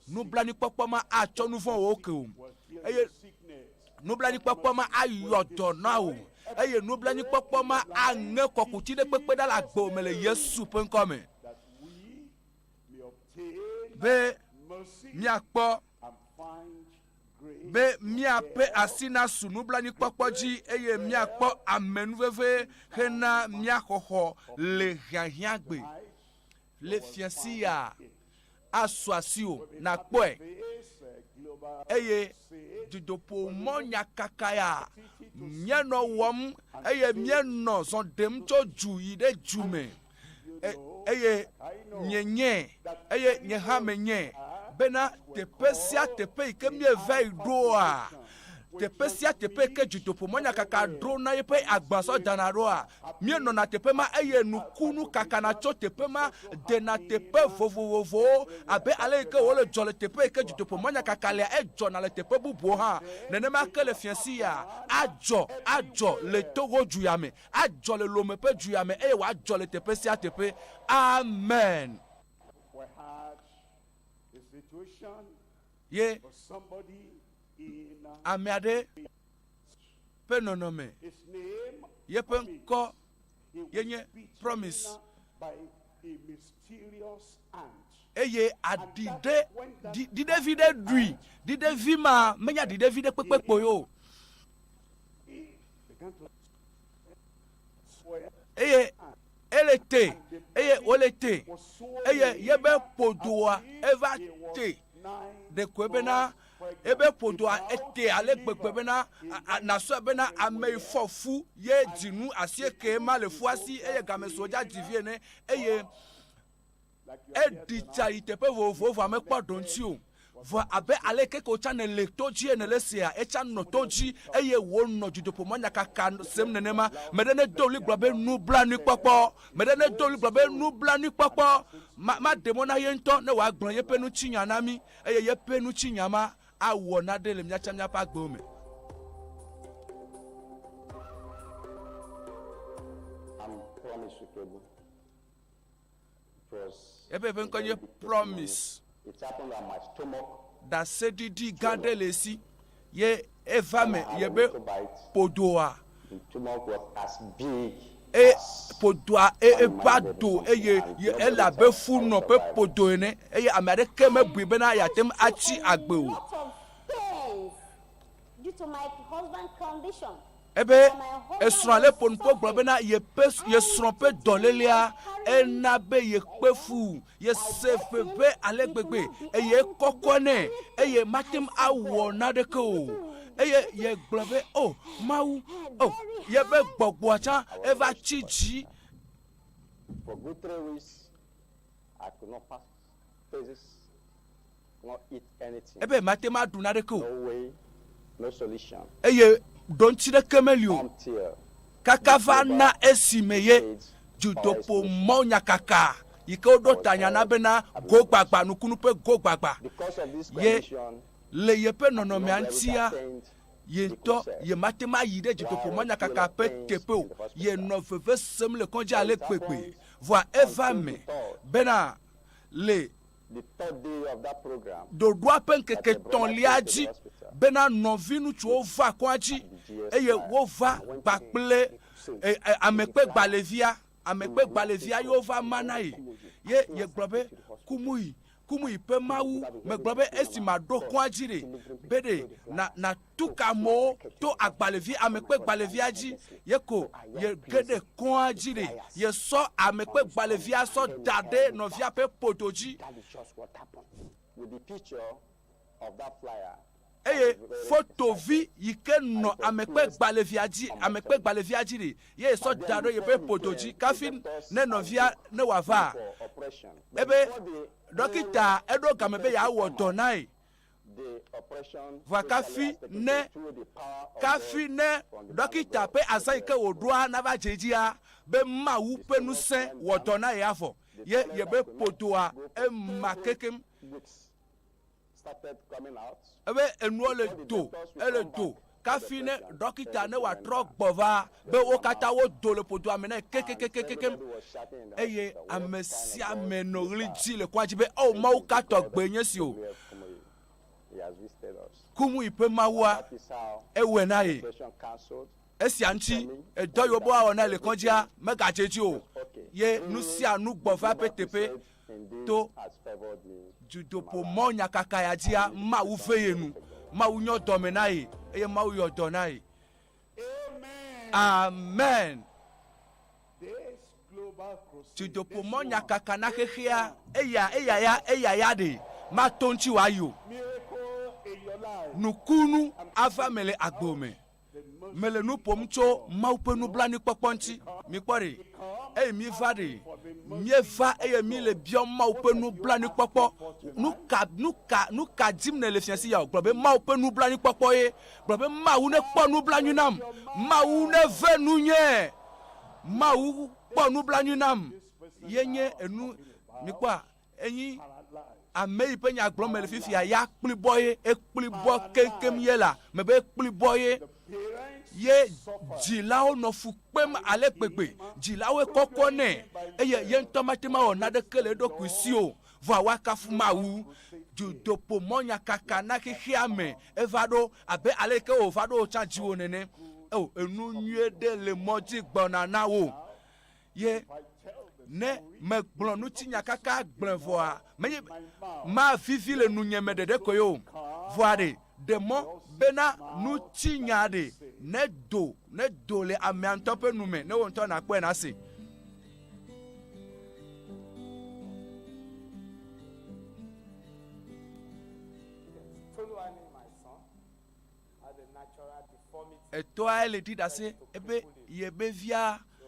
Nublanuikpɔkpɔ ma atsɔ nu vɔ̃wo ke wò, eye nublanuikpɔkpɔ ma ayɔ dɔ na wò, eye nublanuikpɔkpɔ ma aŋe kɔkuti ɖe kpekpe ɖa le agbewò me le Yesu ƒe ŋkɔ me. Be míakpɔ be míaƒe asi nasu nublanuikpɔkpɔ dzi eye míakpɔ amenuveve hena mía xɔxɔ le hiahiãgbe. Le fiẽsi ya asu asiwò nàkpɔe eye dutoƒo mɔ nyakaka ya míenɔ wɔm eye míenɔ zɔ ɖem tso du yi ɖe du me. eye mienyae, eye nye hã menyae bena teƒe sia teƒe yi ke míeva yi ɖoa, teƒe sia teƒe yi ke dutoƒomɔnyakaka ɖo na eƒe agba sɔ dana ɖoa, míenɔna teƒe ma eye nukunu kakana tso teƒe ma dena teƒe vovovowo abe ale yi ke wòle dzɔ le teƒe yi ke dutoƒomɔnyakaka lea, edzɔna le teƒe bubuwo hã. Nenema ke le fiẽsi ya adzɔ, adzɔ le Togo du ya me. Adzɔ le Lome ƒe du ya me eye wòadzɔ le teƒe sia teƒe. Amen. Ye ame aɖe ƒe nɔnɔme, yeƒe ŋkɔ ye nye Promise. Eye aɖi ɖe, ɖiɖevi ɖe ɖui. Ɖiɖevi ma menye aɖiɖevi ɖe kpekpe kpoe o. Eye ele te, eye wole te, eye yebe ƒodoa eva te. Ɖekoe bena ebe ƒodoa ete ale gbegbe bena nasɔe bena ame yi fɔ fu ye dzinu asieke ma le fua si eye game si wodza dzi vi ene eye Eɖi tsa yi teƒe vovovowo vɔa mekpɔ ɖoŋtsi o. Vɔa abe aleke ke wotsa nèle to dzi ene le esea, etsa nɔ to dzi eye wònɔ dutoƒomɔ nyakaka sem nenema. Meɖe nedo ɣli gblɔ be, Nublanuikpɔkpɔ! Meɖe nedo ɣli gblɔ be, Nublanuikpɔkpɔ! Ma, maɖe mɔ na ye ŋutɔ ne wòagblɔ yeƒe ŋutinya na mí eye yeƒe ŋutinya ma awɔ naɖe le míatsa míaƒe agbewo me. Promise Ukegbu. It was Ebe eƒe a ŋkɔ very nye big testimony. Promise. It happened that my stomach Ɖaseɖiɖi gã ɖe le esi ye eva me when I had ye a be little bite, ƒodoa the stomach was as big e as ƒodoa e eva do eye ye ele abe funɔ ƒe ƒodo ene eye ame aɖeke mebui bena yeate ŋu atsi agbe o. Lot of pains due to my husband condition. Ebe esrɔ̃a le ƒo nu ƒo gblɔ bena yeƒe ye srɔ̃ ƒe dɔlélea ena be yekpe fu, yese veve ale gbegbe eye ekɔkɔ nɛ eye mate ŋu awɔ naneke o. Eye yegblɔ be, O Mawu, o yeƒe gbɔgbɔa tsã eva tsi dzi. For good weeks, I could not pass phases, could not eat anything. Ebe mate ŋu aɖu naneke o. No way, no solution. Eye ɖoŋtsi ɖeke meli o. Until Kaka va na esime ye dzudoƒo mɔnyakaka yi ke woɖo tanya na bena go gbagba, nukunu ƒe go gbagba because of this ye condition, le yeƒe nɔnɔmea ŋutia, ye ŋutɔ yemate ŋu ayi ɖe dzudoƒo mɔnyakaka ƒe teƒe o. Yenɔ veve sem le kɔdzi ale gbegbe. Vɔa eva eme bena le the third day of that program, ɖoɖoa ƒe ŋkeke etɔ̃lia dzi bena nɔviŋutsuwo va kɔa dzi eye wova kpakple e, e, amekpegbalẽvia amekpegbalẽvia ye wova ma na ye ye yegblɔ be kumuyi kumuyi ƒe mawu megblɔ be esi maɖo kɔa dzi ɖe be ɖe na natu ka amewo to agbalẽvi amekpegbalẽvia dzi ye ko ye ge ɖe kɔa dzi ɖe yesɔ amekpegbalẽvia sɔ da ɖe nɔvia ƒe ƒodo dzi that is just what happened. With the picture of that flyer, eye fotovi yi ke nɔ amekpegbalẽvia dzi amekpegbalẽvia dzi ɖe ye sɔ da ɖe yeƒe ƒodo dzi kafi ne nɔvia ne wòava for operation. ebe dɔkita eɖo game be yeawɔ dɔ na ye The operation vɔa kafi ne kafi ne dɔkita ƒe azã yi ke wòɖoa nava dze dzia be mawu ƒe ŋusẽ wɔ dɔ na ye avɔ ye yebe ƒodoa ema kekem weeks started coming out. ebe enua le do ele do kafi ne dɔkita ne wòatrɔ gbɔ va be wo katã wodo le ƒodoa me na ye kekekekekem Everybody was shouting in the eye hospital, ame sia ame nɔ ɣli dzi le kɔa dzi be o mawu ka tɔgbe nye si o He has visited us. kumu yi ƒe mawua That is how ewɔe na ye operation cancelled. esia ŋuti edɔ yiwo be woawɔ na ye le kɔdzia megadze dzi o ye nu sia nu gbɔ va eƒe teƒe Indeed, to has favored me. dzudoƒo mɔ nyakaka ya dzia mawu ve ye nu mawu nyɔ dɔme na ye eye mawu yɔ dɔ na ye amen This global crusade, dzudoƒo mɔ nyakaka na xexea eya eya ya eya ya ɖe mato ŋuti wòayi o miracle in your life, nukunu ava me le agbo me mele nu ƒom tso mawu ƒe nublanuikpɔkpɔ ŋuti mikpɔ ɖe eye miva ɖe mieva eye mi le biɔ mawu ƒe nublanuikpɔkpɔ nu ka nu ka nu ka dim ne le fia si ya o gblɔ be mawu ƒe nublanuikpɔkpɔ ye gblɔ be mawu ne kpɔ nublanui nam mawu ne ve nunye mawu kpɔ nublanui nam ye nye enu mikpɔa enyi ame yi ƒe nya gblɔm mele fifia ya kplibɔ ye ekplibɔ keŋkeŋ ye la mebe ekplibɔ ye ye dzilawo nɔ fu kpem ale gbegbe dzilawoe kɔkɔ nɛ eye ye ŋutɔ mate ŋu awɔ naneke le eɖokui si o vɔa woakafu mawu dzudoƒo mɔnyakaka na xexea me eva ɖo abe ale yi ke wòva ɖo tsã dziwò nene o enu nyuie ɖe le mɔ dzi gbɔna na wò ye ne megblɔ ŋutinya kaka gblẽ vɔa menye mavivi le nunye me ɖeɖe koe o vɔa ɖe ɖe mɔ bena ŋutinya ɖe ne do ne do le amea ŋutɔ ƒe nu me ne wò ŋutɔ nakpɔe nase. Toluwani, my son, has a natural deformity. Etɔa le ɖi ɖase ebe yebe via So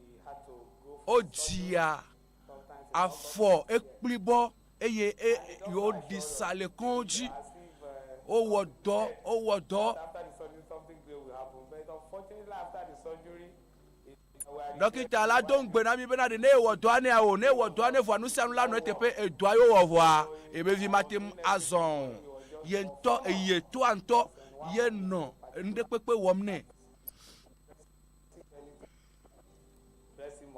we had to go for wodzia sometimes afɔ ekplibɔ eye e yewo ɖi sa le kɔn dzi as if wowɔ dɔ wowɔ dɔ after the surgery something great will happen. But unfortunately, after the surgery, it, we are dɔkita la do ŋugbe na mi bena ɖe ne ewɔ dɔa nɛ o ne ewɔ dɔa ne vɔa nu sia nu la nɔ eteƒe edɔa ye wowɔ vɔa ebe vi mate ŋu azɔ o ye ŋutɔ eye toa ŋutɔ ye nɔ nu ɖe kpekpe wɔm nɛ press him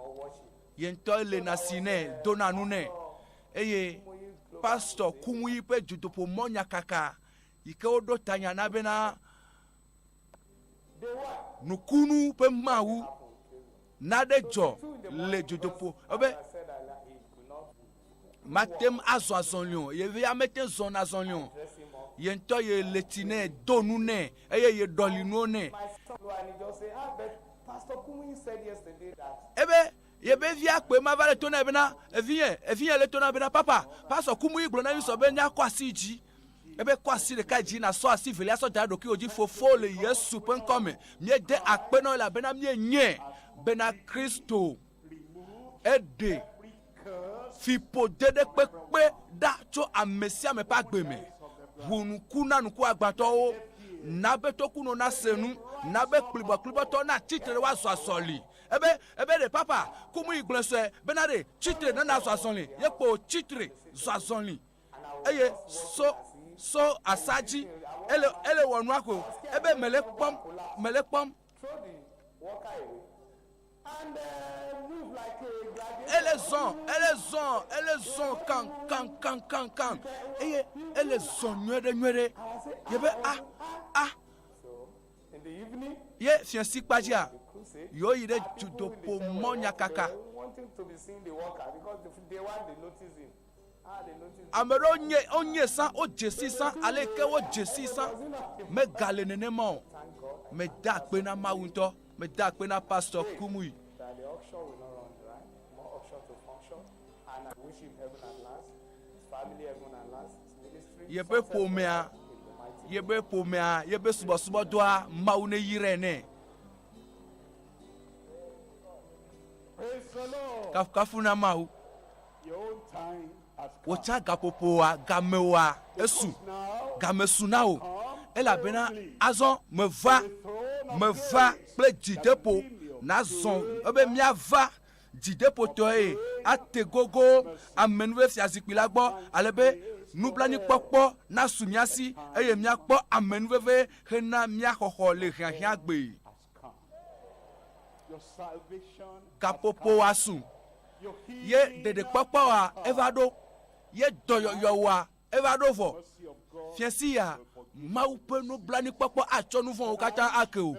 Ye ŋutɔ lena si nɛ, dona nu nɛ. Eye Pastor Kumuyi ƒe dutoƒo mɔnyakaka yi ke woɖo tanya na bena Nukunu ƒe Mawu naɖe dzɔ le dutoƒo ebe mate ŋu azɔ azɔli o, ye ya mete ŋu zɔna azɔli o. Ye ŋutɔ ye le tsi nɛ, do nu nɛ eye ye ɖɔli nuwo nɛ. Ebe yebe via kpoe ma va le to nɛ bena, Evinye, evinye le to na bena, Papa, Pastor Kumuyi gblɔ na mi sɔ be míakɔ asi dzi. Ebe kɔ asi ɖeka dzi nàsɔ asi velia sɔ da ɖe ɖokuiwò dzi, Fofo, le Yesu ƒe ŋkɔ me, míede akpe na wò elabena míenyae bena Kristo eɖe fiƒode ɖe kpekpe ɖa tso ame sia ame ƒe agbe me. Ʋu ŋku na ŋkuagbãtɔwo, na be tokunɔ nase nu, na be kplibɔkplibɔtɔ natsi tre ɖe woazɔ azɔli. Ebe, ebe ɖe papa Kumuyi gblɔe sɔe bena ɖe tsi tre ne nazɔ azɔli, ye kpo tsi tre zɔ azɔli eye so, so asa dzi. Ele, ele wɔ nua ko. Ebe mele kpɔm, mele kpɔm. Ele zɔ, ele zɔ, ele zɔ kan kan kan kan kan eye ele zɔ nyuie ɖe nyuie ɖe. Ye be a a ye fiasi kpadzia yewo yi ɖe dutoƒo mɔ nyakaka. Ame ɖewo nye wonye sã wodze si sã ale ke wodze si sã megale nenema o. Meda akpe na Mawu ŋutɔ. Meda akpe na Pastor Kumuyi. Yeƒe ƒomea, yeƒe ƒomea, yeƒe subɔsubɔdɔa, Mawu neyrae nɛ. Kafukafu na Mawu. Wòtsa gaƒoƒoa, gamewoa, esu. Game su na wò. Elabena azɔ meva, meva kple dzideƒo nazɔ ebe míava dzideƒotɔe ate gogo amenuve fiazikpui la gbɔ ale be nublanuikpɔkpɔ nasu mía si eye míakpɔ amenuveve hena mía xɔxɔ le hiahiãgbe. Gaƒoƒoa su, ye ɖeɖekpɔkpɔa eva ɖo, ye dɔyɔyɔwoa eva ɖo vɔ. Fiẽ sia, Mawu ƒe nublanuikpɔkpɔ atsɔ nu vɔ̃wo katã ake wò.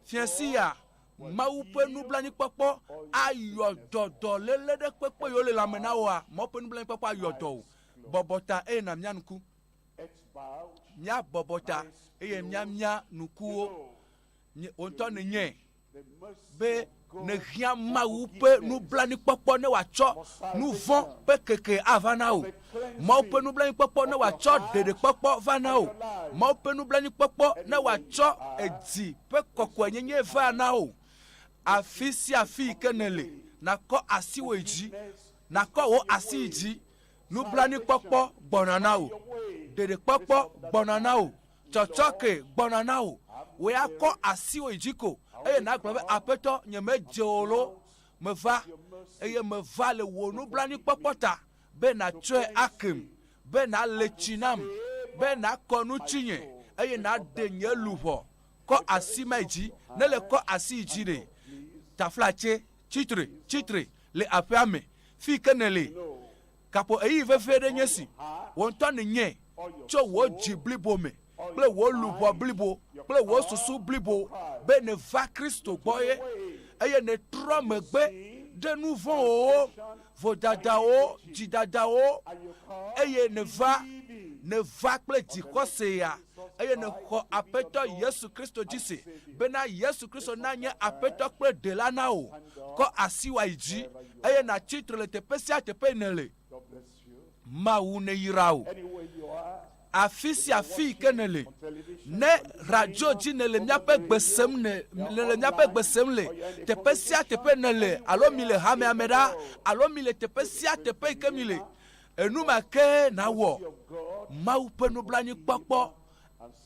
Fiẽ sia, Mawu ƒe nublanuikpɔkpɔ ayɔ dɔ dɔléle ɖe kpekpe yiwo le lãme na wòa, Mawu ƒe nublanuikpɔkpɔ ayɔ dɔ wò. Bɔbɔ ta eye nàmia ŋku. Míabɔbɔ ta eye míamia ŋkuwo. Wò ŋutɔ nènyae be nèhiã Mawu ƒe nublanuikpɔkpɔ ne wòatsɔ nu vɔ̃ ƒe keke ava na wò. Mawu ƒe nublanuikpɔkpɔ ne wòatsɔ ɖeɖekpɔkpɔ va na wò. Mawu ƒe nublanuikpɔkpɔ ne wòatsɔ edzi ƒe kɔkɔenyenye va na wò. Afi sia afi yi ke nèle, nàkɔ asiwò yi dzi, nàkɔ wò asi yi dzi. Nublanuikpɔkpɔ gbɔna na wò. Ɖeɖekpɔkpɔ gbɔna na wò. Tsɔtsɔke gbɔna na wò. Wò ya kɔ asiwò yi dzi ko, eye nàgblɔ be, Aƒetɔ, nyemedze o loo. Meva, eye meva le wò nublanuikpɔkpɔ ta, be nàtsɔe akem, be nàle tsi nam, be nàkɔ nu tsinye, eye nàɖe nye luʋɔ. Kɔ asi ma yi dzi. Ne èle kɔ asi yi dzi ɖe, taflatse, tsi tre, tsi tre le aƒea me, fi ke nèle. Gaƒo ɣeyiɣi vevi aɖe nye esi wò ŋutɔ nènyae tso wò dzi blibo me kple wò luʋɔ blibo kple wò susu blibo be nèva Kristo gbɔ ye eye nètrɔ megbe ɖe nu vɔ̃wo, vodadawo, dzidadawo eye nèva, nèva kple dzixɔse ya eye nèxɔ Aƒetɔ Yesu Kristo dzi se bena Yesu Kristo nanye Aƒetɔ kple Ɖela na wò. Kɔ asiwò ayi dzi eye nàtsi tre le teƒe sia teƒe yi nèle. Mawu neyra wò. Afi sia afi yi ke nèle, ne radio dzi nèle míaƒe gbe sem ne nèle míaƒe gbe sem le teƒe sia teƒe nèle alo mi le hamea me ɖa alo mi le teƒe sia teƒe yi ke mi le, enu ma ke nàwɔ. Mawu ƒe nublanuikpɔkpɔ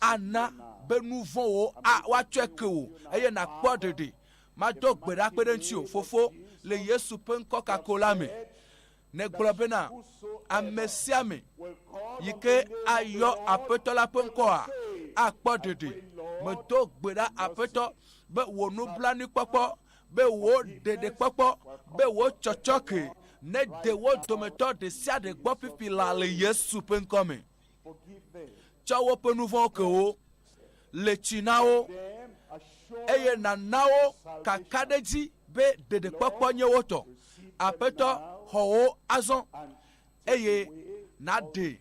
ana be nu vɔ̃wo woatsɔe ke wò eye nàkpɔ ɖeɖe. Mado gbe ɖa kpe ɖe ŋutiwò, Fofo, le Yesu ƒe ŋkɔ kako la me. Nègblɔ bena, Ame sia ame yi ke ayɔ Aƒetɔ la ƒe ŋkɔa, akpɔ ɖeɖe. Medo gbe ɖa, Aƒetɔ, be wò nublanuikpɔkpɔ, be wò ɖeɖekpɔkpɔ, be wò tsɔtsɔke nede wo dometɔ ɖe sia ɖe gbɔ fifi laa le Yesu ƒe ŋkɔ me. Tsɔ woƒe nu vɔ̃wo ke wo, le tsi na wo, eye nàna wo kakaɖedzi be ɖeɖekpɔkpɔ nye wo tɔ. Aƒetɔ, xɔ wo azɔ, eye nàɖe,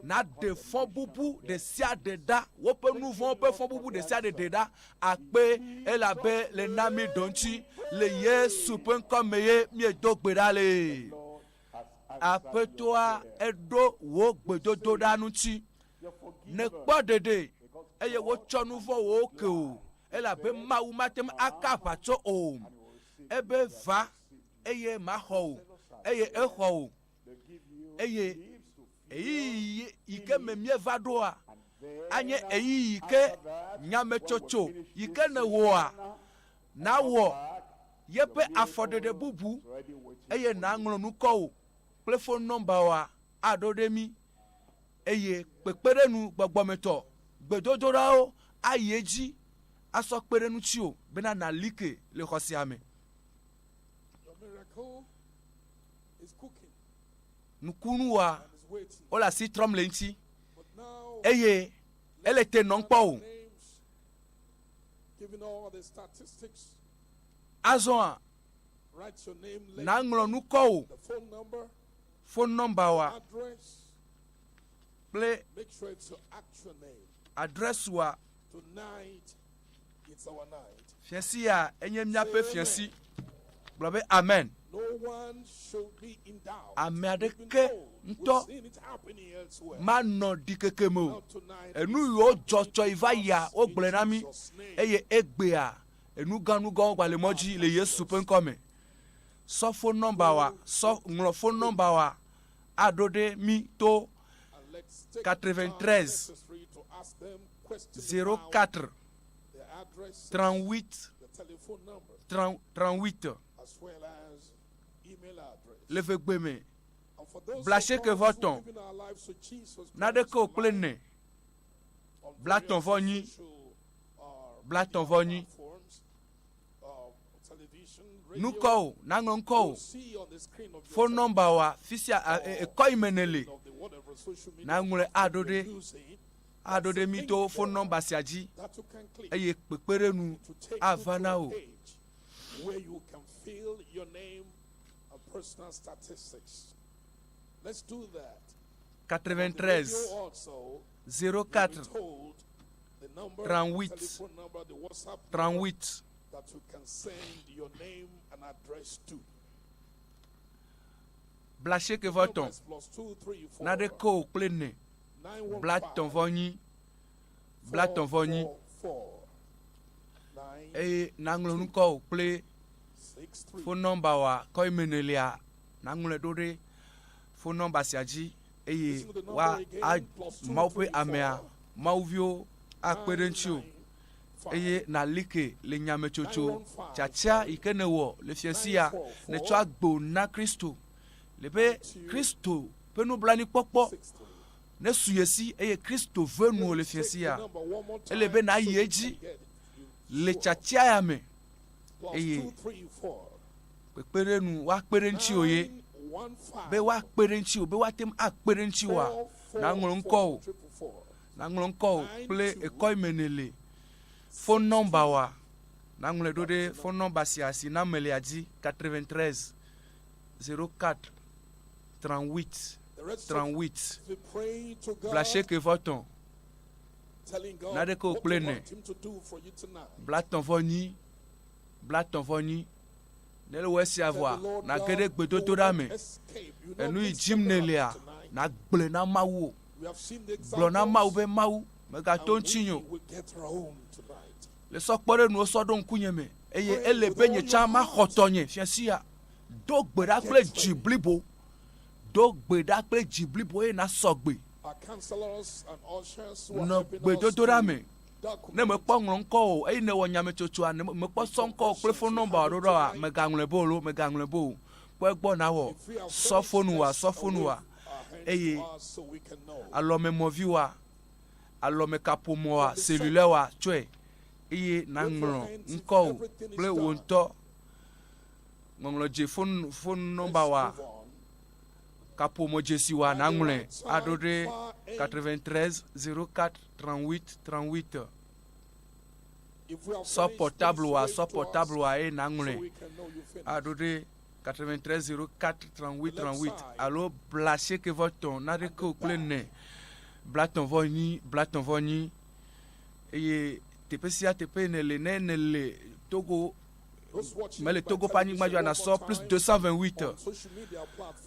nàɖe fɔbubu ɖe sia ɖe ɖa, woƒe nu vɔ̃wo ƒe fɔbubu ɖe sia ɖe ɖe ɖa akpe, elabe le na mí ɖoŋtsi. Le Yesu ƒe ŋkɔ me ye míedo gbe ɖa le. Aƒetɔa, eɖo wò gbedodoɖa ŋuti. Nèkpɔ ɖeɖe, eye wotsɔ nu vɔ̃wo ke wò, elabe Mawu mate ŋu aka aʋatso o. Ebe, Va, eye maxɔ wò, eye exɔ wò. Eye ɣeyiɣi yi ke me míeva ɖoa, anye ɣeyiɣi yi ke nyametsotso yi ke nèwɔa, nàwɔ yeƒe afɔɖeɖe bubu eye nàŋlɔ ŋkɔwò kple fon nɔmbawoa aɖo ɖe mí. Eye kpekpeɖeŋu gbɔgbɔmetɔ gbedodoɖawo ayi edzi asɔ kpe ɖe ŋutiwò bena nàli ke le xɔsea me. Nukunuwoa, wole asi trɔm le eŋuti eye ele te nɔm kpɔ o. Azɔa, nàŋlɔ ŋkɔwò, fon nɔmbawoa kple adrɛsua. Fiẽsi ya enye míaƒe fiẽsi. Gblɔ be amen. Ame aɖeke ŋutɔ manɔ ɖikeke me o. Enu yiwo dzɔ tsɔ yi va yia, wogblɔe na mí eye egbea enugãnugãwo gba le mɔ dzi le Yesu ƒe ŋkɔ me. Sɔ fon nɔmba wa, sɔ ŋlɔ fon nɔmba wa aɖo ɖe mí to 93 04 38 38 le ʋegbe me blasieke vɔ tɔ̃ naɖeke o kple ne blatɔ̃ vɔ nyi blatɔ̃ vɔ nyi nukɔ o naŋlɔ ŋkɔ o fon nɔmba wa fisia ekɔ yi me ne le naŋlɔe aɖo ɖe aɖo ɖe mí to fon nɔmba sia dzi eye kpekpeɖeŋu ava na wò. Where you can fill your name and personal statistics. Let's do that. 93 04 38 38 That you can send your name and address to. Blasieke vɔ tɔ̃ naɖeke o kple ne blatɔ̃ vɔ nyi blatɔ̃ vɔ nyi eye naŋlɔ ŋkɔ o kple fon nɔmba wa kɔ yi menelia naŋlɔe ɖo ɖe fon nɔmba sia dzi eye wa a Mawu ƒe amea Mawuviwo akpe ɖe ŋutiwò eye nalike le nyametsotso tiatia yi ke nèwɔ le fiasi ya nètsɔ agbo na Kristo le be Kristo ƒe nublanuikpɔkpɔ nesu ye si eye Kristo ve nuwò le fiasi ya. Ele be nàyi edzi le tiatia ya me eye kpekpeɖeŋu woakpe ɖe ŋutiwò ye be woakpe ɖe ŋutiwò be woate ŋu akpe ɖe ŋutiwòa nàŋlɔ ŋkɔwò nàŋlɔ ŋkɔwò kple ekɔ yi me nèle fon nɔmba wa nàŋlɔe ɖo ɖe fon nɔmba sia si na melia dzi 93 04 38 38 blasieke vɔ tɔ̃ naɖeke o kple ne blatɔ̃ vɔ nyi blatɔ̃ vɔ nyi ne le wɔ esia vɔa nàge ɖe gbedodoɖa me enu yi dzim nèlea nàgblɔe na Mawu o Gblɔ na Mawu be, Mawu, mègato ŋutinye o. Le sɔ kpɔ ɖe nuwo sɔ ɖo ŋkunye me, eye ele be nye tsã maxɔ tɔnye fia sia. Do gbe ɖa kple dzi blibo. Do gbe ɖa kple dzi blibo eye nàsɔ gbe. Nɔ gbedodoɖa me. Ne mèkpɔ ŋlɔ ŋkɔ o eye nèwɔ nyametsotsoa, ne mèkpɔ sɔ ŋkɔ o kple fon nɔmba ɖo ɖa oa, mègaŋlɔe be o loo, mègaŋlɔe be o. Kpɔ egbɔ nàwɔ. Sɔ fonu wa, sɔ fonu wa. eye alɔmemɔviwoa, alɔmekaƒomɔa, cellular-wa, tsɔe eye nàŋlɔ ŋkɔwò kple wò ŋutɔ. Ŋɔŋlɔdze fon fon nɔmba wa kaƒomɔdzesi wa naŋlɔe aɖo ɖe 93 04 38 38. Sɔ portable wa sɔ portable wa eye naŋlɔe aɖo ɖe 93 04 38 38 alo blasieke vɔ tɔ̃ naɖeke o kple ne blatɔ̃ vɔ nyi blatɔ̃ vɔ nyi eye teƒe sia teƒe nèle ne nèle Togo mele Togo ƒe anyigba dzi nasɔ plus 228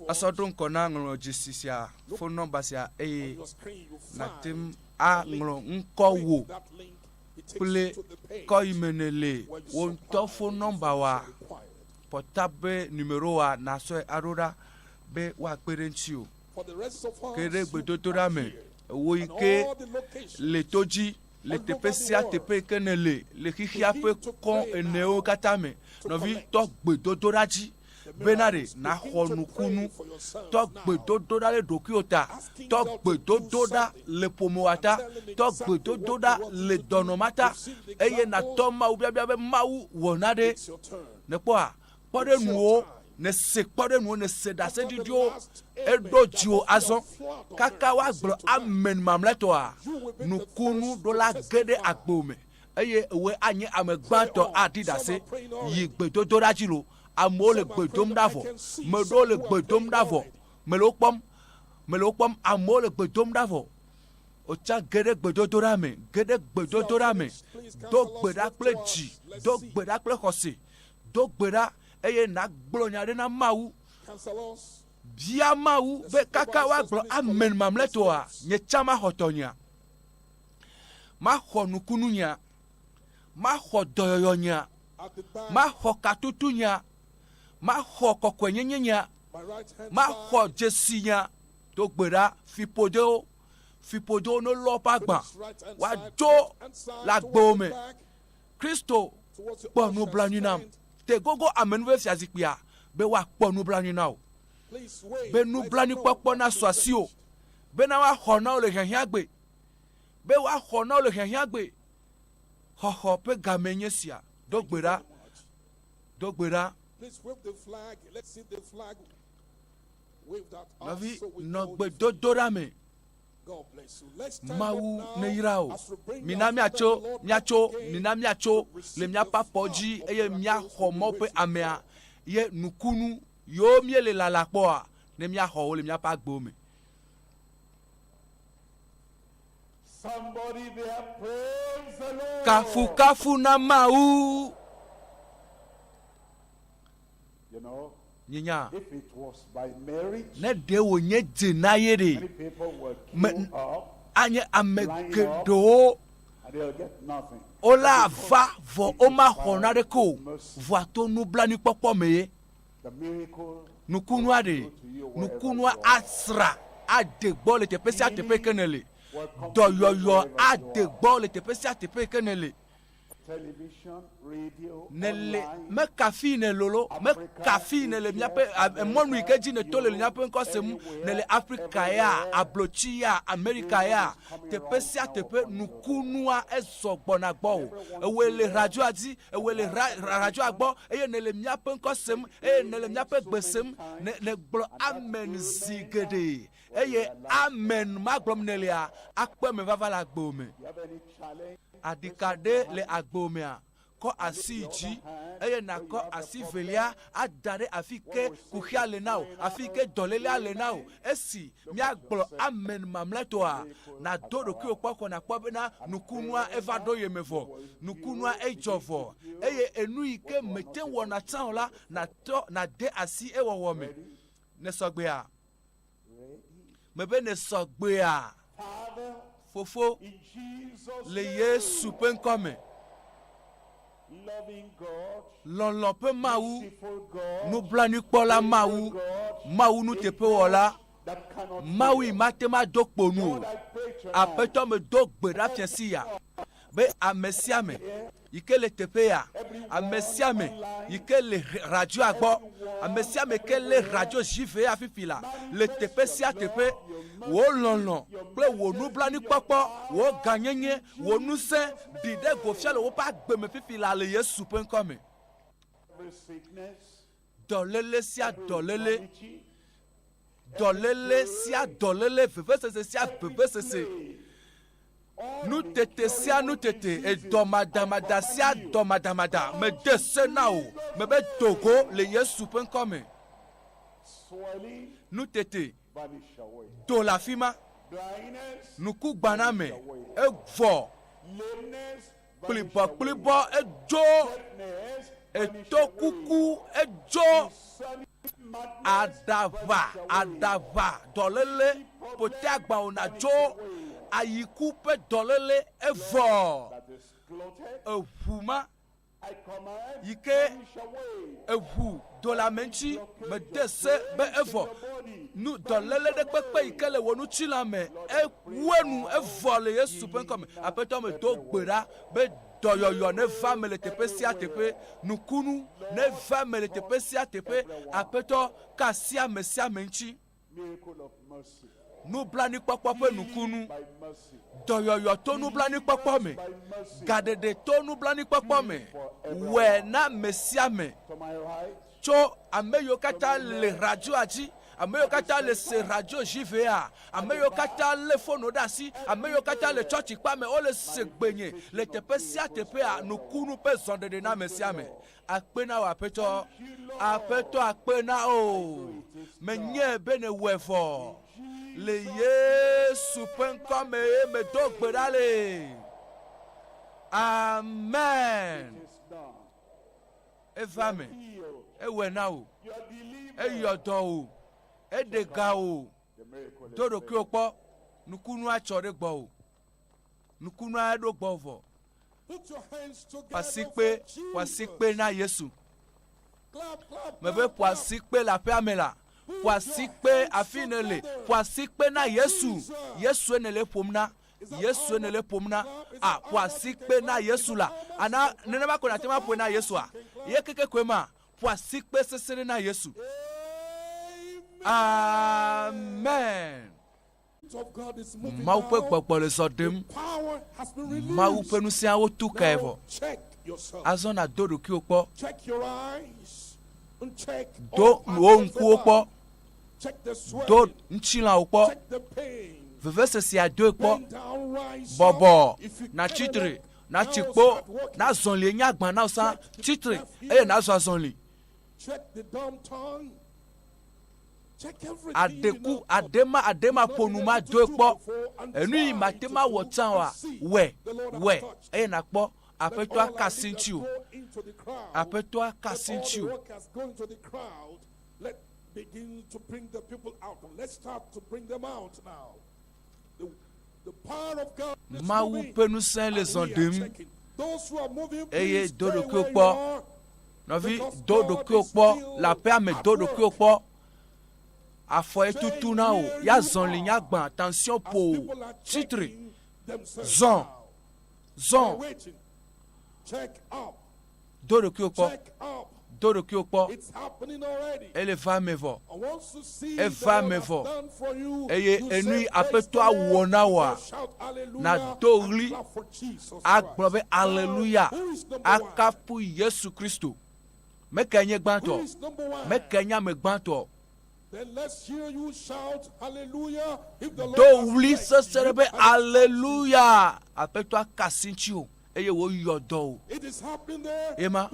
asɔ ɖo ŋkɔ na ŋlɔ dzesi sia fon nɔmba sia eye nàte ŋu aŋlɔ ŋkɔ wò kple kɔ yi me nèle wò ŋutɔ fon nɔmba wa portable numéro wa nasɔe aɖo ɖa be woakpe ɖe ŋutiwò. Ke ɖe gbedodoɖa me wò yi ke le to dzi le teƒe sia teƒe yi ke nèle le xexea ƒe kɔ enewo katã me. Nɔvi, tɔ gbedodoɖa dzi bena ɖe nàxɔ nukunu. Tɔ gbedodoɖa ɖe ɖokuiwò ta. Tɔ gbedodoɖa le ƒomewoa ta. Tɔ gbedodoɖa le dɔnɔ ma ta. Eye nàtɔ Mawu biabia be, Mawu, wɔ naɖe. Nèkpɔa? Kpɔɖeŋuwo, nèse kpɔɖeŋuwo, nèse ɖaseɖiɖiwo, eɖo dziwò azɔ. Kaka woagblɔ amen mamlɛtɔa, nukunu ɖo la ge ɖe agbewò me eye ewòe anye ame gbãtɔ aɖi ɖase yi gbedodoɖa dzi lo. Amewo le gbe dom ɖa vɔ. Meɖewo le gbe dom ɖa vɔ. Mele wo kpɔm. Mele wo kpɔm. Amewo le gbe dom ɖa vɔ. Wotsa ge ɖe gbedodoɖa me. Ge ɖe gbedodoɖa me. Do gbe ɖa kple dzi. Do gbe ɖa kple xɔse. Do gbe ɖa eye nàgblɔ nya ɖe na Mawu. Bia Mawu be kaka woagblɔ amen mamlɛtɔa, nye tsã maxɔ tɔnyea. Maxɔ nukununyea. Maxɔ dɔyɔyɔnyea. Maxɔ katutunyea. Maxɔ kɔkɔenyenyenyea. Maxɔ dzesinyea. Do gbe ɖa, fiƒodewo, fiƒodewo nelɔ woƒe agba, woadzo le agbewò me. Kristo, kpɔ nublanui nam. Te gogo amenuveve fiazikpuia be woakpɔ nublanui na wò, be nublanuikpɔkpɔ nasu asiwò, bena woaxɔ na wò le hiahiãgbe, be woaxɔ na wò le hiahiãgbe. Xɔxɔ ƒe gamee nye sia. Do gbe ɖa. Do gbe ɖa. Nɔvi, nɔ gbedodoɖa me. Mawu neyra wò. Mina míatso, míatso, mina míatso le míaƒe afɔ dzi eye míaxɔ Mawu ƒe amea ye nukunu yiwo míele lala kpɔa, ne míaxɔ wo le míaƒe agbewo me. Kafukafu na Mawu. Mienya, ne ɖe wònye dze na ye ɖe, me, anye ame geɖewo wola va vɔ womaxɔ naneke o, vɔa to nublanuikpɔkpɔ me ye. Nukunua ɖe, nukunua asra ade gbɔ le teƒe sia teƒe ke nèle. Dɔyɔyɔ ade gbɔ le teƒe sia teƒe ke nèle. Nèle mekafi nèlolo, mekafi nèle míaƒe mɔnu yi ke dzi nèto le míaƒe ŋkɔ sem, nèle Afrika ya, ablotsi ya, Amerika ya, teƒe sia teƒe nukunua ezɔ gbɔna gbɔwò. Ewòe le radioa dzi, ewòe le ra, radioa gbɔ eye nèle míaƒe ŋkɔ sem eye nèle míaƒe gbe sem, ne, nègblɔ amen zi geɖe eye amen ma gblɔm nèlea, akpɔ emevava le agbewò me. Aɖika ɖe le agbo mea, kɔ asi yi dzi, eye nàkɔ asi velia ada ɖe afi ke kuxia le na wò, afi ke dɔlélea le na wò. Esi míagblɔ amen mamlɛtɔa, nàdo ɖokuiwò kpɔ ko nàkpɔ bena nukunua eva ɖo ye me vɔ, nukunua edzɔ vɔ, eye enu yi ke mète ŋu wɔna tsã o la, nàtrɔ nàde asi ewɔwɔ me. Nèsɔgbea? Mebe nèsɔgbea? Fofo, le Yesu ƒe ŋkɔ me, lɔlɔ̃ ƒe Mawu, nublanuikpɔla Mawu, Mawu nuteƒewɔla, Mawu yi mate ŋu ado kpo nu o. Aƒetɔ, medo gbe ɖa fiẽ sia be ame sia ame yi ke le teƒe ya, ame sia ame yi ke le radioa gbɔ, ame sia ame ke lé radio zive ya fifi la, le teƒe sia teƒe, wò lɔlɔ̃ kple wò nublanuikpɔkpɔ, wò gãnyenye, wò ŋusẽ ɖi ɖe go fia le woƒe agbe me fifi la le Yesu ƒe ŋkɔ me. Dɔléle sia dɔléle, dɔléle sia dɔléle, vevesese sia vevesese, nutete sia nutete, edɔmadamada sia dɔmadamada, mede se na wò, mebe do go le Yesu ƒe ŋkɔ me. Nutete, do le afi ma. Nukugbaname, evɔ. Kplibɔkplibɔ, edzo. Etokuku, edzo. Aɖaʋa, aɖaʋa, dɔléle, ƒote agbawo nadzo. Ayiku ƒe dɔléle, evɔ. Eʋu ma. yi ke eʋu do le ame ŋuti mede se be evɔ. Nu dɔléle ɖe kpekpe yi ke le wò ŋutilã me ewu enu evɔ le Yesu ƒe ŋkɔ me. Aƒetɔ medo gbe ɖa be dɔyɔyɔ neva eme le teƒe sia teƒe, nukunu neva eme le teƒe sia teƒe. Aƒetɔ ka asi ame sia ame ŋuti. Nublanuikpɔkpɔ ƒe nukunu, dɔyɔyɔ to nublanuikpɔkpɔ me, gaɖeɖe to nublanuikpɔkpɔ me, wɔe na ame sia ame, tso ame yiwo katã le radioa dzi, ame yiwo katã le se radio JVA, ame yiwo katã lé fonu ɖe asi, ame yiwo katã le tsɔtsikpa me, wole se gbenye le teƒe sia teƒea, nukunu ƒe zɔɖeɖe na ame sia ame. Akpe na wò, Aƒetɔ. Aƒetɔ, akpe na wò. Menyae be nèwɔe vɔ. Le Yesu ƒe ŋkɔ me ye medo gbe ɖa le. Amen. Eva me. Ewɔe na wò. Eyɔ dɔ wò. Eɖe ga wò. Do ɖokuiwò kpɔ. Nukunua tsɔ ɖe gbɔwò. Nukunua eɖo gbɔwò vɔ. Ƒo asikpe, ƒo asikpe na Yesu. Mebe ƒo asikpe le aƒea me la. Ƒo asikpe afi ne le. Ƒo asikpe na Yesu. Yesue nele ƒom na. Yesue nele ƒom na. A ƒo asikpe na Yesu la. Ana nenema ko nàte ŋu aƒoe na Yesua? Ye keke koe ma. Ƒo asikpe sesẽ ɖe na Yesu. Amen. Mawu ƒe gbɔgbɔ le zɔ ɖem. Mawu ƒe ŋusẽa wotu kae vɔ. Azɔ nàdo ɖokuiwò kpɔ. Do wò ŋkuwo kpɔ. Do ŋutilãwò kpɔ. Vevesesea doe kpɔ. Bɔbɔ, nàtsi tre, nàtsi kpo, nazɔlie nye agba na wò sã. Tsi tre eye nàzɔ azɔli. Aɖeku, aɖema, aɖema ƒo nu ma doe kpɔ. Enu yi mate ma wɔ tsã oa, wɔe, wɔe eye nàkpɔ Aƒetɔa ka asi ŋutiwò. Aƒetɔa ka asi ŋutiwò. Mawu ƒe ŋusẽ le zɔ ɖem eye do ɖokuiwò kpɔ. Nɔvi, do ɖokuiwò kpɔ le aƒea me, do ɖokuiwò kpɔ. Afɔ ye tutu na wò, ya zɔli nya gbã, tension ƒo wò, tsitre, zɔ, zɔ. Do ɖokuiwò kpɔ, do ɖokuiwò kpɔ. Ele va eme vɔ, eva eme vɔ. Eye enu yi Aƒetɔa wɔ na wòa, nàdo ɣli agblɔ be Aleluya, akafu Yesu Kristo. Mekae nye gbãtɔ? Mekae nye ame gbãtɔ? Do ɣli sesẽ ɖe be Aleluya! Aƒetɔa ka asi ŋutiwò eye wòyɔ dɔ wò. Ema,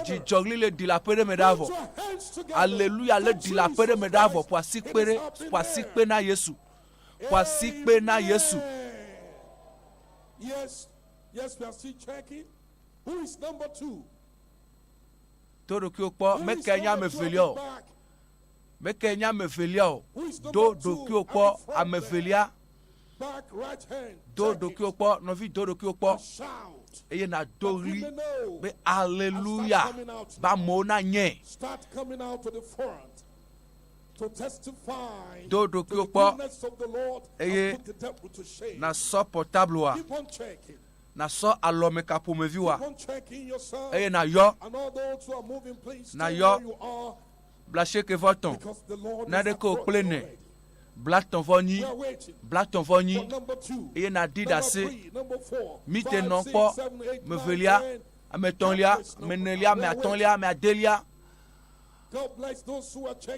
dzidzɔɣli le ɖi le aƒe ɖe me ɖaa vɔ. Aleluya le ɖi le aƒe ɖe me ɖaa vɔ. Ƒo asikpe ɖe, ƒo asikpe na Yesu. Ƒo asikpe na Yesu. Yes, yes, we are still checking. Who is number two? Do ɖokuiwò kpɔ, mekae nye ame evelia o. Mekae nye ame evelia o. Do ɖokuiwò kpɔ, ame evelia. Do ɖokuiwò kpɔ, nɔvi, do ɖokuiwò kpɔ. Eye nàdo ɣli be Aleluya, be amewo nanye. Do ɖokuiwò kpɔ eye nàsɔ pɔtabloa, nàsɔ alɔmeka ƒomeviwoa eye nàyɔ, nàyɔ blaasieke-vɔ-etɔ̃, naneke o kple ene, blaetɔ̃-vɔ-enyi, blaetɔ̃-vɔ-enyi, eye nàɖi ɖase. Mite nɔ kpɔ, ame evelia, ame etɔ̃lia, ame enelia, ame atɔ̃lia, ame adelia.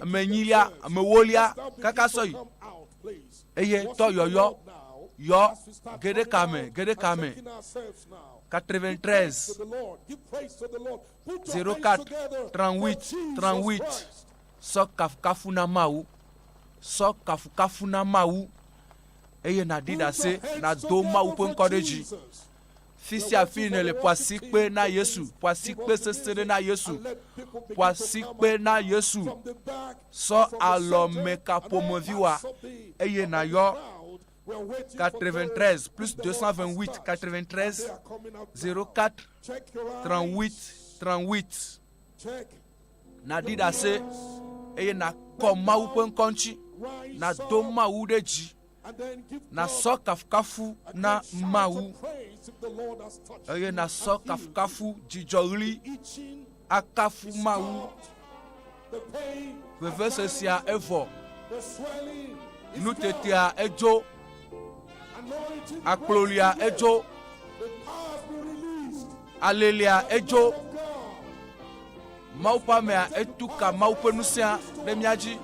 Ame enyilia, ame ewolia kaka sɔyi. Eye tɔ yɔyɔ yɔ ge ɖe kame, ge ɖe kame. 93 04 38 38 Sɔ kafukafu na Mawu. Sɔ kafukafu na Mawu. Eye nàɖi ɖase, nàdo Mawu ƒe ŋkɔ ɖe dzi. Fi sia fi nèle, ƒo asikpe na Yesu. Ƒo asikpe sesẽ ɖe na Yesu. Ƒo asikpe na Yesu. Sɔ alɔme ka ƒomevi wa eye nàyɔ 93 plus 228 93 04 38 38. Nàɖi ɖase eye nàkɔ Mawu ƒe ŋkɔ ŋuti. Nàdo Mawu ɖe dzi. Nàsɔ kafukafu na Mawu eye nàsɔ kafukafu dzidzɔɣli akafu Mawu. Vevesesea evɔ, nutetea edzo, akplolia edzo, alelia edzo. Mawu ƒe amea etu ka Mawu ƒe ŋusẽa ɖe mía dzi.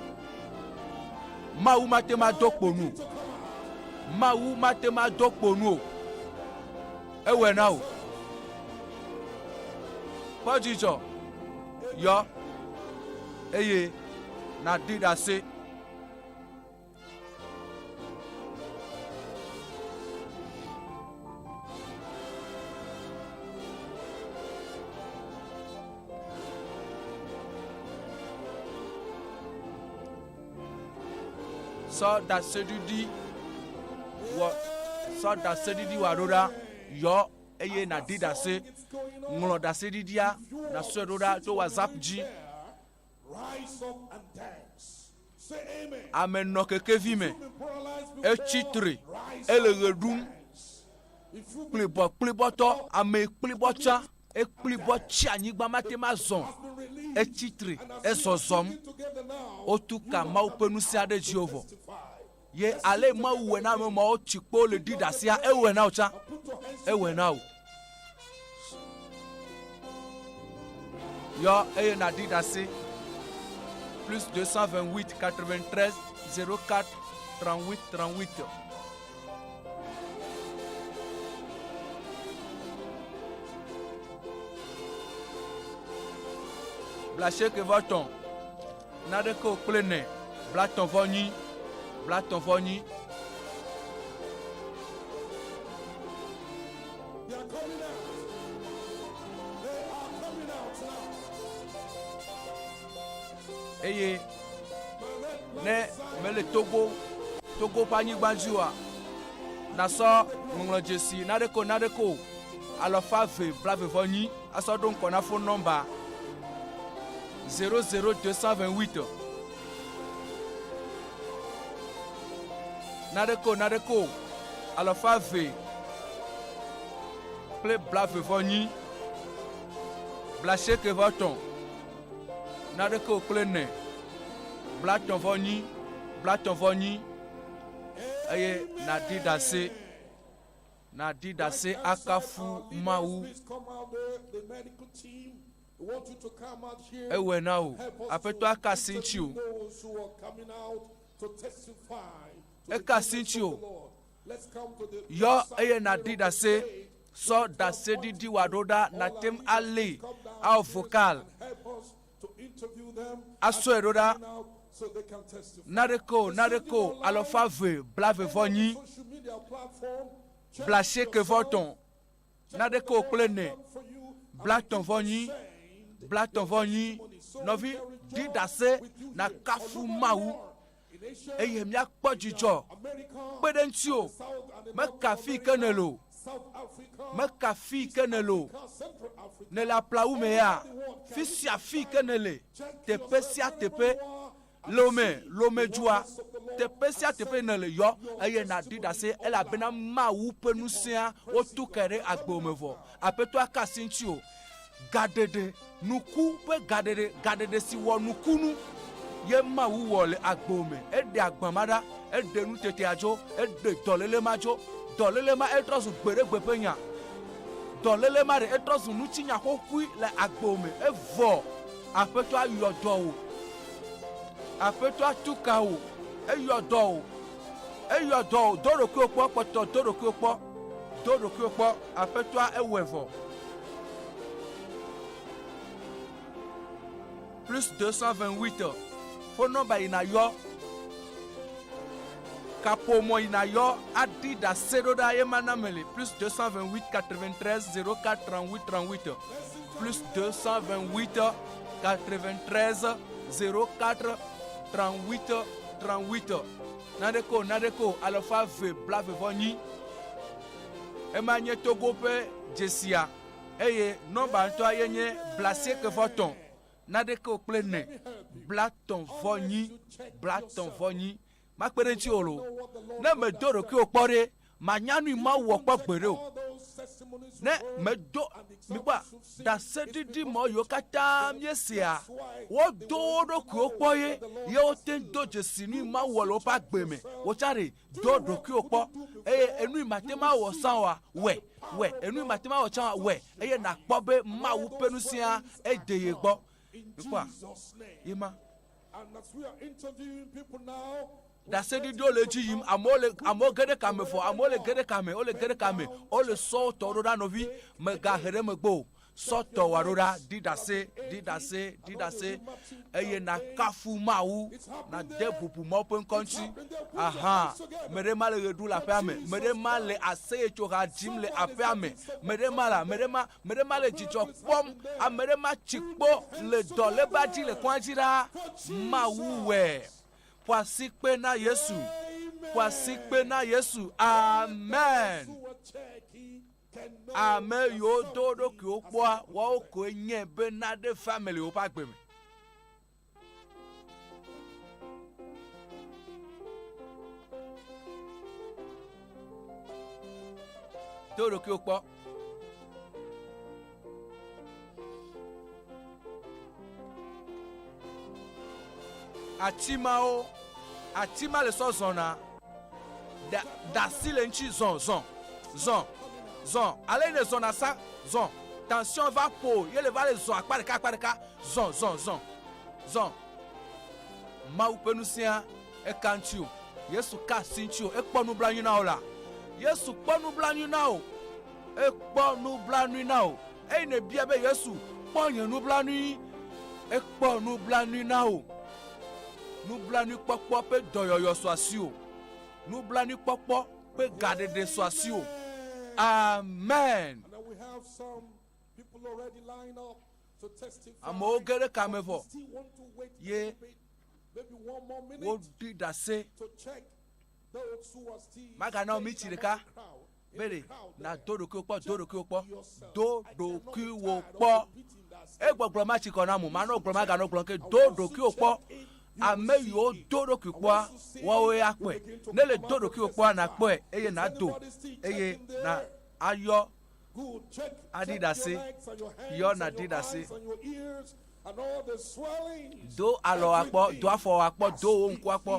Mawu mate ŋu ado kpo nu o. Mawu mate ŋu ado kpo nu o. Ewɔe na wò. Kpɔ dzidzɔ, yɔ, eye nàɖi ɖase. Sɔ ɖaseɖiɖi wɔ sɔ ɖaseɖiɖi wɔ ɖo ɖa yɔ eye nàɖi ɖase. Ŋlɔ ɖaseɖiɖia nàsɔe ɖo ɖa tso WhatsApp dzi. Ame nɔ kekevi me, etsi tre, ele ɣe ɖum, kplibɔ kplibɔtɔ, ame kplibɔ tsã, ekplibɔ tsi anyigba mate ŋu azɔ, etsi tre, ezɔzɔm. Wotu ka Mawu ƒe ŋusẽ aɖe dziwò vɔ. Ye ale Mawu wɔe na ame mawo tsi kpo le ɖi ɖasia, ewɔe na wò tsã. Ewɔe na wò. Yɔ eye nàɖi ɖase. Plus 228 93 04 38 38. Blasieke vɔ tɔ̃. Naɖeke o kple nɛ blatɔ̃ vɔ nyi blatɔ̃ vɔ nyi. Eye ne mele Togo Togo ƒe anyigba dzi oa, nasɔ ŋɔŋlɔdzesi naɖeke o naɖeke o alɔfa ve blave vɔ nyi asɔ ɖo ŋkɔ na fon nɔmba 00228. Naɖeke o naɖeke o alɔfa ve kple blave vɔ nyi blasieke vɔ tɔ̃ naɖeke o kple ne blatɔ̃ vɔ nyi blatɔ̃ vɔ nyi eye nàɖi ɖase. Nàɖi ɖase akafu Mawu. Ewɔe na wò. Aƒetɔ aka asi ŋutiwò. Eka asi ŋutiwò. Yɔ eye nàɖi ɖase. Sɔ ɖaseɖiɖi wòaɖo ɖa nàte ŋu alée ao vocal asɔe ɖo ɖa. Naɖeke o, naɖeke o, alɔfa ve, blave vɔ nyi, blasieke vɔ tɔ̃, naɖeke o kple ne, blatɔ̃ vɔ nyi, blatɔ̃ vɔ nyi. Nɔvi, ɖi ɖase nakafu Mawu eye míakpɔ dzidzɔ. Kpe ɖe ŋutiwò. Meka fi ke nèle o. Meka fi ke nèle o. Nèle aplawu me ya? Fi sia fi ke nèle, teƒe sia teƒe, Lome, Lome dua, teƒe sia teƒe nèle, yɔ eye nàɖi ɖase elabena Mawu ƒe ŋusẽa wotu ke ɖe agbewò me vɔ. Aƒetɔa ka asi ŋutiwò. Gaɖeɖe, nuku ƒe gaɖeɖe, gaɖeɖe si wɔ nukunu ye Mawu wɔ le agbewò me. Eɖe agba ma ɖa, eɖe nutetea dzo, eɖe dɔléle ma dzo. Dɔléle ma etrɔ zu gbeɖegbe ƒe nya. Dɔléle ma ɖe etrɔ zu ŋutinya xoxoe le agbewò me. Evɔ. Aƒetɔa yɔ dɔ wò. Aƒetɔa tu ka wò. Eyɔ dɔ wò. Eyɔ dɔ wò. Do ɖokuiwò kpɔ, kpɔtɔ do ɖokuiwò kpɔ. Do ɖokuiwò kpɔ. Aƒetɔa ewɔe vɔ. Plus 228 phone number yi nàyɔ. Kaƒomɔ yi nàyɔ aɖi ɖase ɖo ɖa ye ma na meli. Plus 228 93 04 38 38. Plus 228 93 04 38 38. Naneke o, naneke o, alafa eve blaeve vɔ nyi. Ema nye Togo ƒe dzesia eye nɔmba ŋutɔa ye nye blasieke vɔ tɔ̃, naneke o kple ene, blatɔ̃ vɔ nyi, blatɔ̃ vɔ nyi. Makpe ɖe ŋutiwò loo. Ne mèdo ɖokuiwò kpɔ ɖe, mànya nui Mawu wɔ kpɔ gbeɖe o. Ne mèdo, mikpɔa, ɖaseɖiɖi mɔ yiwo katã míesea, wodo wo ɖokuiwo kpɔ ye, ye wote ŋu do dzesi nui Mawu wɔ le woƒe agbe me. Wò tsã ɖe, do ɖokuiwò kpɔ. Eye enui màte ŋu awɔ sã oa, wɔe, wɔe. Enui màte ŋu awɔ tsã oa, wɔe. Eye nàkpɔ be Mawu ƒe ŋusẽa ede ye gbɔ. Mikpɔa, ye ma. Ɖaseɖiɖiwo le edzi yim, amewo le, amewo ge ɖe kame vɔ, amewo le ge ɖe kame, wole ge ɖe kame, wole sɔ wotɔ ɖo ɖa nɔvi, mègahe ɖe megbe o, sɔ tɔwòa ɖo ɖa, ɖi ɖase, ɖi ɖase, ɖi ɖase, eye nàkafu Mawu, nàde bubu Mawu ƒe ŋkɔ ŋuti. Aha, me ɖe ma le ɣe ɖu le aƒea me, me ɖe ma le aseyetsoha dzim le aƒea me, me ɖe ma la, me ɖe ma, Ame ɖe ma le dzidzɔ kpɔm, ame ɖe ma tsi kpo le dɔléba dzi le kɔa dzi ɖaa. Mawu wɔe. Ƒo asikpe na Yesu. Ƒo asikpe na Yesu. Amen. Ame yiwo do wo ɖokuiwo kpɔa, woawo koe nye be naɖe family woƒe agbe me. Do ɖokuiwò kpɔ. Ati mawo, ati ma le sɔ zɔna. Da, da asi le ŋuti zɔ, zɔ, zɔ, zɔ. Ale ne zɔna sa, zɔ. Tension va ƒo ye le va le zɔ akpa ɖeka akpa ɖeka. Zɔ, zɔ, zɔ, zɔ. Mawu ƒe ŋusẽa eka ŋutiwò. Yesu ka asi ŋutiwò. Ekpɔ nublanui na wò la. Yesu kpɔ nublanui na wò. Ekpɔ nublanui na wò. Eyi nèbia be Yesu kpɔ nye nublanui. Ekpɔ nublanui na wò. Nublanuikpɔkpɔ ƒe dɔyɔyɔ su asiwò. Nublanuikpɔkpɔ ƒe gaɖeɖe su asiwò. Amen. Amewo ge ɖe kame vɔ ye woɖi ɖase. Magana wò minti ɖeka be ɖe nàdo ɖokuiwò kpɔ, do ɖokuiwò kpɔ, do ɖokuiwò kpɔ. Egbɔgblɔ matsi kɔ nam o, manɔ gblɔm aganɔ gblɔm ke do ɖokuiwò kpɔ. Ame yiwo do ɖokui kpɔa, woawoe akpɔe. Ne le do ɖokuiwò kpɔa, nàkpɔe eye nàdo eye na ayɔ aɖi ɖase. Yɔ nàɖi ɖase. Do alɔ akpɔ, do afɔ akpɔ, do wò ŋku akpɔ.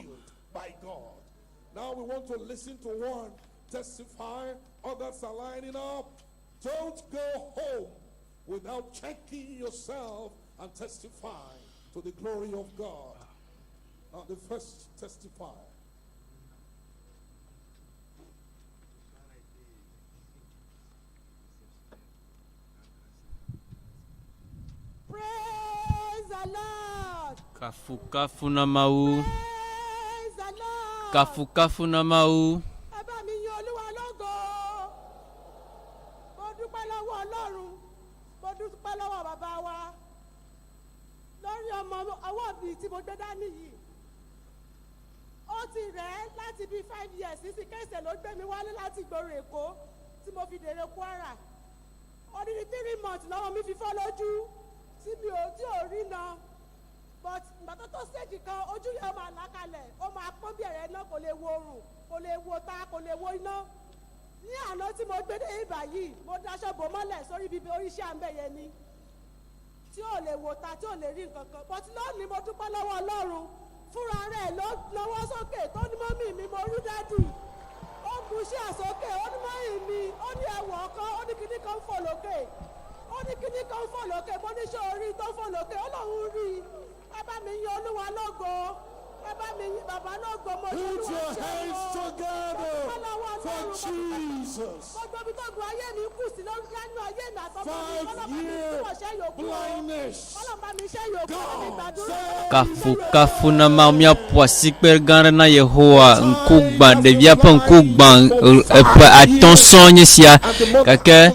Now we want to listen to one testify. Others are lining up. Don't go home without checking yourself and testifying to the glory of God. Now, the first testifier. Praise the Lord. Kafukafu na Mawu. Praise the Lord. Kafukafu na Mawu. Ẹ bá mi yin Olúwa lógo. Mo dúpẹ́ lọ́wọ́ Ọlọ́run. Mo dúpẹ́ lọ́wọ́ bàbá wa. Lórí ọmọ ọwọ́ mi tí mo gbé dání yìí. Ó ti rẹ̀ ẹ́ láti bíi five years sísìn kéèsè ló gbé mi wálé láti ìgboro Èkó tí mo fi dèrè Kwara. Odidi three months lọ́wọ́ mi fi fọ́ lójú tí mi ò tí ò rí na but ìgbà tó tó stage kan ojú yẹn ó máa là kalẹ̀ ó máa pọ́n bí ẹ̀rẹ̀ náà kò lè wo oòrùn kò lè wo ta kò lè wo iná. Ní àná tí mo gbé dé ibà yìí mo daṣọ bò mọ́lẹ̀ sórí ibi orí iṣẹ́ àǹbẹ̀ yẹn ni tí ò lè wò ta tí ò lè rí nǹkan kan but lónìí mo dúpẹ́ lọ́wọ́ Ọlọ́run fúnra rẹ̀ ló lọ́wọ́ sókè tó ní mọ́mì mi mo rí dádì ó bu iṣẹ́ àsókè ó ní mọ́mì mi ó ní ẹ̀wọ̀ ọ̀kan ó ní kíní kan ń fò lókè ó ní. ní kíní kan fò lókè mo ní ṣé orí tó fò lókè ó lóun rí i ẹ bá mi yin olúwa lógo ẹ bá mi yin bàbá lógo mo ní Put olúwa your ṣe hands o together for Jesus. gbogbo ibi tó gun ayé mi kù sí lórí lẹ́nu ayé mi àtọmọ mi Five ọlọ́ba mi year túbọ̀ ṣe yòókù o blindness. ọlọ́ba mi ṣe yòókù ó mi gbàdúrà Kafukafu na Mawu míaƒo asikpe gã aɖe na Yehowa ŋku gbã ɖevia ƒe ŋku gbã eƒe atɔ̃ sɔŋ nye sia gake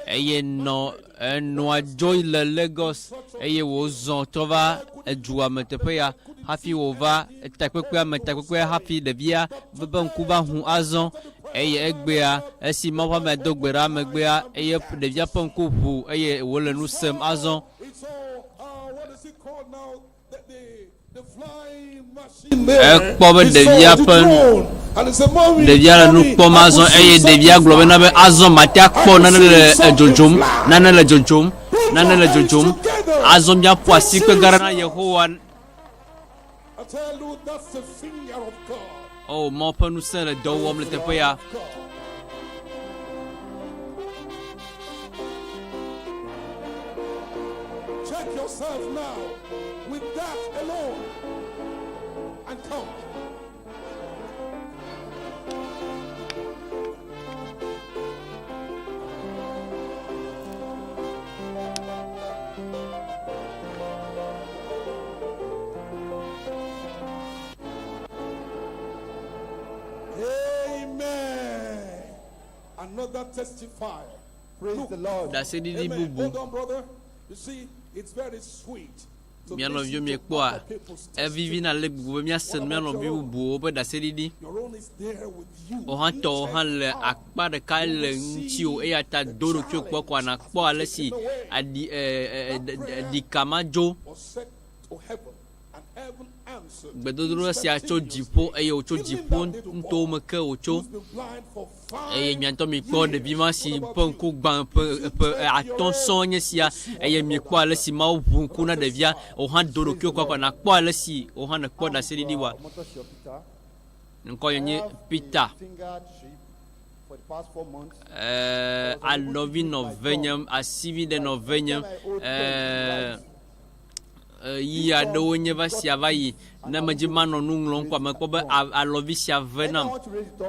eye nɔ enɔa dzo le Lagos eye wòzɔ trɔ va edua me teƒe ya hafi wòva takpekpea me takpekpea hafi ɖevia ƒe ŋku va hu azɔ eye egbea esi Mawu ƒe amea do gbe ɖa megbea eye ɖevia ƒe ŋku ʋu eye wòle nu sem azɔ. It's all, what is it called now? The, the, the flying machine there. Ekpɔ be He saw ɖevia the ƒe drone. And he said, Mommy, ɖevia le nu mommy, kpɔm I azɔ could see eye ɖevia something gblɔ bena be fly. azɔ mate akpɔ nane le edzodzom nane le dzodzom nane le dzodzom azɔ míaƒo asikpe gã ɖe na Yehowa I tell you, that's the finger of God. o Mawu ƒe ŋusẽ le dɔ wɔm le teƒe ya Check yourself now with that alone and come. Amen. Another testifier. Praise the Lord. Ɖaseɖiɖi Amen. bubu. Hold on, brother. You see, it's very sweet. to Mía nɔviwo listen to miekpɔa other people's evivina le gbogbo be míase mía nɔvi bubuwo ƒe ɖaseɖiɖi. Your own is there with you. Wò hã tɔwò hã le akpa ɖeka le ŋutiwò eya ta do ɖokuiwò kpɔ ko nàkpɔ ale si aɖi ɛ ɛ ɛ ɖika ma dzo. Was sent to heaven, and heaven answered. Gbedodoɖa sia tso dziƒo eye wòtso dziƒo ŋutɔwo me ke wòtso. Blind for five Eye mia ŋutɔ mikpɔ ɖevi ma si ƒe ŋku gbã ƒe ƒe atɔ̃ sɔŋ nye sia eye mikpɔ ale si Mawu ʋu ŋku na ɖevia wò hã do ɖokuiwò kpɔ ko nàkpɔ ale si wò hã nèkpɔ ɖaseɖiɖi wa. Motosho Peter. Ŋkɔ nye Peter. Finger trip for the past four months. Ɛɛ alɔvi nɔ ve nyem, asivi ɖe nɔ ve nyem. Ɛɛ ɣeyiɣi aɖewo nye va sia va yi ne medzi manɔ nu ŋlɔm kɔa mekpɔ be alɔvi sia ve nam,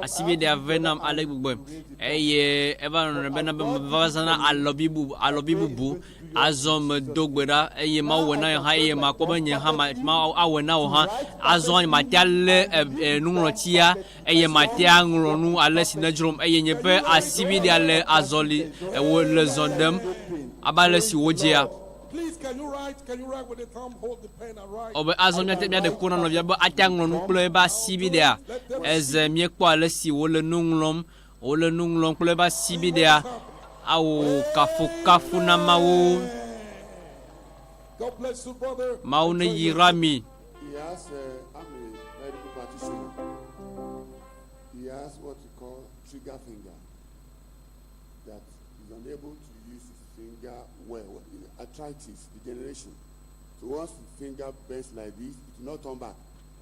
asivi ɖea ve nam ale gbegbe eye eva nɔ bena be meva zãna alɔvi bubu alɔvi bubu. Azɔ medo gbe ɖa eye Mawu wɔ na nye hã eye makpɔ be nye hã ma Mawu awɔe na wò hã. Azɔ mate alé ɛ nuŋlɔtia eye mate aŋlɔ nu ale si nedzrom eye nye ƒe asivi ɖea le azɔli wo le zɔ ɖem abe ale si wodzea. Please, can you write? Can you write with the thumb? Hold the pen and write. Wobe azɔ míate míaɖe kuku na nɔvia be ate aŋlɔ nu kple eƒe asibi ɖea. Eze míekpɔ ale si wòle nu ŋlɔm, wòle nu ŋlɔm kple eƒe asibi ɖea. Awo kafukafu na Mawu. God bless you, brother. Mawu ne yra mi. He has, I'm a medical practitioner. He has what you call trigger finger. That he's unable to use his finger well. Arthritis, degeneration. So once the finger bends like this, it will not turn back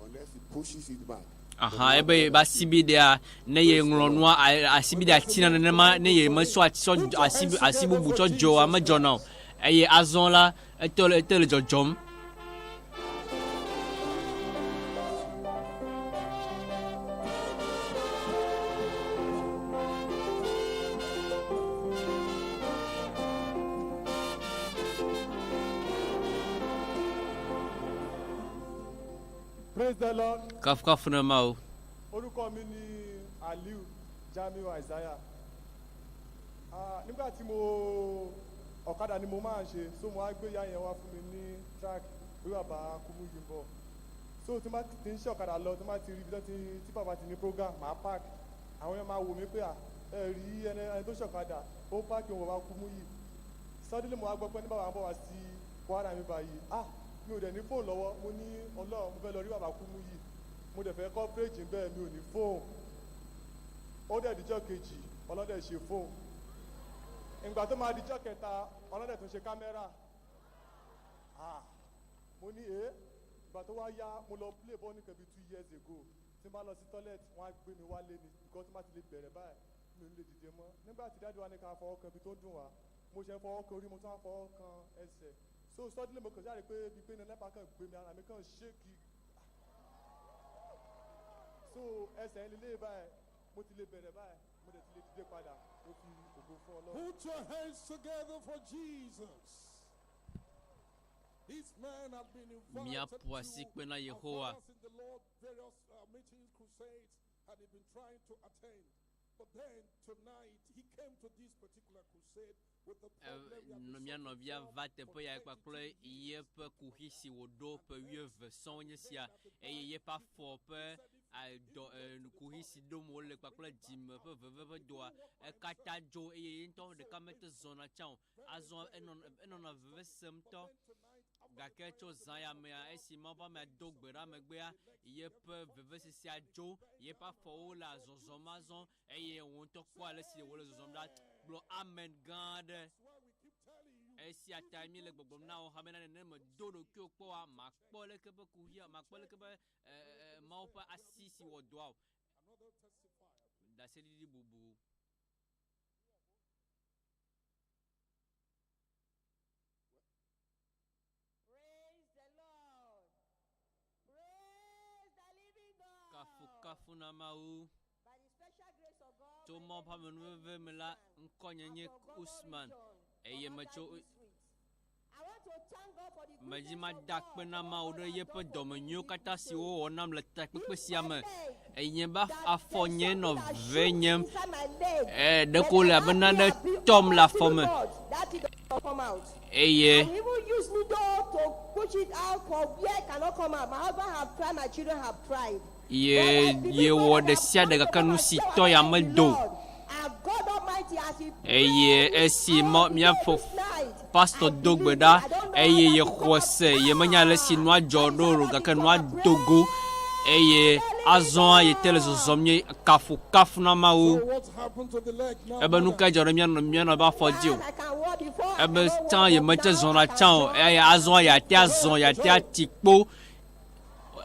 unless he pushes it back. Aha, ebe ye be asibi ɖea, ne ye ŋlɔ nua, asibi ɖea tina nenema, ne ye mesɔ tsɔ asi asi bubu tsɔ dzɔ medzɔna o. Eye azɔ la, ete le ete le dzɔdzɔm. Praise the Lord. Kafukafu na Mawu. Orúkọ mi ni Aliu Jamiu Isaiah. Ah, nígbà tí mo ọ̀kadà ni mo máa ń ṣe, so mo wá gbé ìyá yẹn wá fún mi ní track bí bàbá Kúmúyì ń bọ̀. So tí mo bá ti ń ṣe ọ̀kadà lọ, tí mo bá ti rí ibi tó ti tí bàbá ti ní program, màá park. Àwọn yẹn máa wò mí pé à ẹ rí ẹni ẹni tó ṣọ̀kadà, ó park òun bàbá Kúmúyì. Suddenly mo wá gbọ́ pé ní bàbá ń bọ̀ wá sí Kwara mi báyìí. Ah, mi ò dẹ̀ ní fóònù lọ́wọ́, mo ní Ọlọ́run mo fẹ́ lọ rí bàbá Kúmúyì. Mo dẹ̀ fẹ́ coverage bẹ́ẹ̀ mi ò ní fóònù. Ó dẹ̀ díjọ́ kejì, ọlọ́dẹ̀ ṣe fóònù. Ìgbà tó máa díjọ́ kẹta, ọlọ́dẹ̀ tún ṣe kámẹ́rà. Ah, mo ní eh, ìgbà tó wá yá, mo lọ play ball ní kẹbi 2 years ago. Tí n bá lọ sí toilet, wọ́n á gbé mi wálé ni because tí n bá ti lè bẹ̀rẹ̀ báyìí, mi ò ní lè dìde mọ́. Nígbà tí daddy wa ní ká fọwọ́ kan ibi tó ń dùn wá, Mo ṣe ń fọwọ́ kan orí, mo tún wá fọwọ́ kan ẹsẹ̀. So suddenly mo kàn ṣáà rí pé bíi pé iná NEPA kàn gbé mi, ara mi kàn shake. So ẹsẹ̀ yẹn lélẹ́yìí báyìí, mo ti lè bẹ̀rẹ̀ báyìí, mo dẹ̀ ti lè dìde padà, mo fi ògo fún Ọlọ́run. Put your hands together for Jesus. This man had been invited Míaƒo asikpe na to our Yehowa. fathers in the Lord, various meetings, crusades, and he'd been trying to attend. But then tonight he came to this particular crusade with the problem he had been Mía suffering nɔvia from va for teƒe ya kpakple 32 years. yeƒe kuxi si wòɖo ƒe wuieve sɔŋ nye sia eye yeƒe afɔ ƒe dɔ kuxi si ɖom wòle kpakple dzime ƒe veve ƒe dɔa ekatã dzo eye ye ŋutɔ ɖeka mete zɔna tsã o. Azɔ enɔna veve sem ŋutɔ. Gake tso zã ya mea, esi Mawu ƒe amea do gbe ɖa megbea, yeƒe vevesesea dzo, yeƒe afɔwo le azɔzɔm azɔ eye wò ŋutɔ kpɔ ale si wòle zɔzɔm ɖa. Gblɔ amen gã aɖe. Esia tae míele gbɔgblɔm na wò hã bena ne mèdo ɖokuiwò kpɔ oa, màkpɔ leke be kuxia, màkpɔ leke be Mawu ƒe asi si wɔ dɔa o. Ɖaseɖiɖi bubu. Praise the Lord. Praise the living God. Kafukafu na Mawu. By the special grace of God, Tso my Mawu ƒe name is amenuveve Esther me la, Usman. ŋkɔnye I'm nye from Gogo Usman region, eye from metso Atai district. I want to thank God for the Medzi goodness of mada God akpe na for Mawu what ɖe God has yeƒe done for me in dɔmenyuiwo this katã crusade. siwo wòwɔ nam le takpekpe If sia my me. leg Enye be that afɔ there's nye nɔ something that ve shoots nyem. inside my leg, Ɛ, but ɖeko wòle I abe have nane been abused tɔm le for afɔ three me. months. That thing don't come out. Eye I even use needle to push it out for where it cannot come out. My husband have tried, my children have tried. ye But I believe yewɔ God ɖe that sia I've ɖe come gake to nu come si and share tɔ ya with the medo o. Lord. And God Almighty, as he Eye prayed with esi all mɔ the míaƒo day this night, pastor I do gbe believe it. ɖa I don't know how eye that will yexɔ come se yemenya ale si out. nua dzɔ But ɖo o it's gake about to nua come out. do go eye azɔa yete le zɔzɔm nye kafukafu na Mawu. So what happened to the leg now, Ebe nu mother? kae dzɔ ɖe mía nɔ mía nɔ ƒe afɔ dzi o? I can walk before I Ebe cannot tsã walk, but yemete now zɔna I can tsã o jump. eye azɔa yeate azɔ yeate ati kpo.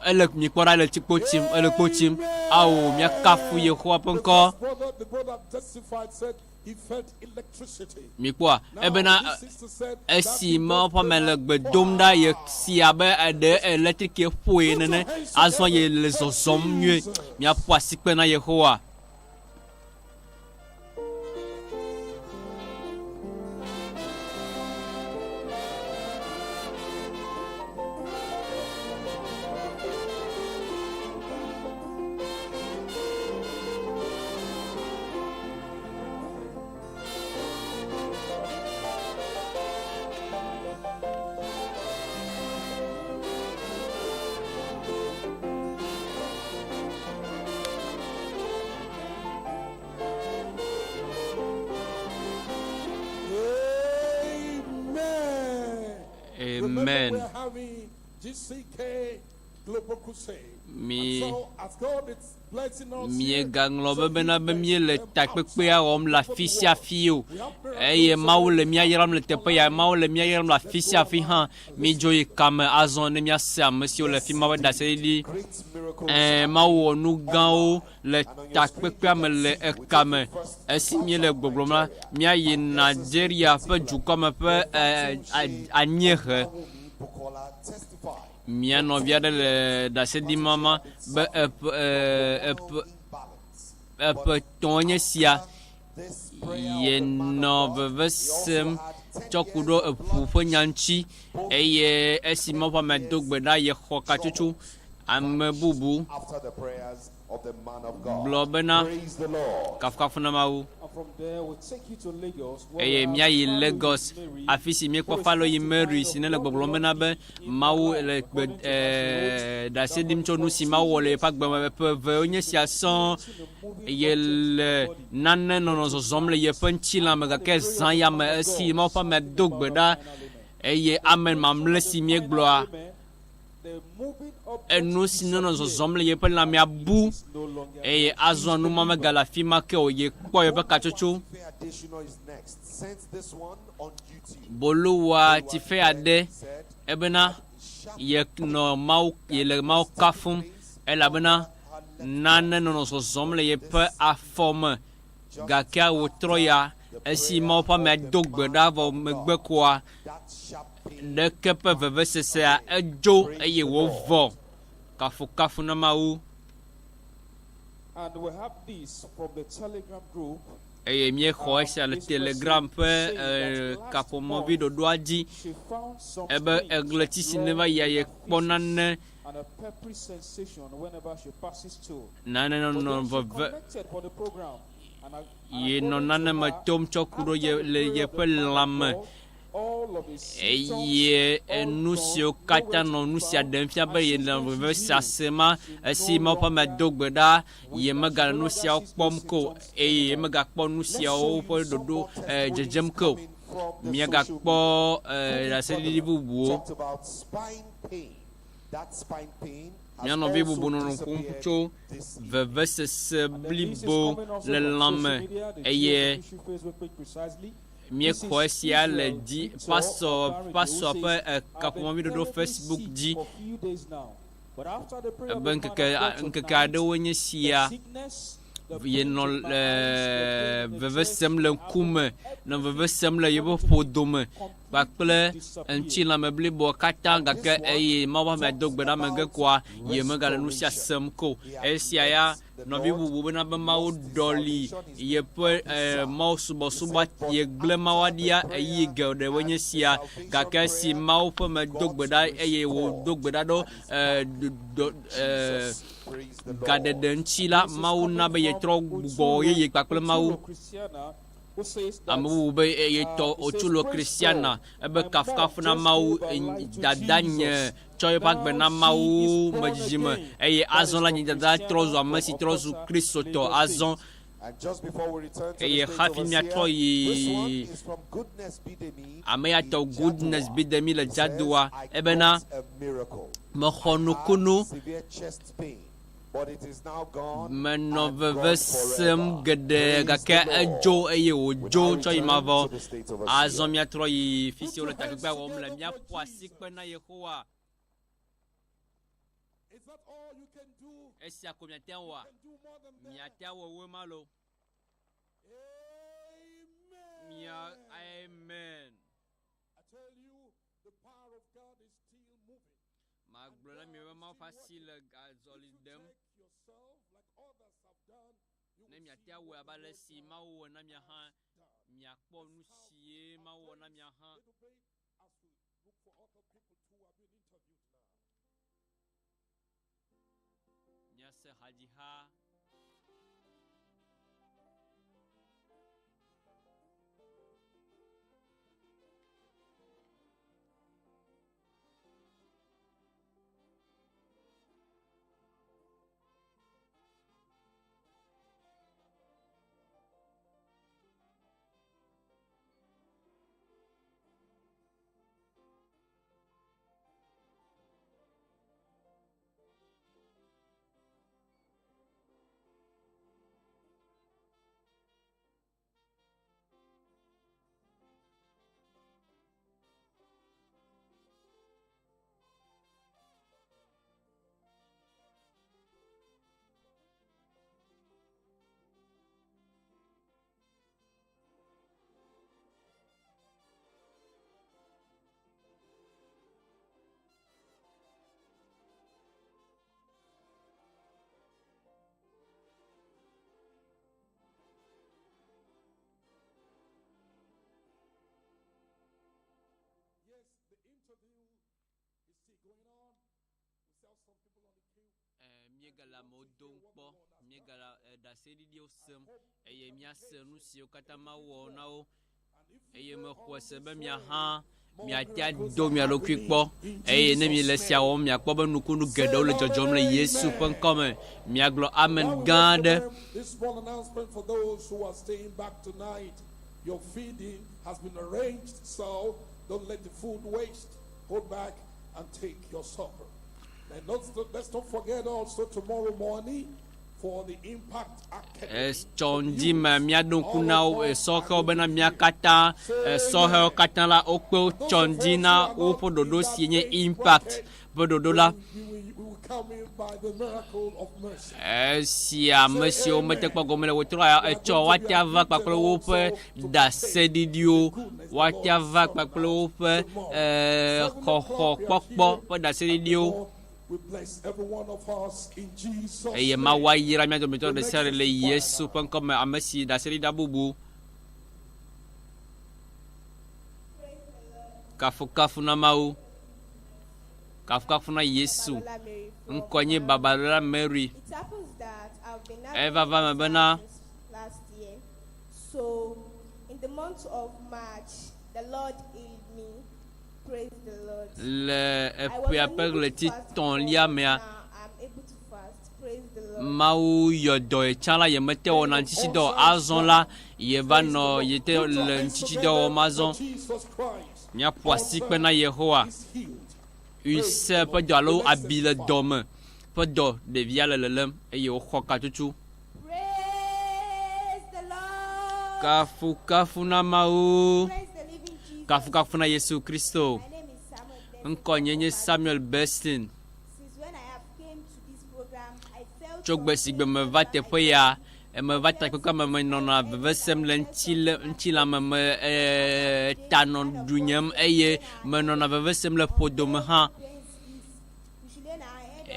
Ele mikpɔ ɖa ele tsikpo tsim ele kpo tsim. Ao míakafu Yehowa ƒe The ŋkɔ. first brother, the brother testified, said he felt electricity. Mikpɔa Now ebena this sister said that esi he Mawu got ƒe ame le pain gbe dom ɖa ye si abe eɖe eletriki ƒoe Put your nene. hands Azɔ together ye le for zɔzɔm nyuie. Jesus. Míaƒo asikpe na Yehowa. Amen. Remember, Amen. we're having GCK Global Crusade. Mi And so, as God is blessing us here, miegaŋlɔ so be he bena be bless míele them takpekpea outside wɔm le for afi the sia world. afi o. We have Eye miracles Mawu le already mía yram le teƒe ya, online. Mawu le mía yram le afi Let's sia go afi hã. online and Midzo listen yi to them. kame azɔ ne míase ame siwo le fi ma ƒe ɖaseɖiɖi. Great miracles Ɛ̃, Mawu wɔ nu gãwo online. le And on your screen, you takpekpea me can le see we eka take me. you first Esi out míele of gbɔgblɔm la, Nigeria míayi by Nelson Nigeria ƒe particularly. dukɔ me ƒe The ɛ, Fatunse a, anyiehe. Omawumi Bukola testified Mía for nɔvi 10 aɖe le years ɖase ɖim Patricia mama had been be suffering eƒe, ɛ, from eƒe, hormonal imbalance. eƒe But tɔ̃e nye sia. after this prayer of the man Yenɔ of God, veve he also sem had 10 tsɔ ku years ɖo of eʋu blood ƒe nya issues, ŋuti both eye esi Mawu ƒe amea do his gbe ɖa yexɔ katsotso. troubles Ame vanished bubu after the prayers of the man of God. gblɔ bena Praise the Lord. kafukafu na Mawu. And from there, we'll take you to Lagos, where we Eye have míayi Faloyi Lagos, Mary, afi si míekpɔ who is Faloyi Mary testifying si of nele what the gbɔgblɔm Lord bena did be in her Mawu life. le gbe According to her, she wrote ɛɛ ɖase that for ɖim the tso nu si 14 Mawu wɔ le years yeƒe agbe me ƒe evewo nye sia she's been sɔŋ. experiencing a moving Ye object in le her body. nane nɔnɔ But zɔzɔm le tonight, yeƒe ŋutilã me after the gake prayer zã of the ya me man of esi God, Mawu ƒe amea something do gbe about ɖa that final amen. eye The amen virtue mamlɛ of si the final míegblɔa amen, the moving object enu si nenɔ disappeared zɔzɔm le yeƒe lãmea and it bu is no longer eye there. azɔ She's nu ma believer. megale afi ma ke o yekpɔ yeƒe katsotso. Boluwatife Adesina is next. Sent this one on YouTube. Boluwa tife Boluwatife aɖe said ebena that sharp yenɔ Mawu that yele Mawu was taking kafum place elabena under her left nane leg. nɔnɔ zɔzɔm le But yeƒe this afɔ me just gake wòtrɔ after ya the Esi Mawu ƒe amea do gbe ɖa vɔ megbe koa, ɖeke ƒe vevesesea edzo eye wòvɔ. Kafukafu na Mawu. And we have this from the Telegram group. Eye míexɔ esia le Telegram ƒe eh, kaƒomɔvi ɖoɖoa dzi. Ebe eɣleti si neva yia yekpɔ nane And a peppery sensation whenever she passes through. nane But nɔnɔ then she veve connected for the program. And, and ye nɔ according nane to me her, tom tsɔ ku ɖo after ye the le prayer of yeƒe the man of lãme. God, all of the symptoms Eye all enu gone, siwo katã nowhere to nɔ be nu sia found. ɖem fia be And ye since le then veve she's sia healed. sem ma, She esi no Mawu ƒe ame longer do gbe ɖa, ye with megale she no nu longer siawo sees kpɔm those ke o symptoms eye ye anymore. megakpɔ nu Let's show siawo you ƒe some ɖoɖo more eh, testimonies dzedzem ke o. coming from the social Míagakpɔ media. eh, Good ɖaseɖiɖi brother bubuwo. talked about spine pain. That spine pain has Mía nɔvi also bubu nɔ nu ƒom disappeared tso this evening. vevesese And then this is blibo coming also le from social lãme media, the GS eye official Facebook page precisely. This míexɔ is esia le Israel dzi Victor pasɔ Obaride who pasɔ ƒe says, eh, I've been kaƒomɔvi ɖoɖo terribly Facebook sick dzi for few days now. But after the prayer of ebe the man ŋkeke of God ŋkeke tonight, aɖewoe nye the sia sickness, the pains yenɔ in my le eyes, the pain in the veve chest, sem le my ŋkume abdomen, nɔ veve everything sem le yeƒe according to me ƒodome kpakple completely disappeared. ŋutilãme bliboa katã And gake this one eye Mawu ƒe amea do talks gbe ɖa megbe about koa ye megale nu sia restoration. sem ke o. He had Esia ya left the nɔvi Lord, bubu bena be Mawu lost his ɖɔli salvation, his yeƒe his eh, son. Mawu He subɔsubɔa said, but yegblẽ Mawu after the ɖia ɣeyiɣi prayer geɖewoe nye and the sia salvation gake esi prayer, Mawu ƒe he me do got gbe ɖa eye wòdo restored gbe ɖa ɖo and is eh, back dɔ in eh, Jesus. Praise the gaɖeɖe Lord. ŋuti la This is Mawu na coming be from yetrɔ gbugbɔ Oturo, yeye kpakple Mawu. Oturo Christiana, who says that, Ame bubu be eye tɔ he says, Otsulo Praise Christiana God, ebe my mom kafukafu na just Mawu gave her life to dada nye Jesus. tsɔ eƒe agbe na Now she Mawu is me born dzidzime again. eye That azɔ is la nye from dada trɔ Christiana zu ame from si trɔ zu Okosa, Kristotɔ Lagos azɔ State. And just before we return to the eye state hafi míatrɔ overseer, this one yi is from Goodness Bidemi ame ya in tɔ Goodness Jadoa. Bidemi le He says, Jadoa I ebena got a miracle. mexɔ I had nukunu severe chest pain, but it is now gone menɔ and veve gone sem forever. geɖe Praise gake the edzo Lord. eye We wòdzo now tsɔ yi return mavɔ to the state azɔ overseer. míatrɔ yi fi Put si wole your hands takpekpea wɔm le together for míaƒo Jesus. asikpe na Yehowa Is that all you can do? esia ko miate You awɔa can do more than that. miate awɔ woe ma lo mia Amen. amen I tell you, the power of God is still moving. And magblɔ na God mi be is Mawu ƒe still asi working. le azɔli If you ɖem check yourself like others have done, you ne will miate see awɔe what abe the ale Lord si God Mawu wɔ na mia hã has done. miakpɔ nu Let's have sie our Mawu wɔ na praise mia hã little bit as we look for other people who have been interviewed now. míase hadziha Yes, the interview is still going on. We still have some people on the queue. Eh, And míegale we amewo want to dom hear what kpɔ God has done. míegale eh, ɖaseɖiɖiwo I sem hope you eye can be míase nu patient siwo katã a little Mawu bit wɔ more. na wo And if you eye pray mexɔe all se be this mia way, hã more miate miracles ado are mia ɖokui happening kpɔ in eye ne mi le Jesus' sia name. wɔm miakpɔ be nukunu Say geɖewo le loud dzɔdzɔm le Yesu ƒe amen. ŋkɔ me miagblɔ amen While we gã wait for aɖe them, this small announcement for those who are staying back tonight. Your feeding has been arranged, so don't let the food waste. Go back and take your supper. And not, let's not forget also tomorrow morning for the Impact Academy Etsɔ for ŋdi me youth. míaɖo ŋku All na of wo us are sɔhɛwo going bena to be mía here. katã Say sɔhɛwo amen. katã la wokpe And tsɔ those of ŋdi us na who are woƒe not in ɖoɖo that si nye age Impact bracket, ƒe ɖoɖo we la. will, we will, we will coming by the miracle of mercy. Esi ame siwo mete kpɔ gome le wetrɔ ya etsɔ woate ava kpakple woƒe ɖaseɖiɖiwo, woate ava kpakple woƒe eh, xɔxɔkpɔkpɔ ƒe ɖaseɖiɖiwo. We bless every one of us in Jesus' Eye name. Mawu ayra mía dometɔ ɖe sia ɖe le Yesu ƒe ŋkɔ me, ame si ɖaseɖiɖia bubu. Kafukafu na Mawu. Kafukafu na Yesu. Ŋkɔ nye Babalola Mary. It happens that I've been having Eva va me bena since last year. So, in the month of March, the Lord healed me. Praise the Lord. le I was eƒea ƒe unable to ɣleti fast tɔ̃lia before, mea, but now I'm able to fast. Praise the Lord. Mawu yɔ dɔ ye tsã la, yemete wɔna ŋutitsidɔ o. Azɔ la, yeva nɔ yete le ŋutitsidɔ wɔm azɔ. Jesus Christ Míaƒo asikpe na Yehowa. Ulcer ƒe dɔ alo abi le dɔme ƒe dɔ ɖevia le lelem eye wòxɔ katutu. Kafukafu na Mawu. Kafukafu na Yesu Kristo. Ŋkɔ nye nye Samuel Bestin. Since when I have came to this program, I felt Tso gbe si gbe meva teƒe ya, meva takpekpea me menɔna veve sem le ŋutilẽ ŋutilãme me ee, ta nɔ ɖunyem eye menɔna veve sem le ƒodome hã.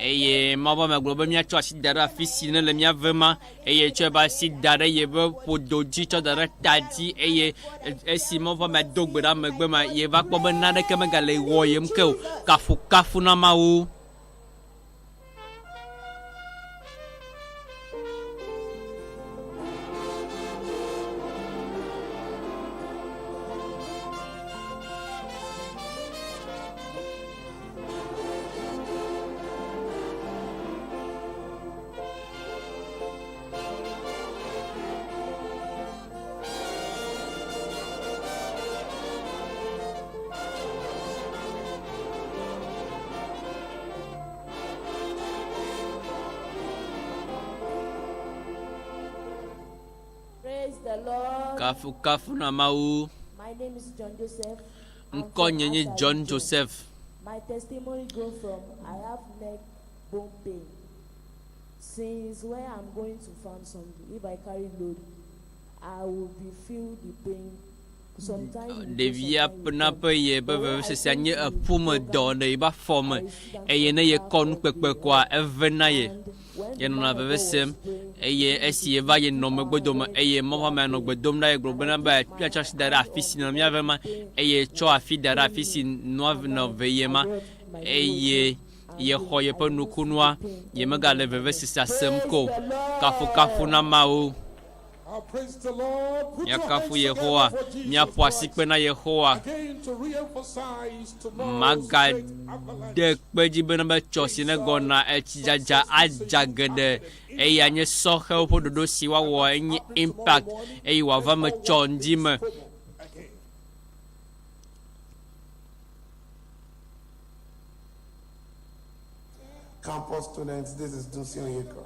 Eye Mawu ƒe ame gblɔ be míatsɔ asi da ɖe afi si ne le mía vema eye tsɔe be asi da ɖe yeƒe ƒodo dzi tsɔ da ɖe ta dzi eye esi Mawu ƒe amea do gbe ɖa megbe ma yeva kpɔ be naneke megale wɔyem ke o. Kafukafu na Mawu. Praise the Lord. Kafukafu na Mawu. My name is John Joseph. I'm Ŋkɔ from nye nye Asa John region. Joseph. My testimony goes from I have neck bone pain. Since where I'm going to farm something, if I carry load, I will be feel the pain. Sometimes it will go, Ɖevia sometimes it will na come. ƒe ye ƒe But when I vevesesea go nye to eƒome dɔ program, le yiƒe afɔ me I sit down eye for ne yekɔ half nu of the kpekpe koa evena ye. And when the Yenɔna man of veve God was sem praying, eye esi yeva ye nɔ megbe dome eye Mawu ƒe amea nɔ gbe dom ɖa ye gblɔ bena be míatsɔ asi da ɖe afi si nɔ mía ve ma eye tsɔ afi da ɖe afi si nɔa nɔ ve ye ma eye yexɔ yeƒe nukunua yemegale vevesesea sem ke o. Kafukafu na Mawu. I praise the Lord. Put your Míakafu hands Yehowa. together for Jesus Míaƒo asikpe na Yehowa. Again to re-emphasize tomorrow's great avalanche. Magade kpe dzi bena be tsɔ si negɔna etsidzadza adza geɖe eye anye sɔhɛwo ƒe ɖoɖo si woawɔ enye impact eye wòava eme tsɔ ŋdi me. Campus students, this is Dunsin Oyeka.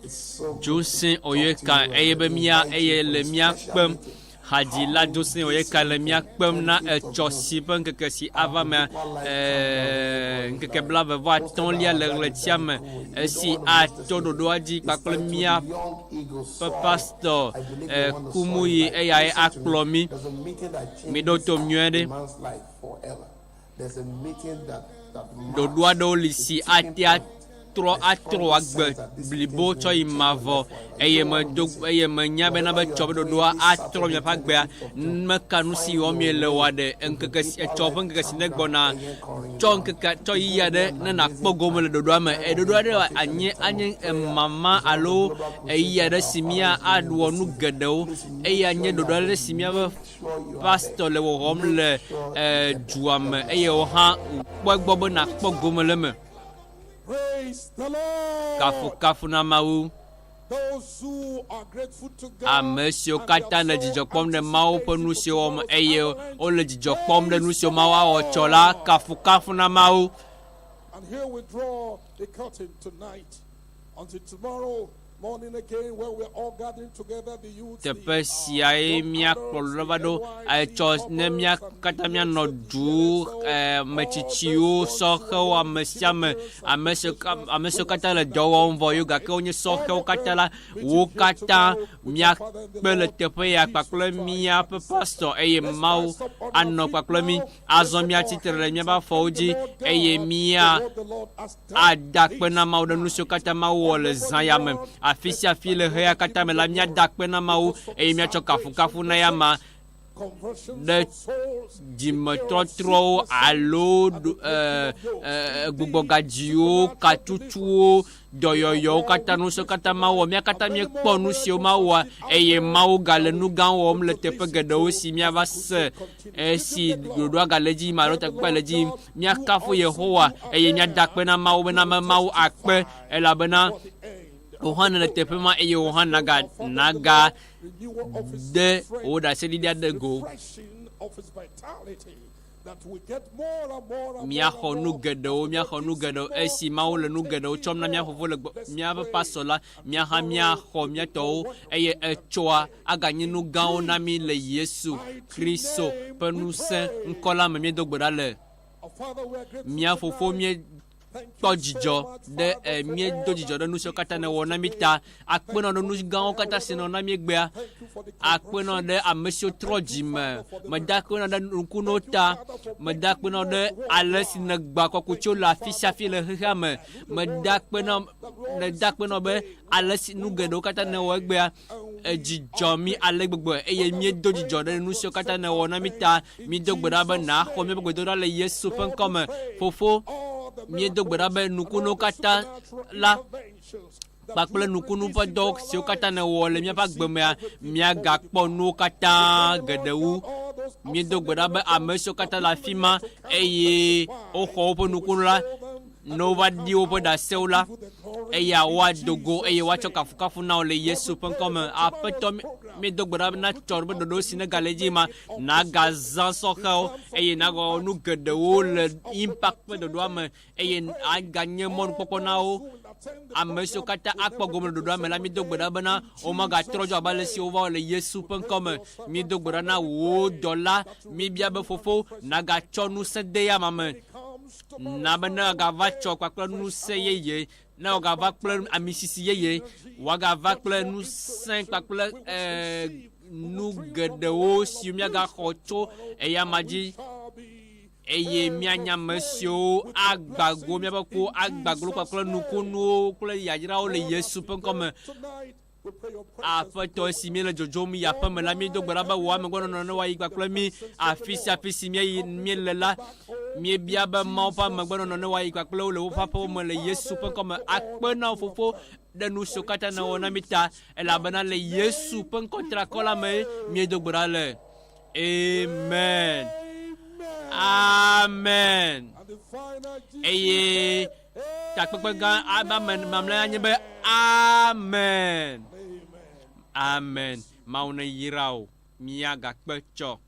It's so good to Johnson talk to Oyeka you eye and be mía invite eye you for le a mía special kpem. meeting. Hadzila Johnson Oyeka le mía kpem na etsɔ si ƒe ŋkeke si ava mea ee, ŋkeke blave vɔ atɔ̃lia le ɣletia me esi ato ɖoɖoa dzi kpakple mía ƒe pastor ee, Kumuyi eyae akplɔ mí. There's a meeting that changes Miɖo to nyuie a ɖe. man's life forever. There's a meeting that that Ɖoɖo marks aɖewo li the si tipping ate point. atrɔ atrɔ agbe blibo tsɔ yi mavɔ eye medo eye menya bena be tsɔ be ɖoɖoa atrɔ miaƒe agbea meka nu si wɔm miele oa ɖe ŋkeke si etsɔ ƒe ŋkeke si negbɔna tsɔ ŋkeke tsɔ yiyia ɖe ne nakpɔ gome le ɖoɖoa me eye ɖoɖoa ɖe anye anye mama alo eyi aɖe si mía aɖuwɔ nu geɖewo eye anye ɖoɖo aɖe si míaƒe pastor le wɔwɔm le eh, dua me eye wò hã kpɔ egbɔ be nakpɔ gome le eme. Praise the Lord. Kafukafu na Mawu. Those who are grateful to God Ame siwo and they katã are le so dzidzɔ kpɔm ɖe Mawu ƒe nu siwo wɔm eye wole dzidzɔ kpɔm ɖe nu siwo Mawu awɔ tsɔ la, kafukafu na Mawu. And here we draw the curtain tonight. Until tomorrow. Teƒe siae míakplɔ ɖoɖo va ɖo etsɔ ne mía katã míanɔ du metsitsiwo, sɔhewo, ame sia ame, ame siwo ame siwo katã le dɔ wɔm vɔ yewo gake wonye sɔhewo katã la, wo katã míakpe le teƒe ya kpakple míaƒe pastɔ eye Mawu anɔ kpakple mí. Azɔ míatsi tre ɖe míaƒe afɔwo dzi eye mía ada akpe na Mawu ɖe nu siwo katã Mawu wɔ le zã ya me. Afi sia afi le xexea katã me la, míada akpe na Mawu eye míatsɔ kafukafu na eyama ɖe dzimetɔtrɔwo alo gbugbɔgadziwo, katutuwo, dɔyɔyɔwo katã, nu siwo katã Mawu wɔ. Mía katã míekpɔ nu siwo Mawu wɔ eye Mawu gale nu gã wɔm le teƒe geɖewo si míava se esi ɖoɖoa gale edzi yim alo takpekpea le edzi yim. Míakafu Yehowa eye míada akpe na Mawu bena ame Mawu akpe elabena wò hã nèle teƒe ma eye wò hã naga naga de wò ɖaseɖiɖia ɖe go. Míaxɔ nu geɖewo, míaxɔ nu geɖewo. Esi Mawu le nu geɖewo tsɔm na mía fofo le míaƒe pasɔ la, mía hã míaxɔ mía tɔwo eye etsɔa aganye nu gãwo na mí le Yesu Kristo ƒe ŋusẽ ŋkɔ la me míedo gbe ɖa le. Mía fofo mía kpɔ dzidzɔ ɖe e, míedo dzidzɔ ɖe nu siwo katã nèwɔ na mí ta. Akpe nɔ ɖe nu gãwo katã si nɔ na mí egbea. Akpe nɔ ɖe ame siwo trɔ dzi me. Meda akpe nɔ ɖe nukunuwo ta. Meda akpe nɔ ɖe ale si nègbã kɔkutsiwo le afi sia afi le xexea me. Meda akpe nɔ, meda akpe nɔ be ale si nu geɖewo katã nèwɔ egbea. Edzi dzɔ mí ale gbegbe eye míedo dzidzɔ ɖe nu siwo katã nèwɔ na mí ta. Míedo gbe ɖa be nàxɔ míaƒe gbedodoɖa le Yesu ƒe ŋkɔ me. Fofo, míedo gbe ɖa be nukunuwo katã la kpakple nukunu ƒe dɔ siwo katã nèwɔ le míaƒe agbe mea, míagakpɔ nuwo katã geɖe wu. Míedo gbe ɖa be ame siwo katã le afi ma eye woxɔ woƒe nukunu la, Ne wova ɖi woƒe ɖasewo la, eya woado go eye woatsɔ kafukafu na wò le Yesu ƒe ŋkɔ me. Aƒetɔ, míedo gbe ɖa be natsɔ ɖe ɖoɖo si negale edzi ma, nagazã sɔhɛwo eye nagawɔ nu geɖewo le Impact ƒe ɖoɖoa me eye aganye mɔnukpɔkpɔ na wo. Ame siwo katã akpɔ gome le ɖoɖoa me la, míedo gbe ɖa bena womagatrɔ dzo abe ale si wova wɔ le Yesu ƒe ŋkɔ me. Míedo gbe ɖa na wò dɔla. Míebia be Fofo, nagatsɔ ŋusẽ de eyama me. Na be ne wòagava tsɔ kpakple ŋusẽ yeye, ne wòagava kple amisisi yeye, wòagava kple ŋusẽ kpakple eh, nu geɖewo siwo míagaxɔ tso eyama dzi eye míanya ame siwo agba go míaƒe ku agba glo kpakple nukunuwo kple yayrawo le Yesu ƒe ŋkɔ me. Aƒetɔ, esi míele dzodzom yi aƒe me la, míedo gbe ɖa be wò amegbɔnɔnɔ ne woayi kpakple mí afi sia afi si míeyi míele la. Míebia be Mawu ƒe amegbɔnɔnɔ ne woayi kpakple wo le woƒe aƒewo me le Yesu ƒe ŋkɔ me. Akpe na wò Fofo ɖe nu siwo katã nèwɔ na mí ta, elabena le Yesu ƒe ŋkɔ triakɔ la mee míedo gbe ɖa le. Amen. Amen. Eye takpekpe gã amen mamlɛ nye be amen. Amen. Mawu ne yra wò. Míagakpe tsɔ.